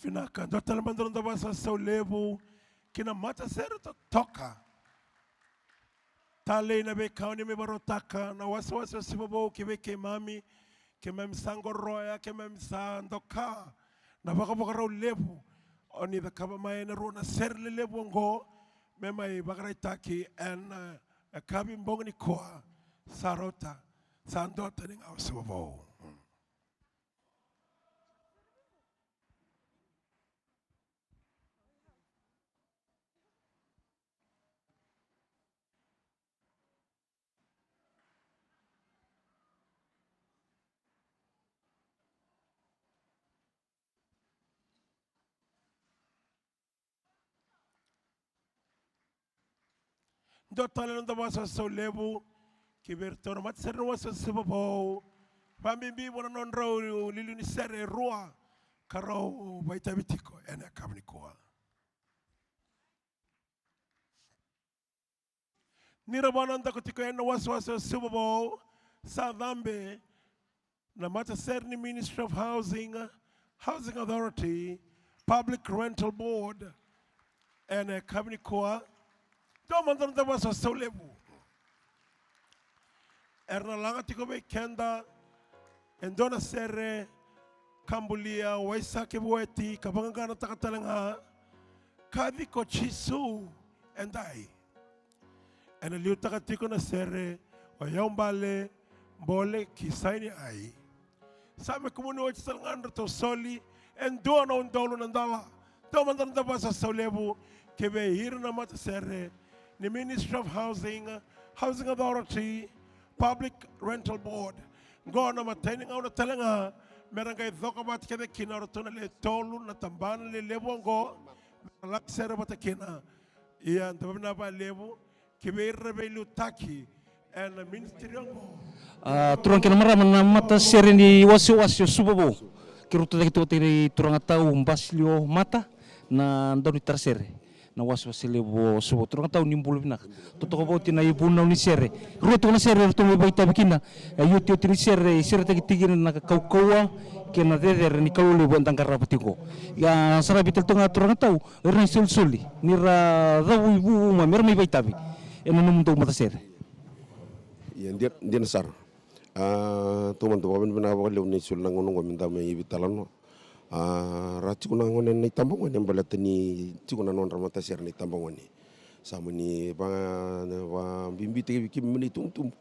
Vinaka, dua tale mada na noda vakasausau levu ki na matasere totoka. Talei na veika o ni mai vakarautaka na wasewase o Suva Vou ki vei keimami, keimami sa qoroya, keimami sa doka na vakavakarau levu o ni cakava mai ena rua na sere lelevu oqo me mai vakaraitaki ena, e, yakavi bogi nikua. Sa rauta, sa dua tani ga o Suva Vou. Dua tale na noda vakasausau levu ki vei iratou na matasere ni wasewase o Suva Vou, vakabibi vua na nodrau iliuliu ni sere e rua ka rau vakaitavi tiko ena yakavi nikua. Ni ra vakanadaka tiko yani na wasewase o Suva Vou, sa cabe na matasere ni Ministry of Housing, Housing Authority, Public Rental Board ena yakavi nikua. Dua mada na noda vakasausau levu. Era na laga tiko vei keda e dua na sere ka bulia Waisake Vueti ka vaqaqanataka tale ga Kaci ko Jisu Edai. Ena liutaka tiko na sere o Yaubale Bole ki Saini Ai. Sa me kumuni oti tale ga na nodratou soli e dua na udolu na dola. Dua mada na noda vakasausau levu ki vei ira na matasere ni Ministry of Housing, Housing Authority, Public Rental Board. Qo na imatai ni gauna tale ga me ra qai coka vata kece kina o ratou na le tolu na tabana lelevu oqo me ra lako sere vata kina. Ia, da vakavinavinaka vakalevu ki vei ira na veiliutaki ena ministry oqo. A, turaga kei na marama, na matasere ni wasewase o Suva Vou, keirau tucake tiko vata kei turaga tau Basilio Mata, na daunitara sere na wasewase levu o Suva Vou. Turaga tau, ni bula vinaka. Totoka vata na ivunau ni sere. Rua tiko na sere eratou mai vakaitavi kina. E iotioti ni sere, e seretaki tiko kina na kaukauwa kei na cecere ni Kalou levu eda qarava tiko. Ia, sa ravi tale tu ga, turaga tau, o ira na isolisoli ni ra cavu i Vuvuma me ra mai vakaitavi ena nomudou matasere. Ia, dina, dina sara. A, tou mada vakavinavinaka vakalevu na isulu na gauna oqo me da mai veitalanoa. A, ra tiko na gone na itabagone baleta ni tiko na nodra matasere na itabagone. Sa mani va, vabibitaki vei keimami na itubutubu.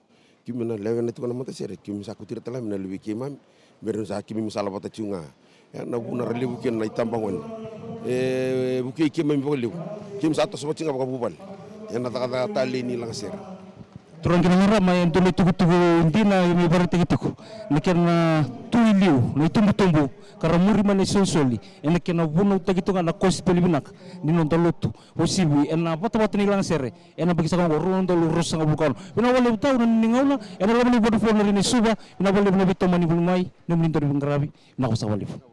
Keimami na lewena tiko na matasere, keimami sa kauti ira tale ga me na luvei keimami, me ra sa keimami sala vata tiko ga. Ena vuna ra levu kina na itabagone. E vukei keimami vakalevu. Keimami sa toso vata tiko ga vakavuvale ena cakacaka talei ni lagasere. Turaga kei na marama, e dua na itukutuku dina e mai vakaraitaki tiko na kena tu i liu na itubutubu ka ra muri mai na isolisoli ena kena vunautaki tu ga na kosipeli vinaka ni noda lotu. Uasivi ena vatavata ni lagasere ena yabaki sa ka oqo, rua na udolu ruasagavulu ka ono. Vinaka vakalevu tau na nomuni gauna, ena loma ni Vodafone Arena e Suva. Vinaka vakalevu na veitomani voli mai, nomuni dau ni veiqaravi. Vinaka saka vakalevu.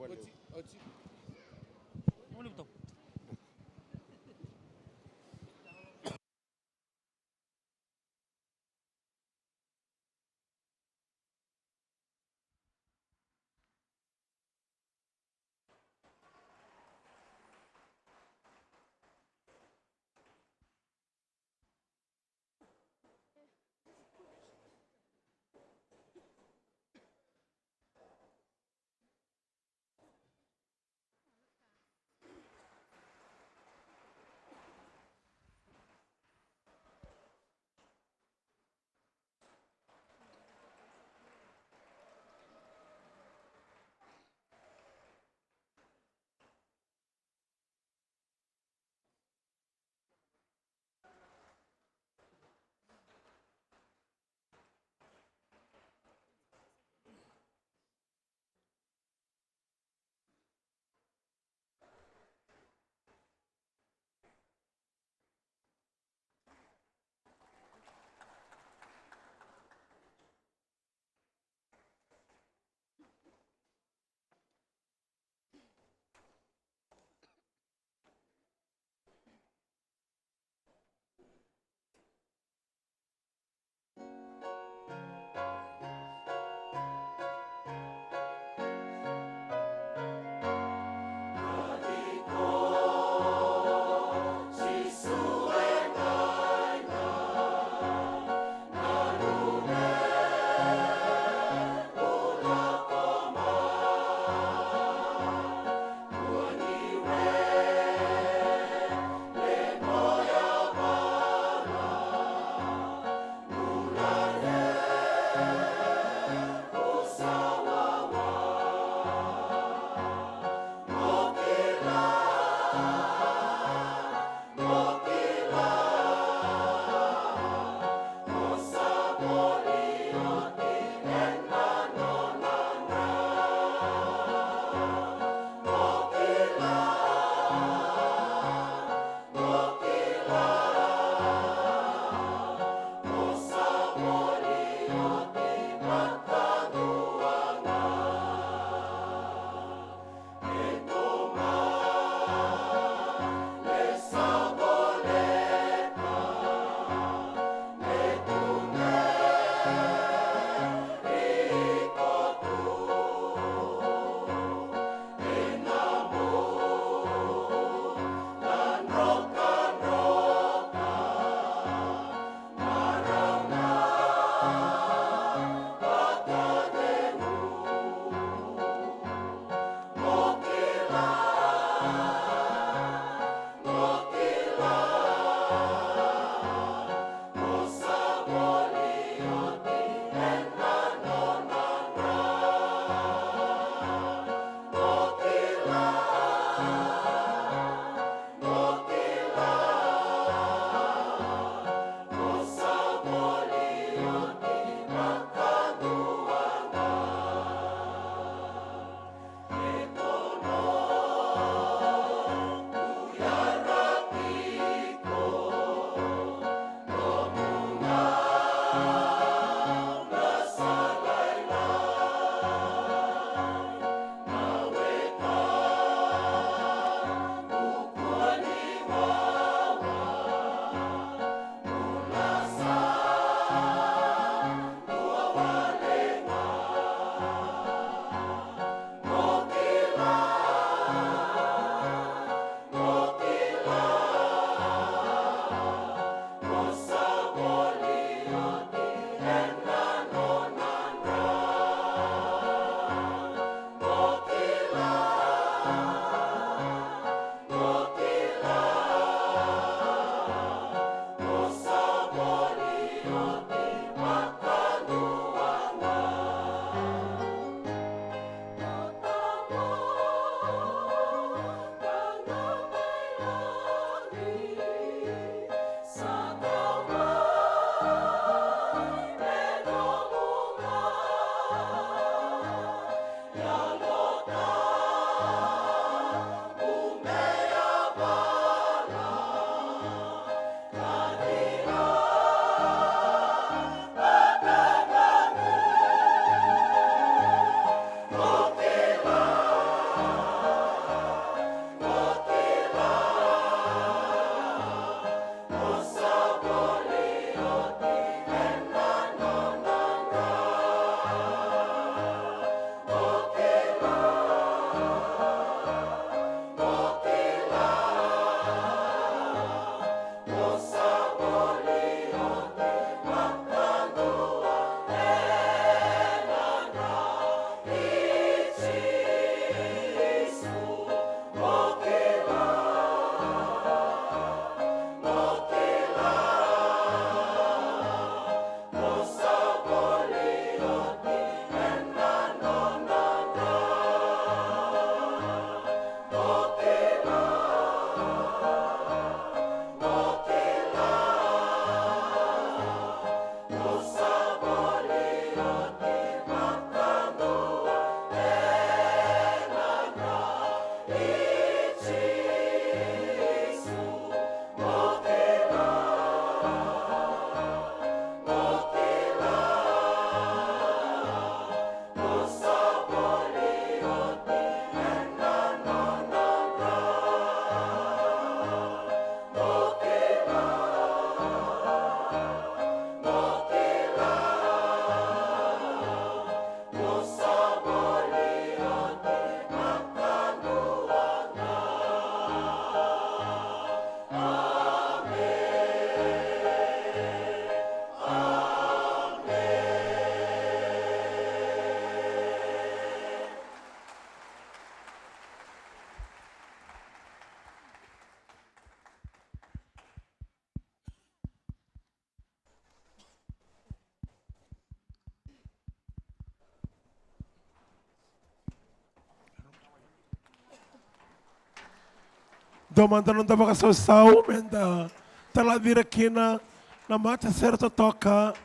Taumada na noda vakasausau me da talaci ira kina na matasere totoka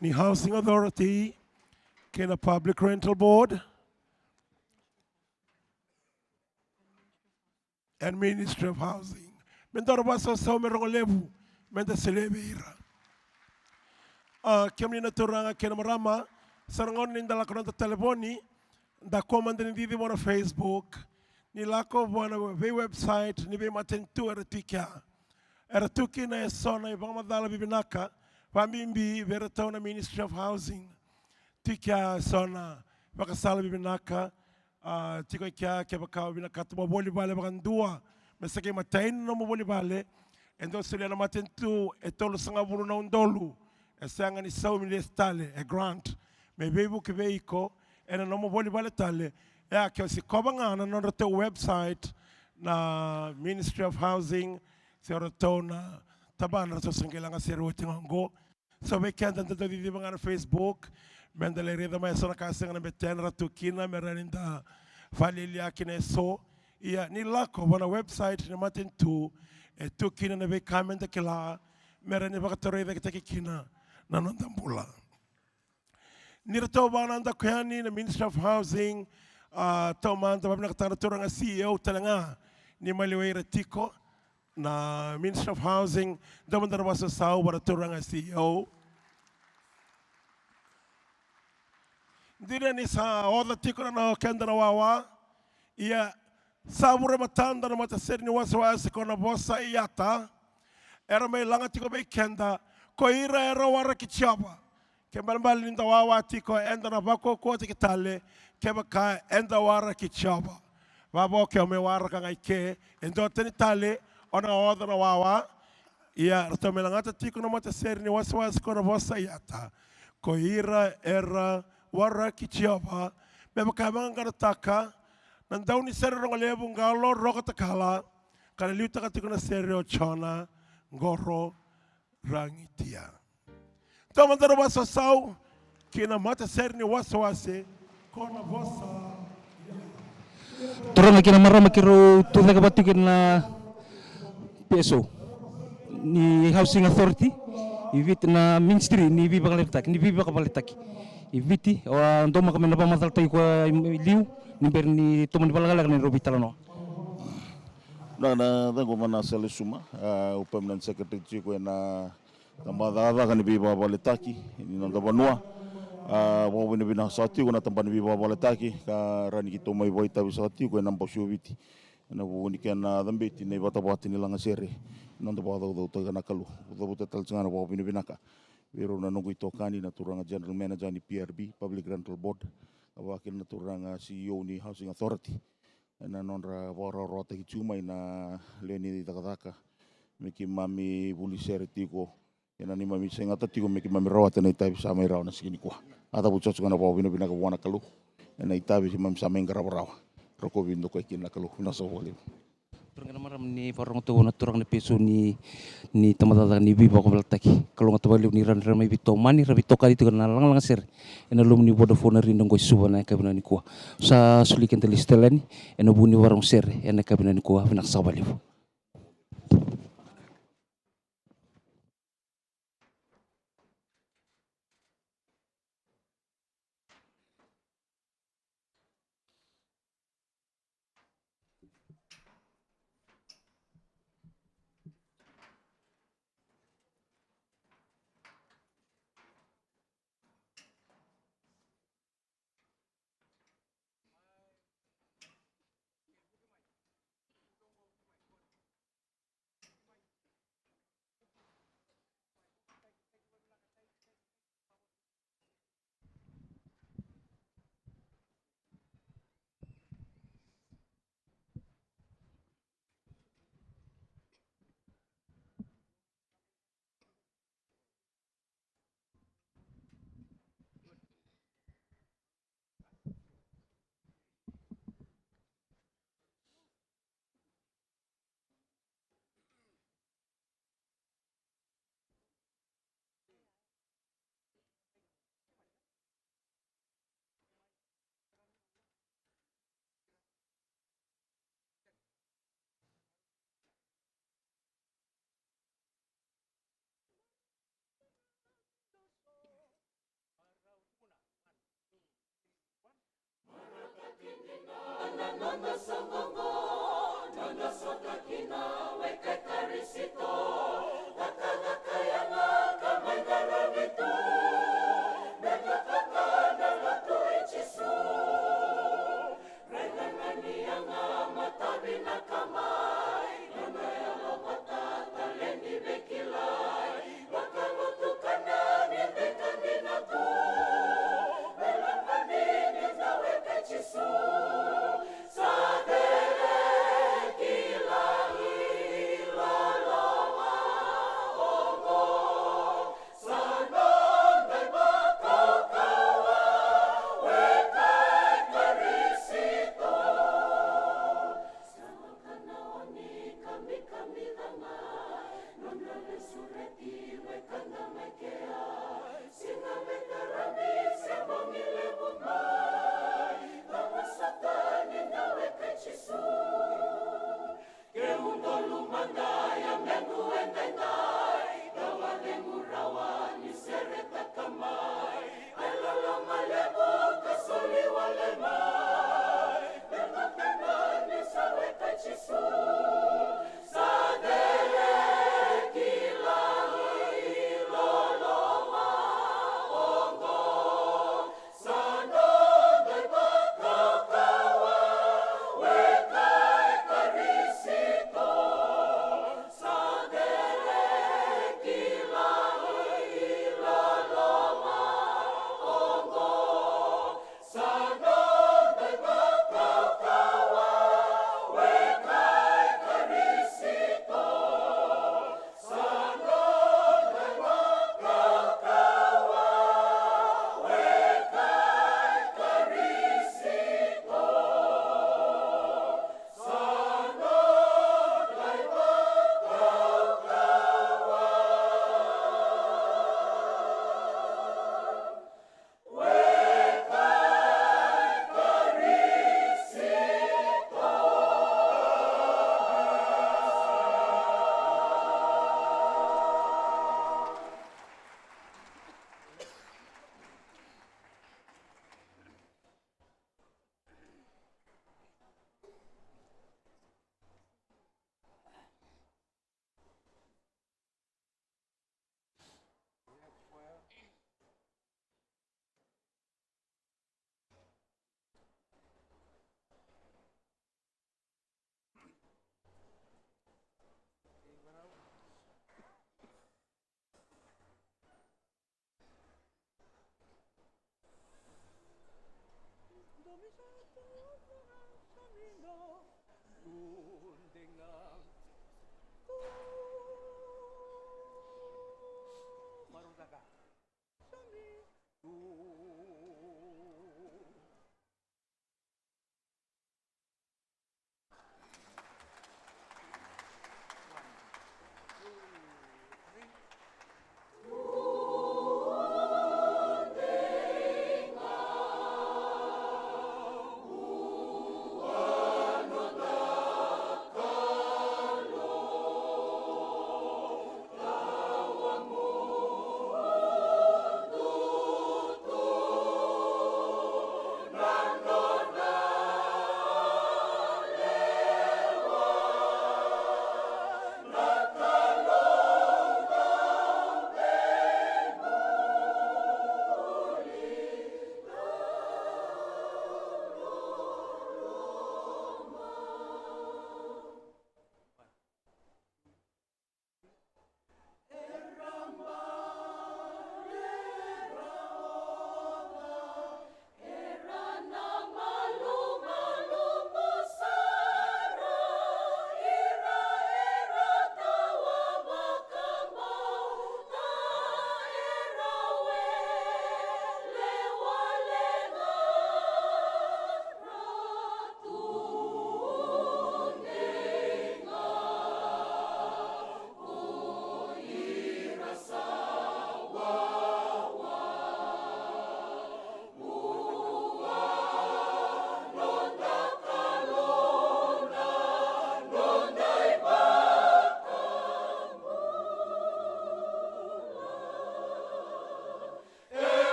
ni Housing Authority kei na Public Rental Board and Ministry of Housing. Me daru vakasausau me rogo levu me da solia vei ira. A, kemuni na turaga kei na marama, sa na gauna ni da lako na noda talevoni, da kua mada ni cici vua na Facebook, ni lako vua na veiwebsite ni veimatanitu era tu i kea. Era tu kina e so na ivakamacala vivinaka, vakabibi vei iratou na Ministry of Housing. Tu i kea e so na vakasala vivinaka, a, tiko i kea kevaka o vinakata mo voli vale vakadua, me sa qai matai na nomu voli vale, e dau solia na matanitu e tolusagavulu na udolu, e sega ni saumi lesu tale, e grant, me veivuke vei iko ena nomu voli vale tale. E a ke o sikova ga na nodratou website na Ministry of Housing, se o ratou na tabana ratou sa qai lagasere oti ga oqo. So vei keda da dau ciciva ga na Facebook, me da lai raica mai e so na ka sega na betena ra tu kina, me rawa ni da vakalialia kina e so. Ia ni lako vua na website ni matanitu, e tu kina na veika me da kila, me rawa ni vakataraicaketaki kina na noda bula. Ni ratou vakanadaku yani na Ministry of Housing, a, taumada vakavinakataka na turaga C E O tale ga ni maliwai ira tiko na Ministry of Housing, dou mada na vakasausau vua na turaga C E O. Dina ni sa oca tiko na, na keda na wawa, ia sa vure matada na matasere ni wasewase ko na Vosa i Yata. Era mai laga tiko vei keda ko ira era waraki Jiova. Ke balebale ni da wawa tiko, eda na vakaukauwataki tale kevaka eda waraki Jiova. Vavo ke o mai waraka ga i ke e dua tani tale, o na oca na wawa. Ia ratou mai lagata tiko na matasere ni wasewase ko na Vosa i Yata ko ira era waraki Jiova. Me vaka e vaqaqarataka na daunisere rogo levu Qalo Roko Takala, ka na liutaka tiko na sere o Jona Qoro Ragitia. Taumada na vakasausau ki na matasere ni wasewase ko na Vosa. Turaga kei na marama, keirau tucake vata tiko na P S O ni Housing Authority i Viti, na Ministry ni Veivakaleqataki, ni Veivakavaletaki i Viti, au a domaka me na vakamacalataki koya i liu ni bera ni tomani vakalekaleka na neirau veitalanoa. Na, na caqu o Vanasa Lesuma, a, au permanent secretary tiko ena tabacakacaka ni veivakavaletaki ni noda vanua. A, vakavinavinaka saka tiko na tabana ni veivakavaletaki ka rawa ni keitou mai vakaitavi saka tiko ena Bose o Viti ena vuku ni kena cabeti na ivatavata ni lagasere ni noda vakacaucautaki na Kalou. Au cavuta tale tiko ga na vakavinavinaka vei rau na noqu itokani na turaga general manager ni P R B, Public Rental Board, ka vakakina na turaga C E O ni Housing Authority ena nodra vakarawarawataki tiko mai na lewe ni cakacaka me keimami vuli sere tiko, ena neimami segata tiko me keimami rawata na itavi sa mai rawa na siga nikua. A cavuti saka tiko ga na vakavinavinaka vua na Kalou ena itavi keimami sa mai qarava rawa. Rokovi dokai kina na Kalou. Vinaka saka vakalevu. Turaga kei na marama, ni vakarorogo tu vua na turaga na P S O ni, ni tabacakacaka ni veivakavaletaki. Kalougata vakalevu ni ra, ra mai veitomani, ra veitokani tiko na lagalaga sere ena loma ni Vodafone Arena oqo e Suva ena yakavi vinaka nikua. Sa soli keda lesu tale yani ena vuku ni vakarorogo sere ena yakavi vinaka nikua. Vinaka saka vakalevu. Weka Karisito, cakacaka yaga ka mai qaravi tu, me cakacaka na lotu i Jisu. Raica na ni yaga matavi na kamai, na yalo vata taleni veikilai, vakalotu kana ni veika dina tu, me lako ni ni na weka Jisu.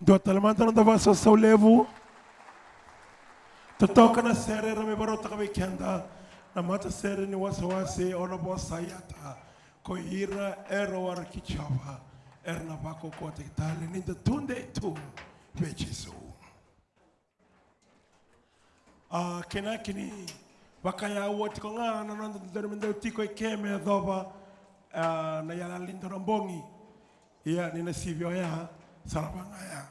Dua tale mada na noda vakasausau levu. Totoka na sere era mai vakarautaka vei keda na matasere ni wasewase o Navosayata. Ko ira era waraki Jiova era na vakaukauwataki tale ni da tudei tu vei Jisu. A, kena kini vakaya ua tiko ga na noda dodonu me dau tiko i ke me yacova, a, na iyalayala ni dua na bogi. Ia ni na sivi oya sa na vagaya.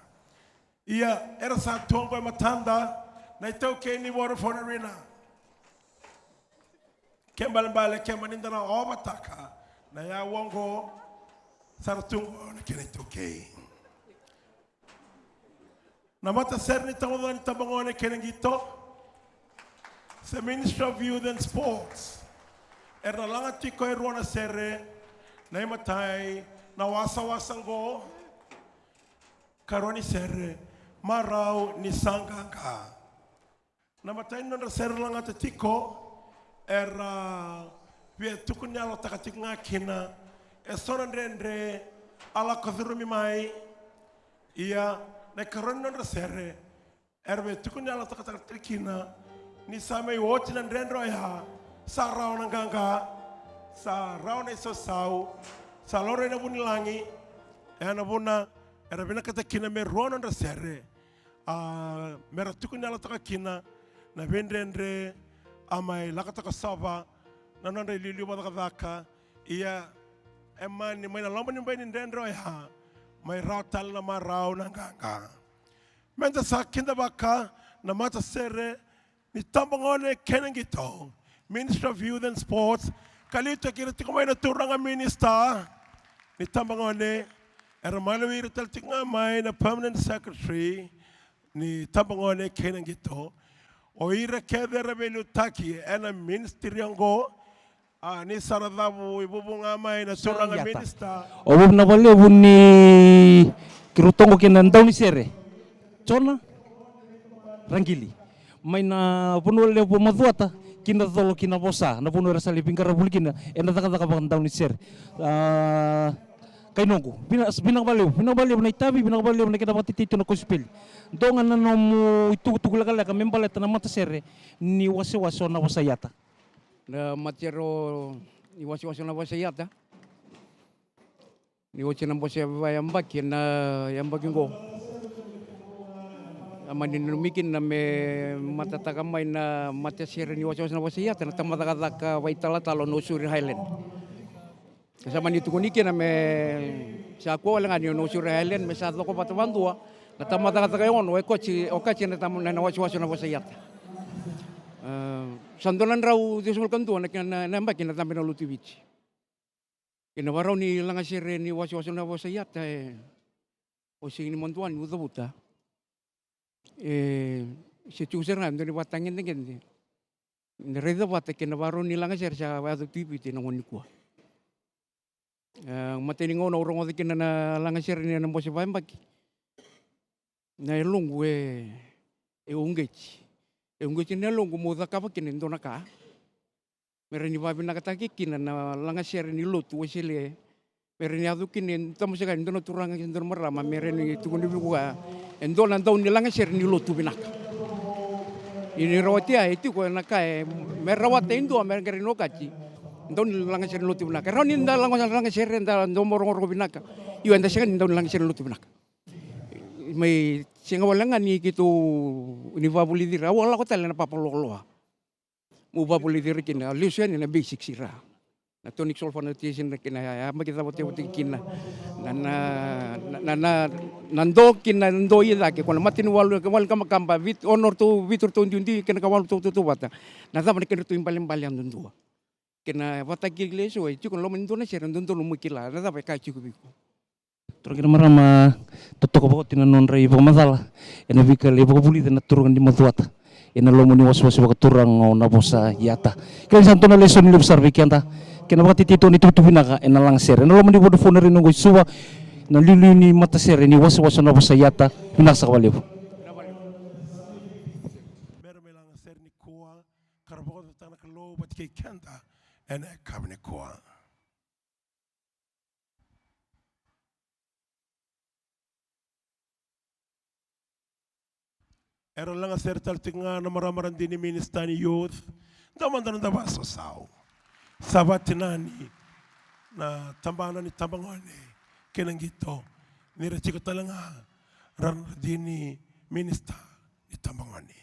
Ia era sa tu oqo e matada na iTaukei ni Vodafone Arena. Ke balebale ke mani da na ovataka na yawa oqo, sa ra tu oqo na kena iTaukei. Na matasere ni tabagone, tabagone kei na qito, se Ministry of Youth and Sports. Era na laga tiko e rua na sere, na imatai na wasawasa oqo, karua ni sere, marau ni sa qaqa. Na imatai ni nodra sere lagata tiko, era via tukuni yalotaka tiko ga kina eso na dredre a lako curumi mai. Ia na ikarua ni nodra sere, era via tukuni yalotaka tiko kina ni sa mai oti na dredre oya, sa rawa na qaqa, sa rawa na isausau, sa laurai na vunilagi. E na vuna era vinakata kina me rua nodra sere, a, me ra tukuni yalotaka kina na veidredre a mai lakataka sova na nodra iliuliu vakacakacaka. Ia e mani mai na loma ni bai ni dredre oya, mai rawa tale na marau na qaqa. Me da sa kidavaka na matasere ni tabagone kei na qito, Ministry of Youth and Sports, ka liutaki ira tiko mai na turaga minisita ni tabagone, era maliwai ira tale tiko ga mai na permanent secretary ni tabagone kei na qito. O ira kece era veiliutaki e na ministry oqo, a, ni sa na cavu i vuvu ga mai na turaga minisita. O vuvu na valevu ni kiro toqo kei na daunisere. Jona Raqili. Mai na vanua levu o Macuata, ki na colo ki na vosa, na vanua era sa lai veiqaravuli kina e na cakacaka vakadaunisere. A, kai noqu, vina-, vinaka valevu, vinaka valevu na itavi, vinaka valevu na kena vakatetei tu na kosipeli. Dua ga na nomu itukutuku lekaleka me baleta na matasere ni wasewase o Navosayata. Na matasere ni wasewase o Navosayata. Ni oti na bose vakayabaki na yabaki oqo. A mani nanumi kina me matataka mai na matasere ni wasewase o Navosayata na tabacakacaka vakaitalatala o Nausori Highland. Sa mani tukuni kina me sa kua wale ga ni o Nausori Highland me sa coko vata vakadua na tabacakacaka e ono e okati, okati na taba na wasewase o Navosayata. A, sa dua na drau ciwasagavulu ka dua na kena, na, na yabaki na cabe na lotu i Viti. Kei na vakarau ni lagasere ni wasewase o Navosayata, e, o Siganimadu ni Ucavuta. E se tiko sara ga e dua na ivakatagedegede. Da raica vata kei na vakarau ni lagasere sa yaco tu i Viti ena gauna nikua. E, matai ni gauna au rogoca kina na lagasere ni na bose vakayabaki. Na yaloqu e, e uqeti. E uqeti na yaloqu meu cakava kina e dua na ka me rawa ni vakavinakataki kina na lagasere ni lotu Wesele. Me rawa ni yaco kina e tamusaka e dua na turaga se dua na marama me rawa ni tukuni vei koya e dua na dau ni lagasere ni lotu vinaka. Ia ni rawati ya e tiko na ka e me rawata e dua me rawa ni okati dau ni lagasere ni lotu vinaka. E rawa ni da laga-, lagasere da dau mo rogorogo vinaka. Io, eda sega ni dau ni lagasere ni lotu vinaka. Mai sega wale ga ni keitou ni vakavulici ira, au a lako tale na papaloloa. Meu vakavulici ira kina, lesu yani na basics ira. Na tonic solfa notation kina, ya, ya, maki cava tiko kina. Na, na, na, na, na, na do kina, na do i cake, ko na mata ni walu, walu kamakama, vitu, ono ratou, vitu ratou duidui, kei na ka walu ratou, ratou vata. Na cava na kena ratou ibalebale yadudua. Kei na vata kei lesu, e tiko na loma ni dua na sere, dodonu mo kila, na cava e ka tiko vei iko. Turaga kei na marama, totoka vakaoti na nodra ivakamacala ena veika e vakavulica na turaga ni Macuata ena loma ni wasewase vakaturaga o Navosayata. Kila ni sa dua na lesoni levu sara vei keda, kei na vakatetei tu na itukutuku vinaka ena lagasere ena loma ni Vodafone Arena oqo i Suva, na liuliu ni matasere ni wasewase o Navosayata. Vinaka saka vakalevu. Mera mai lagasere nikua, ka ra vakacataka na Kalou vata kei keda ena yakavi nikua. Era lagasere tale tiko ga na marama radini, minista ni youth. Da mada noda vasasau. Sa vatinani na tabana ni tabagone kei na qito, ni ra tiko tale ga na radini, minista ni tabagone.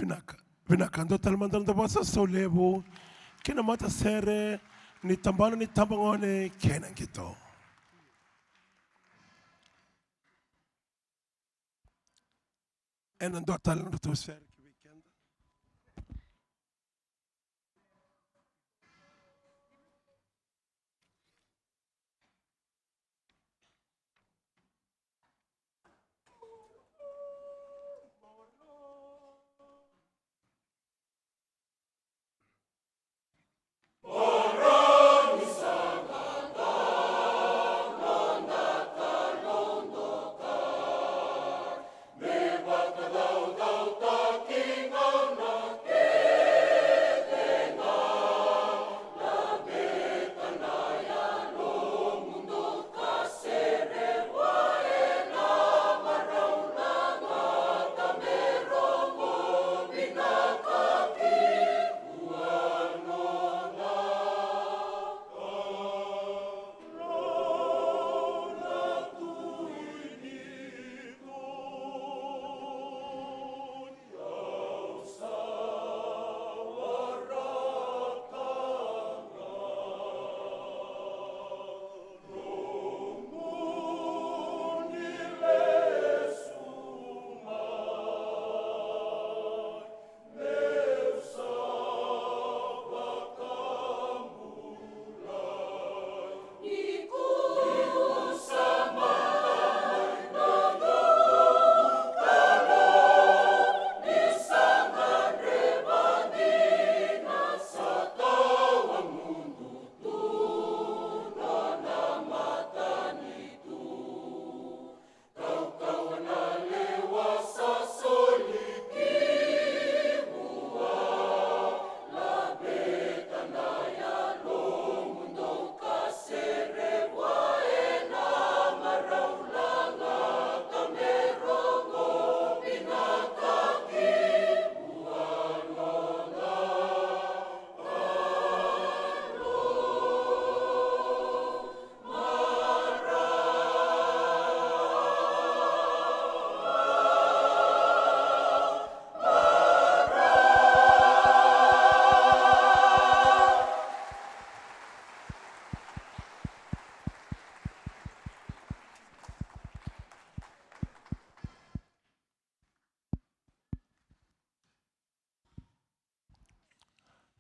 Vinaka, vinaka, dua tale mada na noda vakasausau levu ki na matasere ni tabana ni tabagone kei na qito. Ena dua tale na nodratou sere ki vei keda.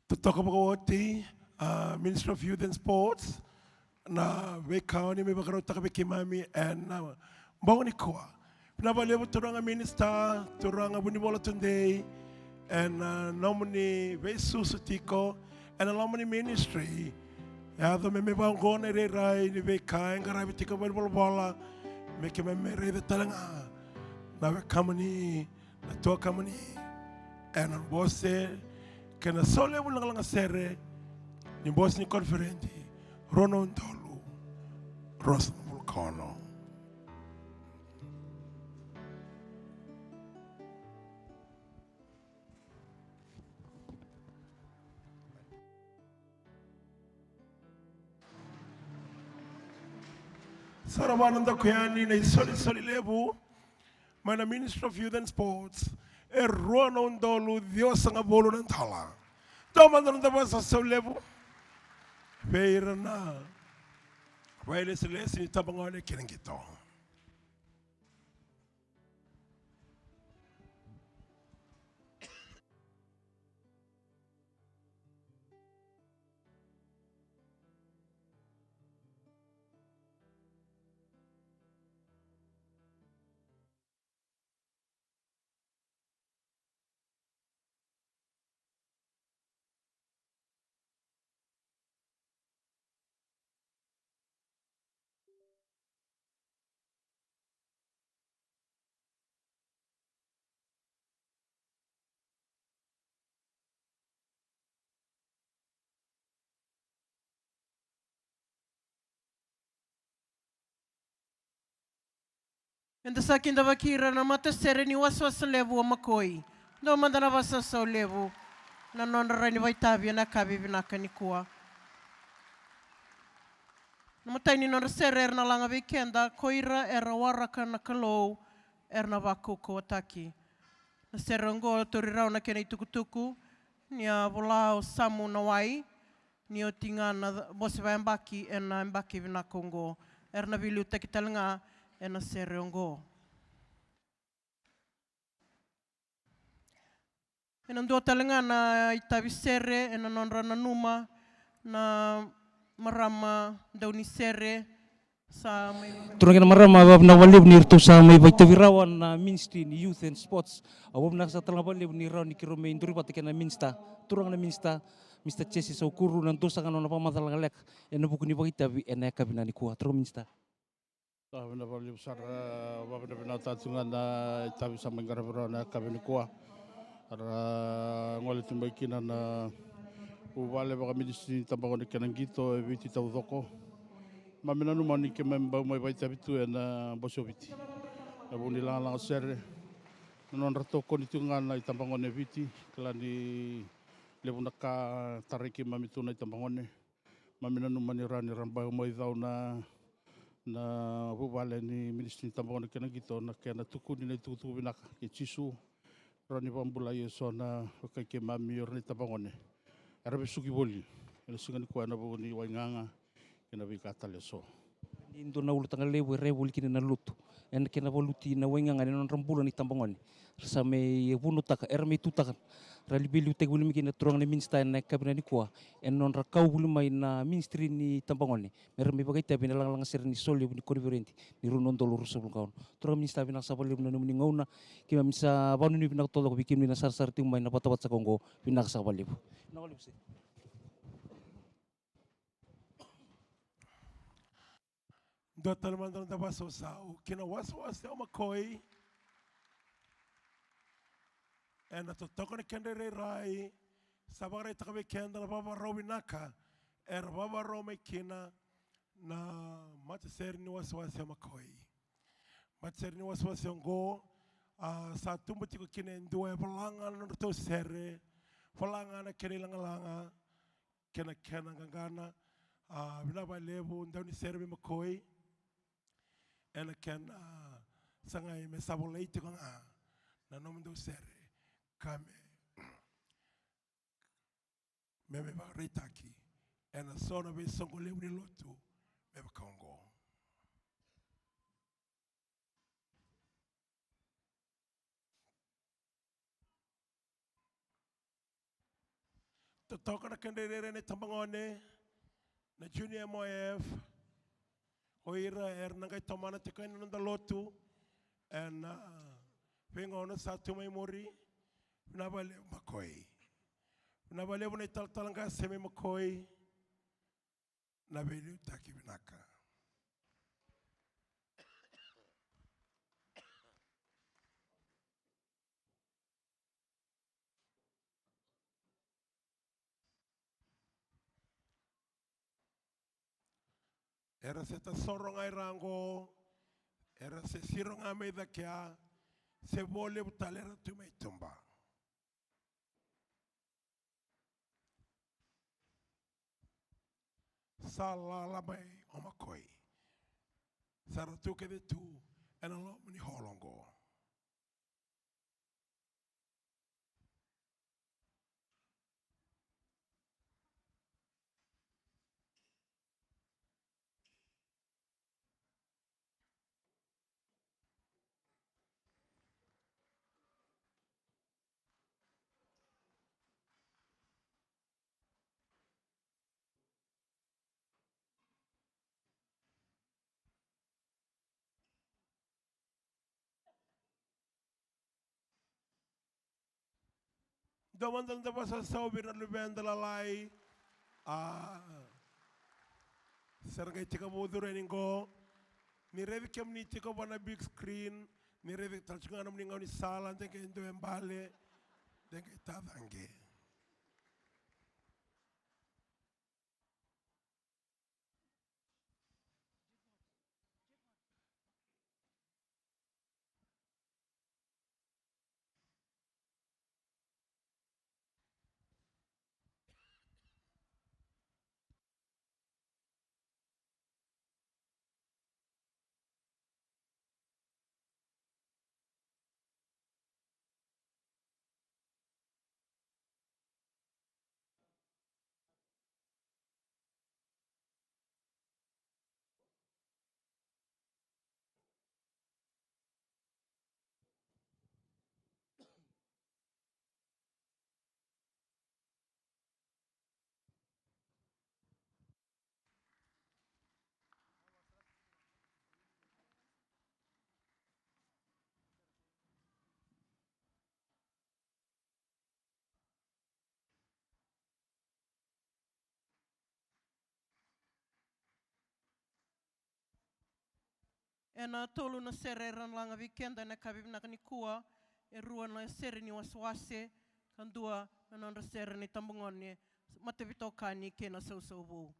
Totoka vakaoti, a, Ministry of Youth and Sports, na veika oni mai vakarautaka vei keimami ena bogi nikua. Vinaka vakalevu turaga minister, turaga vunivola tudei, ena, a, nomuni veisusu tiko ena loma ni ministry. Yaco me mai vaqo na irairai ni veika e qaravi tiko valenivolavola me keimami raica tale ga na wekamuni, na tuakamuni, ena bose kei na saulevu lagalaga sere ni bose ni koniferedi rua na udolu ruasagavulu ka ono. Sa ra vua na daku yani na isolisoli levu mai na Ministry of Youth and Sports, e rua na udolu ciwasagavulu na dola. Dua mada na noda vakasausau levu vei ira na vakailesilesi ni tabagone kei na qito. Eda sa kidavaki ira na matasere ni wasawasa levu o Makoi. Dua mada na vakasausau levu na nodra rai ni vakaitavi ena yakavi vinaka nikua. Na imatai ni nodra sere era na laga vei keda, ko ira era waraka na Kalou era na vakaukauwataki. Na sere oqo, tauri rawa na kena itukutuku, ni a vola o Samu Nawai, ni oti ga na bose vayabaki ena yabaki vinaka oqo. Era na veiliutaki tale ga ena sere oqo. Ena dua tale ga na itavi sere ena nodra nanuma na marama daunisere, sa mai. Turaga kei na marama, vinavinaka vakalevu ni ratou sa mai vakaitavi rawa na Ministry ni Youth and Sports. Au vinavinaka sara tale ga vakalevu ni rawa ni keirau mai duri vata kei na Minisita, turaga na Minisita, Mister Jesse Saukuru, na dua sara ga na nona vakamacala lekaleka ena vuku ni vakaitavi ena yakavi nikua. Turaga Minisita. Sa vinaka vakalevu sara, vavinavinaka tale tu ga na itavi sa mai qaravi rawa na yakavi nikua. Ra gole tu mai kina na vuvale vakaminisitiri ni tabagone kei na qito e Viti taucoko. Keimami nanuma ni keimami bau mai vakaitavi tu ena Bose o Viti ena vuku ni lagalaga sere. Na nodra tokoni tu ga na itabagone e Viti, kila ni levu na ka tarai keimami tu na itabagone. Keimami nanuma ni rawa ni ra bau mai cau na, na vuvale ni minisitiri ni tabagone kei na qito, na kena tukuni na itukutuku vinaka kei Jisu. Rawa ni vakabulai eso na wekai keimami, o ira na itabagone era vesuki voli ena siga nikua ena vuku ni waigaga kei na veika tale eso. Ni dua na ulutaga levu e rai voli kina na lotu ena kena valuti na waigaga ena nodra bula na itabagone. Ra sa mai vunautaka, era mai tutaka. Ra veiliutaki voli mai kina na turaga na minisita ena yakavi nikua ena nodra kau voli mai na minisitiri ni tabagone me ra mai vakaitavi ena lagalaga sere ni solevu ni koniferedi ni rua na udolu ruasagavulu ka ono. Turaga minisita, vinaka saka vakalevu na nomuni gauna. Keimami sa vakanuinui vinaka taucoko vei kemuni na sarasara tiko mai na vatavata saka oqo. Vinaka saka vakalevu. Vinaka vakalevu saka. Dua tale mada na noda vasavasau ki na wasewase o Makoi. Ena totoka na kedra irairai, sa vakaraitaka vei keda na vakavakarau vinaka era vakavakarau mai kina na matasere ni wasewase o Makoi. Matasere ni wasewase oqo, a, sa tubu tiko kina e dua e vola ga na nodratou sere, vola ga na kena ilagalaga kei na kena qaqana. A, vinaka vakalevu daunisere mai Makoi ena kena sagai me sa volai tiko ga na nomudou sere ka me, me, me vakaraitaki ena so na veisoqo levu ni lotu me vaka oqo. Totoka na kedra irairai na itabagone na Junior M O F. O ira era na qai tomana tiko ena noda lotu ena veigauna sa tu mai muri. Vinaka vakalevu Makoi. Vinaka vakalevu na italatala qase mai Makoi. Na veiliutaki vinaka. Era se tasoro ga i ra oqo, era se siro ga mai cake ya, se vo levu tale era tu mai tuba. Sa lala mai o Makoi. Sa ra tu kece tu ena loma ni holo oqo. Dua mada na noda vasavasau vei ira na luveda lalai. A, sa ra qai tekivu curu yani qo. Ni raici kemuni tiko va na big screen, ni raici tale tiko ga nomuni gaunisala, de qai dua e bale, de qai tacaqe. Ena tolu na sere era na laga vei keda ena yakavi vinaka nikua, e rua na sere ni wasewase, ka dua na nodra sere ni tabagone, mataveitokani kei na sausau vou.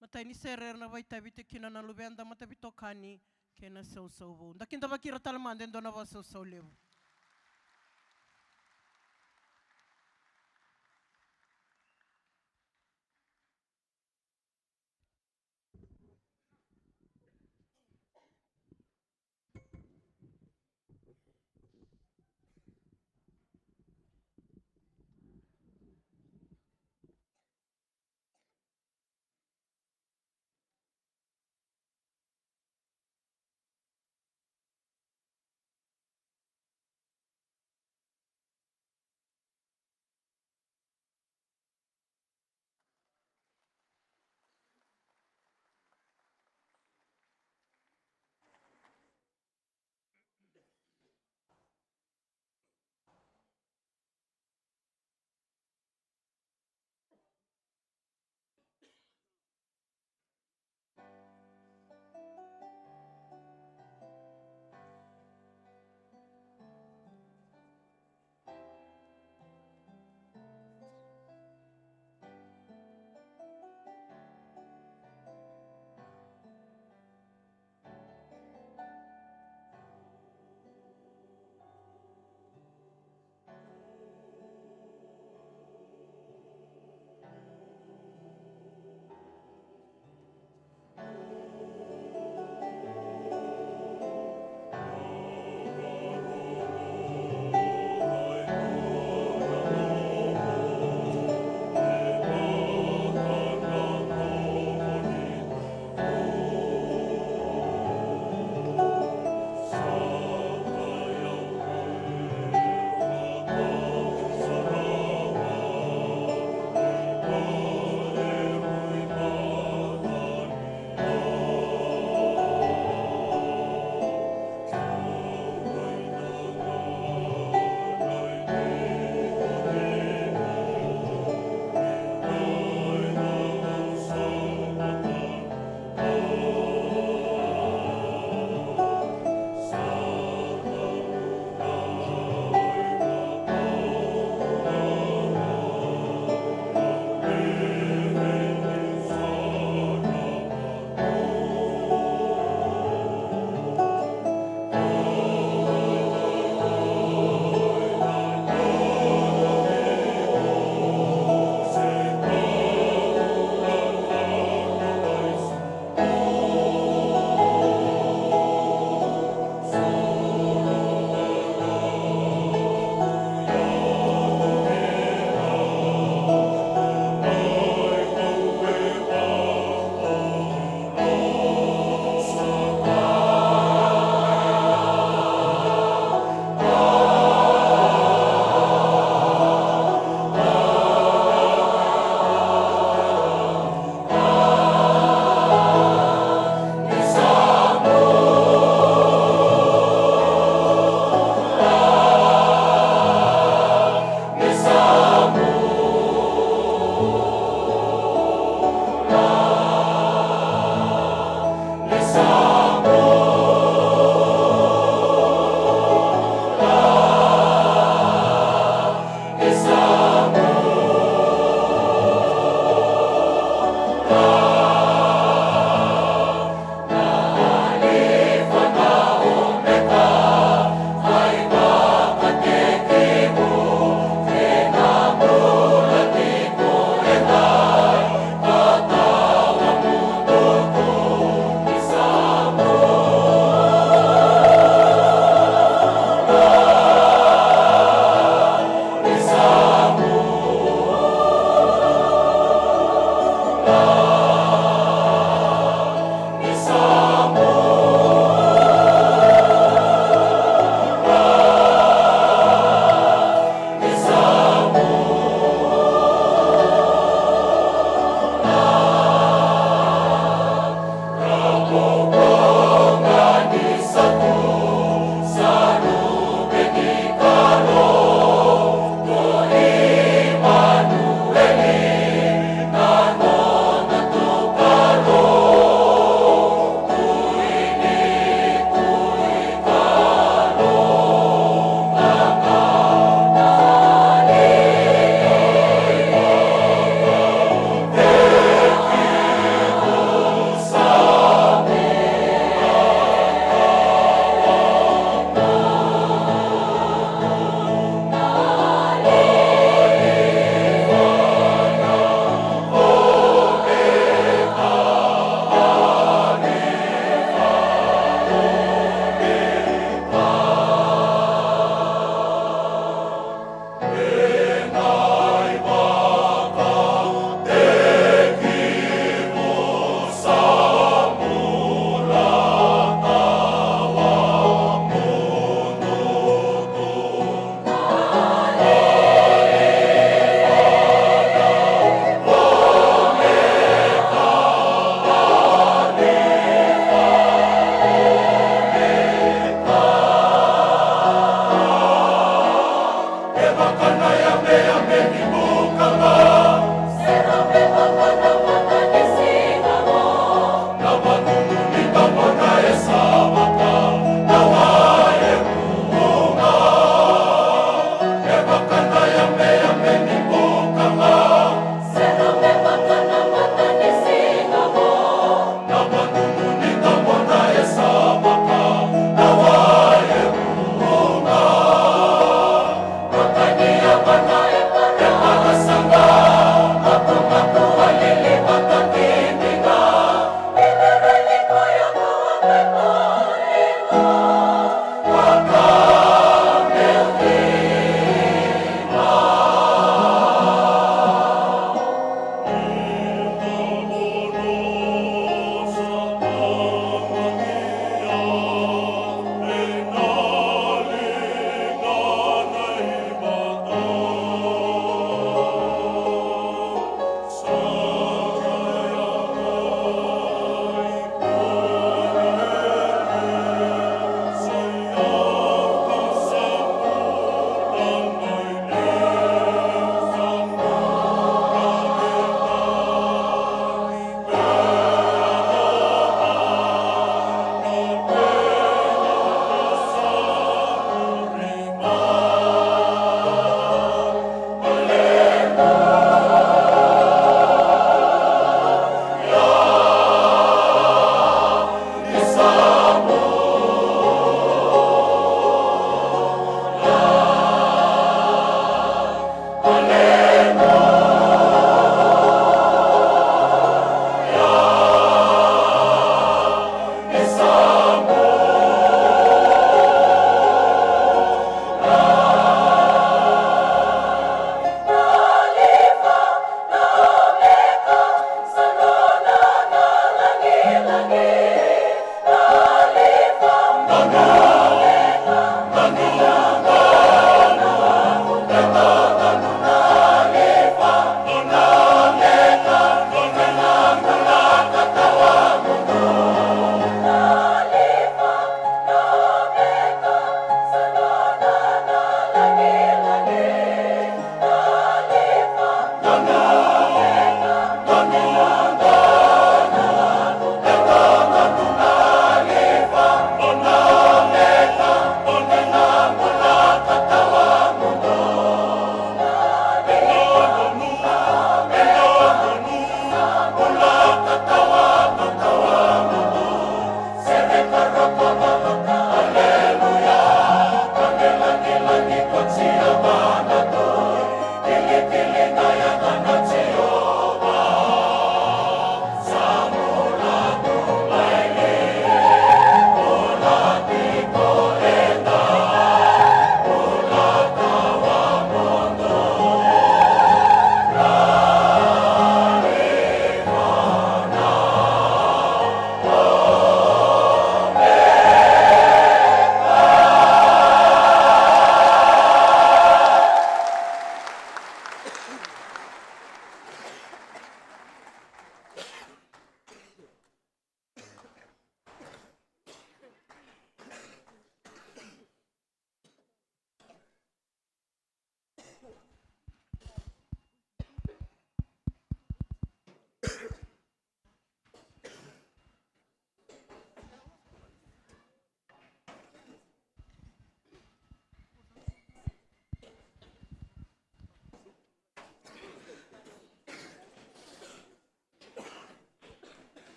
Matai ni sere era na vakaitavi tiko kina na luveda, mataveitokani kei na sausau vou. Da kidavaki ira tale mada e dua na vakasausau levu.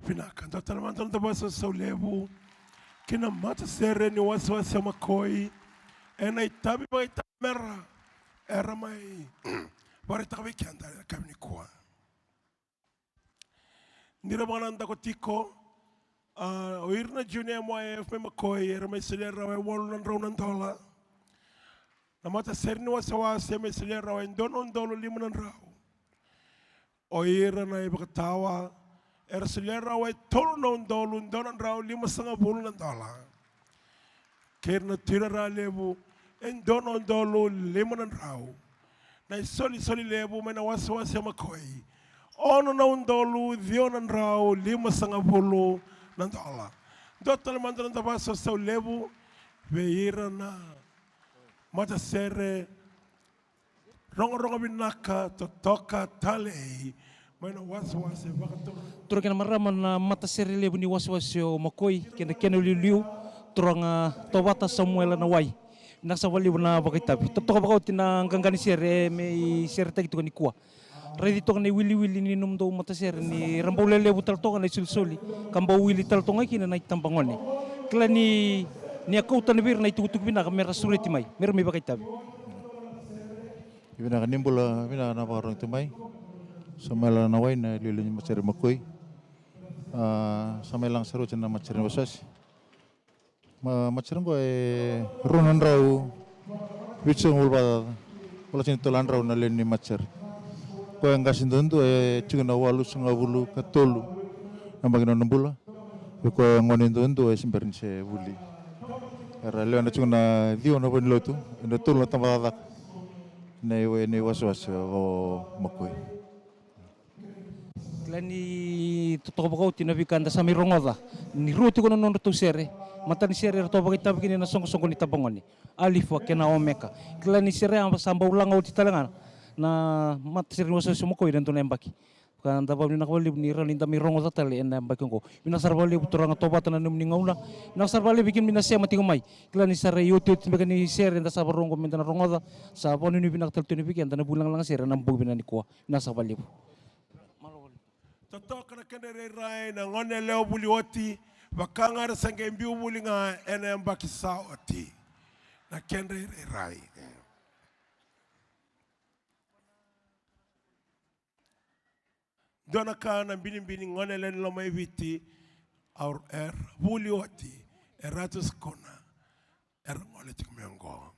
Vinaka, dua tale mada na noda vakasausau levu ki na matasere ni wasewase o Makoi ena itavi vakaitavi mera era mai vakaraitaka vei keda ena yakavi nikua. Ni ra vakanadako tiko, a, o ira na Junior M Y F mai Makoi era mai solia rawa e walu na drau na dola. Na matasere ni wasewase mai solia rawa e dua na udolu lima na drau. O ira na iVakatawa era solia rawa e tolu na udolu dua na drau limasagavulu na dola. Kei ira na Tui Raralevu e dua na udolu lima na drau. Na isolisoli levu mai na wasewase o Makoi, ono na udolu ciwa na drau limasagavulu na dola. Dua tale mada na noda vakasausau levu vei ira na matasere Rogorogo vinaka, totoka talei mai na wasewase vakaturaga. Turaga kei na marama, na matasere levu ni wasewase o Makoi kei na kena iliuliu, turaga Tovata Samuela Nawai. Vinaka saka vakalevu na vakaitavi. Totoka vakaoti na qaqa ni sere me iseretaki toka nikua. Raici toka na iwiliwili ni nomudou matasere ni ra bau lelevu tale toka na isolisoli ka bau wili tale toka ga kina na itabagone. Kila ni, ni a kauta na vei ira na itukutuku vinaka me ra sureti mai, me ra mai vakaitavi. Vinaka, ni bula vinaka na vakarogo tu mai. Samuela Nawai, na iliuliu ni matasere Makoi. A, sa mai laga sara oti na matasere ni wasewase. Ma, matasere qo e rua na drau vitusagavulu vakacaca. Voleka ni tolu na drau na lewe ni matasere. Koya e qase duadua e tiko na walusagavulu ka tolu na yabaki ni nona bula. Vei koya e gone duadua e se bera ni se vuli. Era lewena tiko na ciwa na valenilotu ena tolu na tabacakacaka ena iwasewase o Makoi. Kila ni totoka vakaoti na veika eda sa mai rogoca ni rua tiko na nodratou sere. Matasere era toka vakaitavi kina na soqosoqo ni tabagone, Alifa kei na Omeka. Kila ni sere a sa bau laga oti tale ga na matasere ni wasewase o Makoi ena dua na yabaki. Ka da vakavinavinaka vakalevu ni rawa ni da mai rogoca tale ena yabaki oqo. Vinaka sara vakalevu turaga Tovata na nomuni gauna. Vinaka sara vakalevu vei kemuni na sema tiko mai. Kila ni sa rai otioti beka ni sere eda sa vakarorogo me da na rogoca. Sa vakanuinui vinaka tale tu yani vei keda na vulagalaga sere ena bogi vinaka nikua. Vinaka saka vakalevu. Totoka na kedra irairai na gone yalewa vuli oti, vaka ga era sa qai biu vuli ga ena yabaki sa oti. Na kedra irairai. Dua na ka na binibini, gone yalewa ni Lomaiviti, au, era vuli oti, e Ratu Sukuna, era gole tiko mai oqo.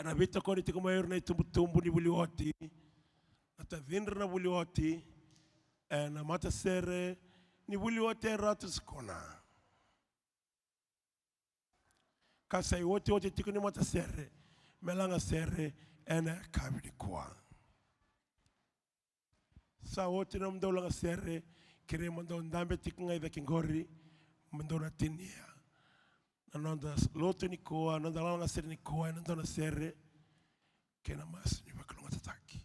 Era veitokoni tiko mai o ira na itubutubu ni vuli oti, na tacidra na vuli oti, ena matasere ni vuli oti e Ratu Sukuna. Ka sa iotioti tiko ni matasere me laga sere ena yakavi nikua. Sa oti na nomudou laga sere, kerei mo dou dabe tiko ga i cake qori, mo dou na tinia na noda lotu nikua, noda laga sere nikua, ena dua na sere kei na masu ni vakalougatataki.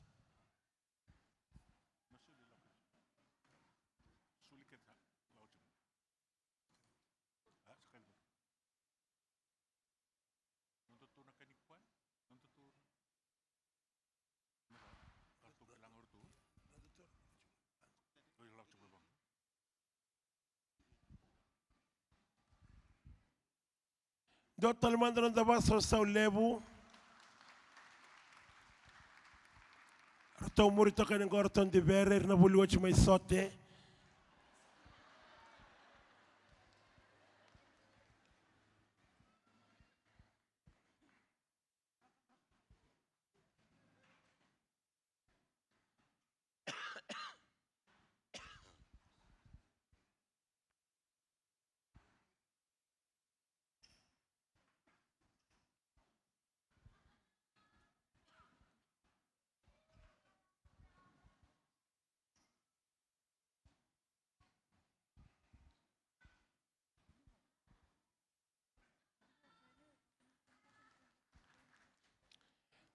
Dua tale mada na noda vakasausau levu. Ratou muri toka yani qo, ratou Divere, ira na vuli oti mai Sote.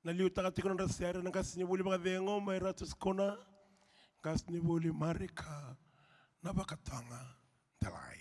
Na liutaka tiko na nodra sere na qasenivuli vakacegu mai Ratu Sukuna, qasenivuli Marika Navakatoga Talai.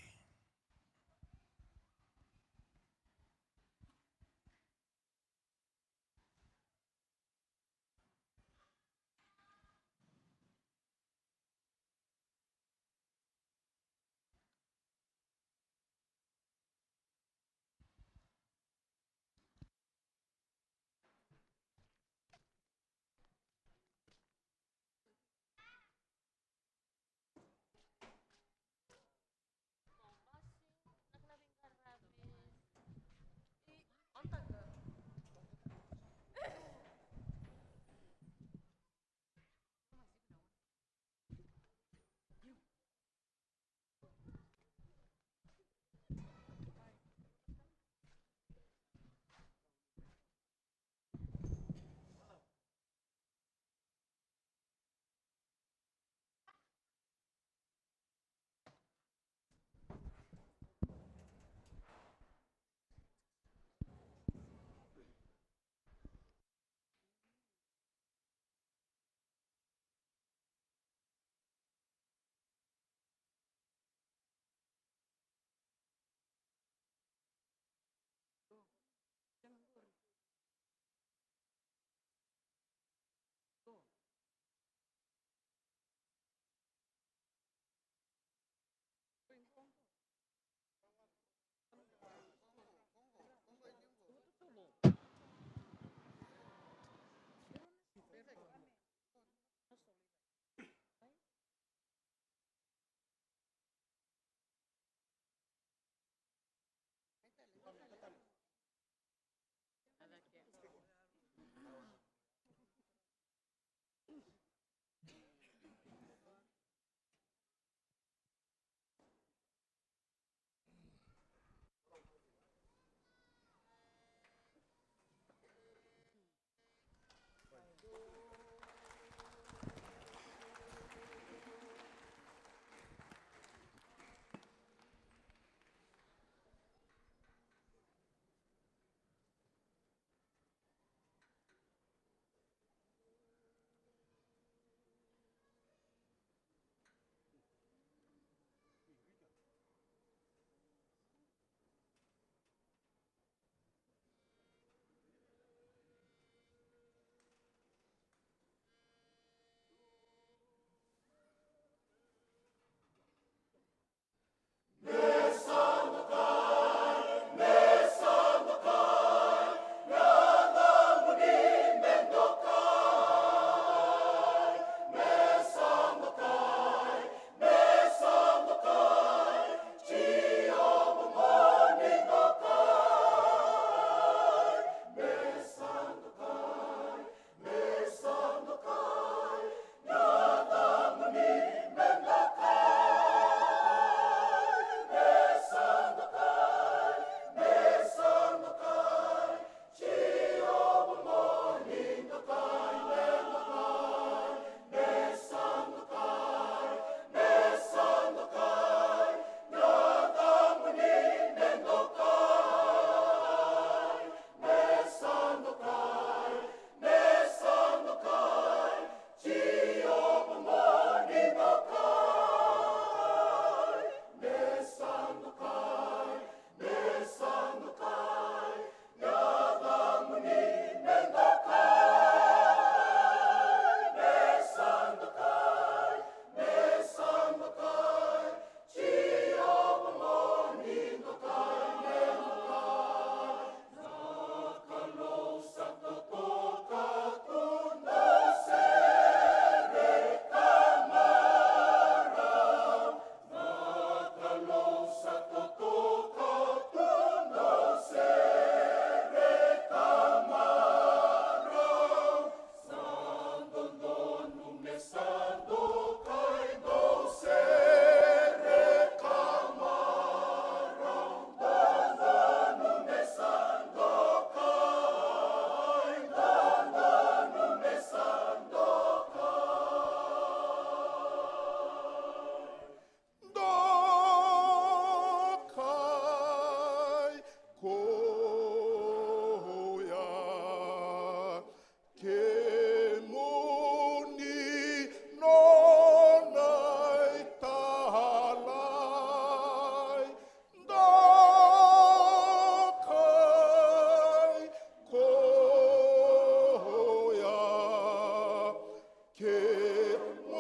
Kemuni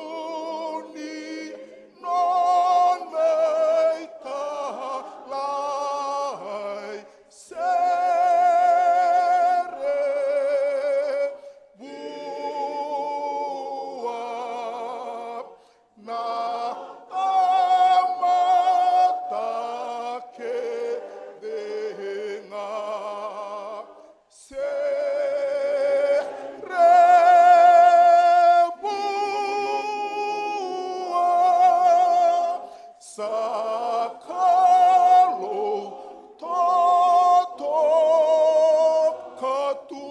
nona italai, sere vua na tamata kece ga. Sere vua sa Kalou totoka tu.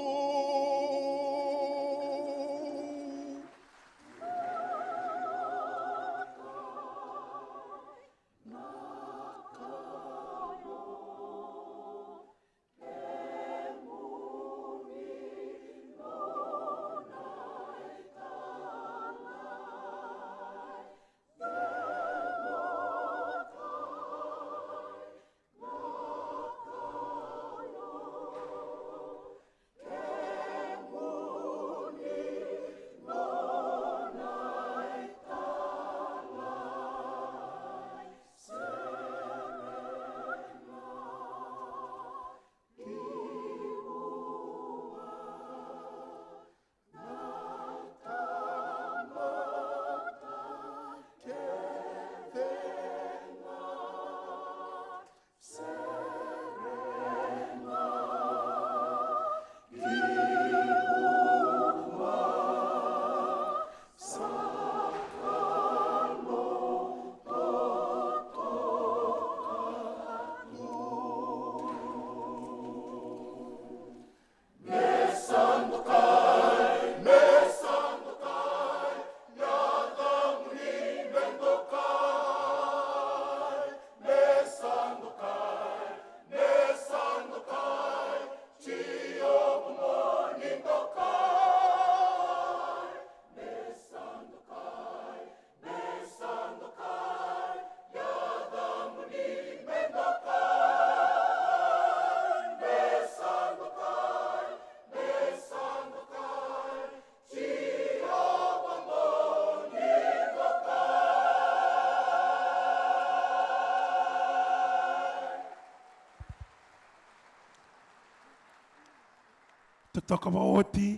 Totoka vakaoti.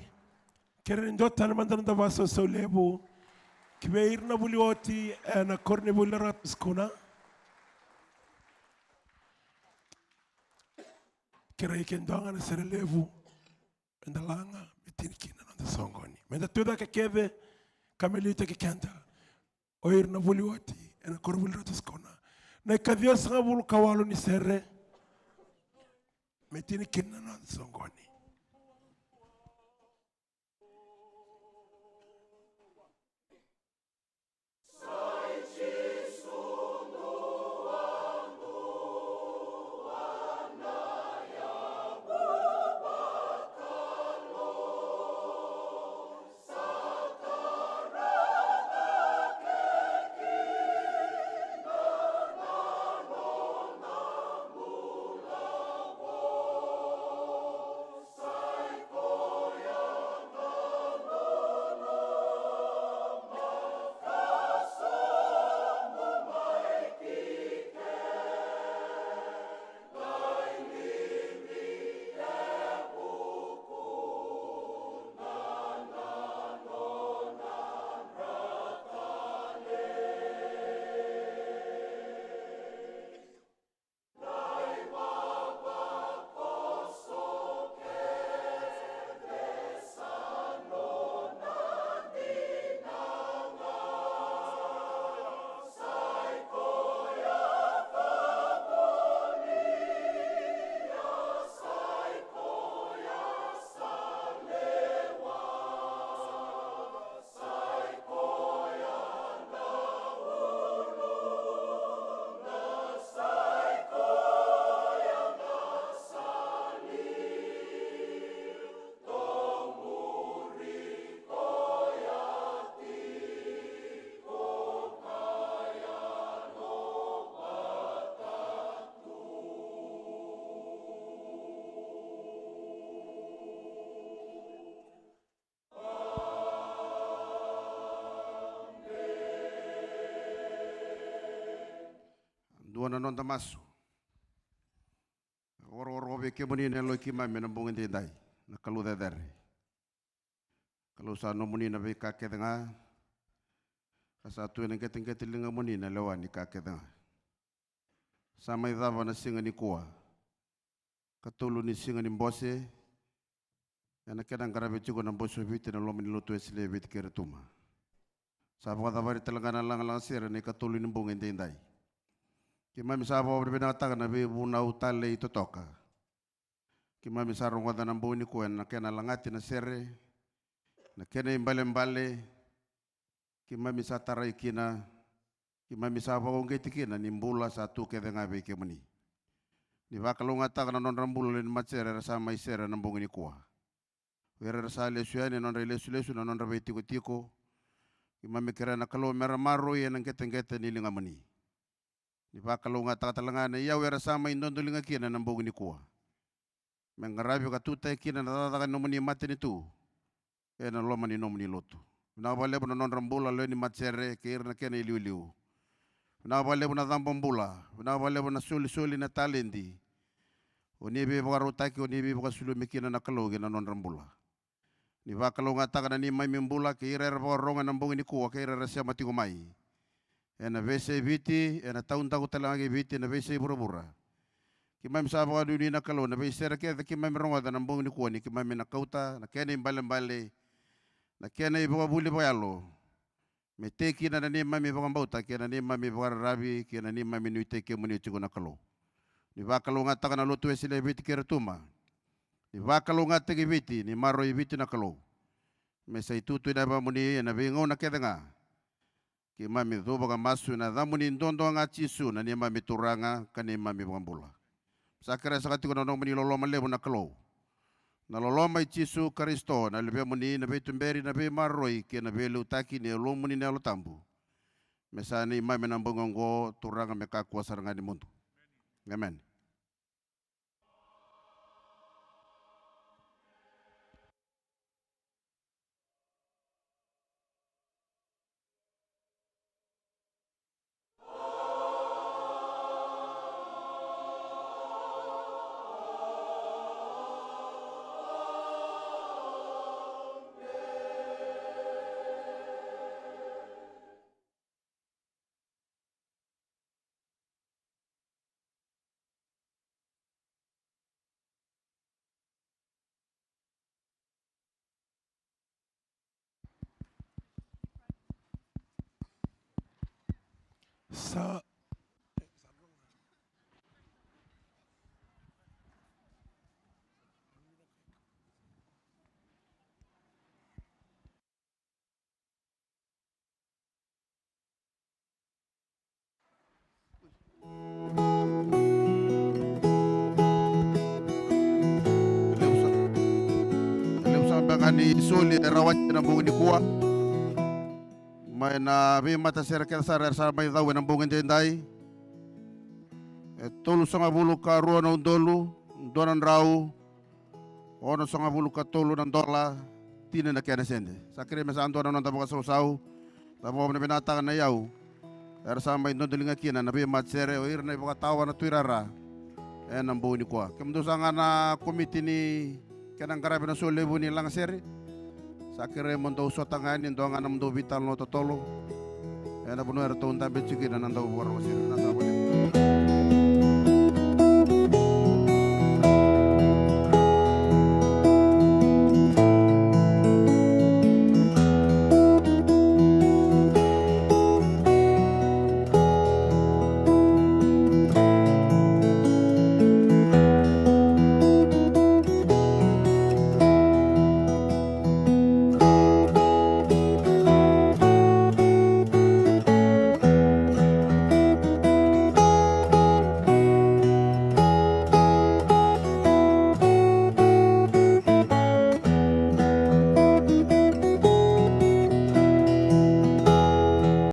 Kerea ni dua tale mada na noda vakasausau levu ki vei ira na vuli oti ena koronivuli Ratu Sukuna. Kerei ke dua ga na sere levu. Meda laga, me tini kina na noda soqoni. Meda tu cake kece, ka me liutaki keda. O ira na vuli oti ena koronivuli Ratu Sukuna. Na ikaciwasagavulu ka walu ni sere. Me tini kina na noda soqoni. Dua na noda masu. Orokoro vei kemuni na yalo i keimami ena bogi edaidai, na Kalou cecere. Kalou, sa nomuni na veika kece ga, ka sa tu ena qeteqete ligamuni na lewa ni ka kece ga. Sa mai cava na siga nikua, katolu ni siga ni bose, ena kena qaravi tiko na Bose o Viti ena loma ni Lotu Wesele e Viti kei Rotuma. Sa vakacavari tale ga na lagalaga sere ena ikatolu ni bogi edaidai. Keimami sa vakavinavinakataka na veivunau talei totoka. Keimami sa rogoca na bogi nikua ena kena lagati na sere, na kena ibalebale, keimami sa tarai kina, keimami sa vakauqeti kina ni bula sa tu kece ga vei kemuni. Ni vakalougatataka na nodra bula lewe ni matasere era sa mai sere ena bogi nikua. O ira era sa lesu yani ena nodra ilesulesu, na nodra veitikotiko, keimami kerea na Kalou mera maroroi ena qeteqete ni ligamuni. Ni vakalougatataka tale ga na iyau era sa mai dodoliga kina ena bogi nikua, me qaravi ka tutaki kina na cakacaka ni nomuni matanitu ena loma ni nomuni lotu. Vinaka vakalevu na nodra bula lewe ni matasere kei ira na kena iliuliu. Vinaka vakalevu na cabo bula, vinaka vakalevu na solisoli, na taledi. O ni veivakarautaki, o ni veivakasulumi kina na Kalou kei na nodra bula. Ni vakalougatataka na neimami bula kei ira era vakarorogo ena bogi nikua kei ira era sema tiko mai ena veiyasai Viti, ena taudaku tale ga kei Viti, ena veiyasai vuravura. Keimami sa vakanuinui na Kalou na veisere kece keimami rogoca ena bogi nikua ni keimami na kauta na kena ibalebale, na kena ivakavuvuli vakayalo, me tei kina na neimami vakabauta kei na neimami vakararavi kei na neimami nuitaki kemuni tiko na Kalou. Ni vakalougatataka na Lotu Wesele e Viti kei Rotuma. Ni vakalougatataki Viti, ni maroroi Viti na Kalou. Me sa itutu ena yavamuni ena veigauna kece ga. Keimami cuva ka masu ena yacamuni duadua ga Jisu na neimami Turaga ka neimami Vakabula. Sa kerea saka tiko na nomuni loloma levu na Kalou, na loloma i Jisu Karisito, na Luvemuni, na veituberi, na veimaroroi kei na veiliutaki ni Yalomuni na Yalo Tabu. Me sa neimami ena bogi oqo, Turaga, me kakua sara ga ni mudu. Emeni. Sa Levu sa, levu sa beka ni soli e rawati ena bogi nikua. Mai na veimatasere kece sara era sa mai cau ena bogi edaidai. E tolusagavulu ka rua na udolu, dua na drau, onosagavulu ka tolu na dola, tini na kena sede. Sa kerei me sa dua na noda vakasausau. Sa vakavinavinakataka na iyau era sa mai dodoliga kina na veimatasere, o ira na ivakatawa, na tuirara ena bogi nikua. Kemudou sa ga na komiti ni kena qaravi na solevu ni lagasere, sa kerei mo dou sota ga yani, dua ga na nomudou veitalanoa totolo ena vanua eratou dabe tiko kina na dau vakarorogo sere. Na sa vale.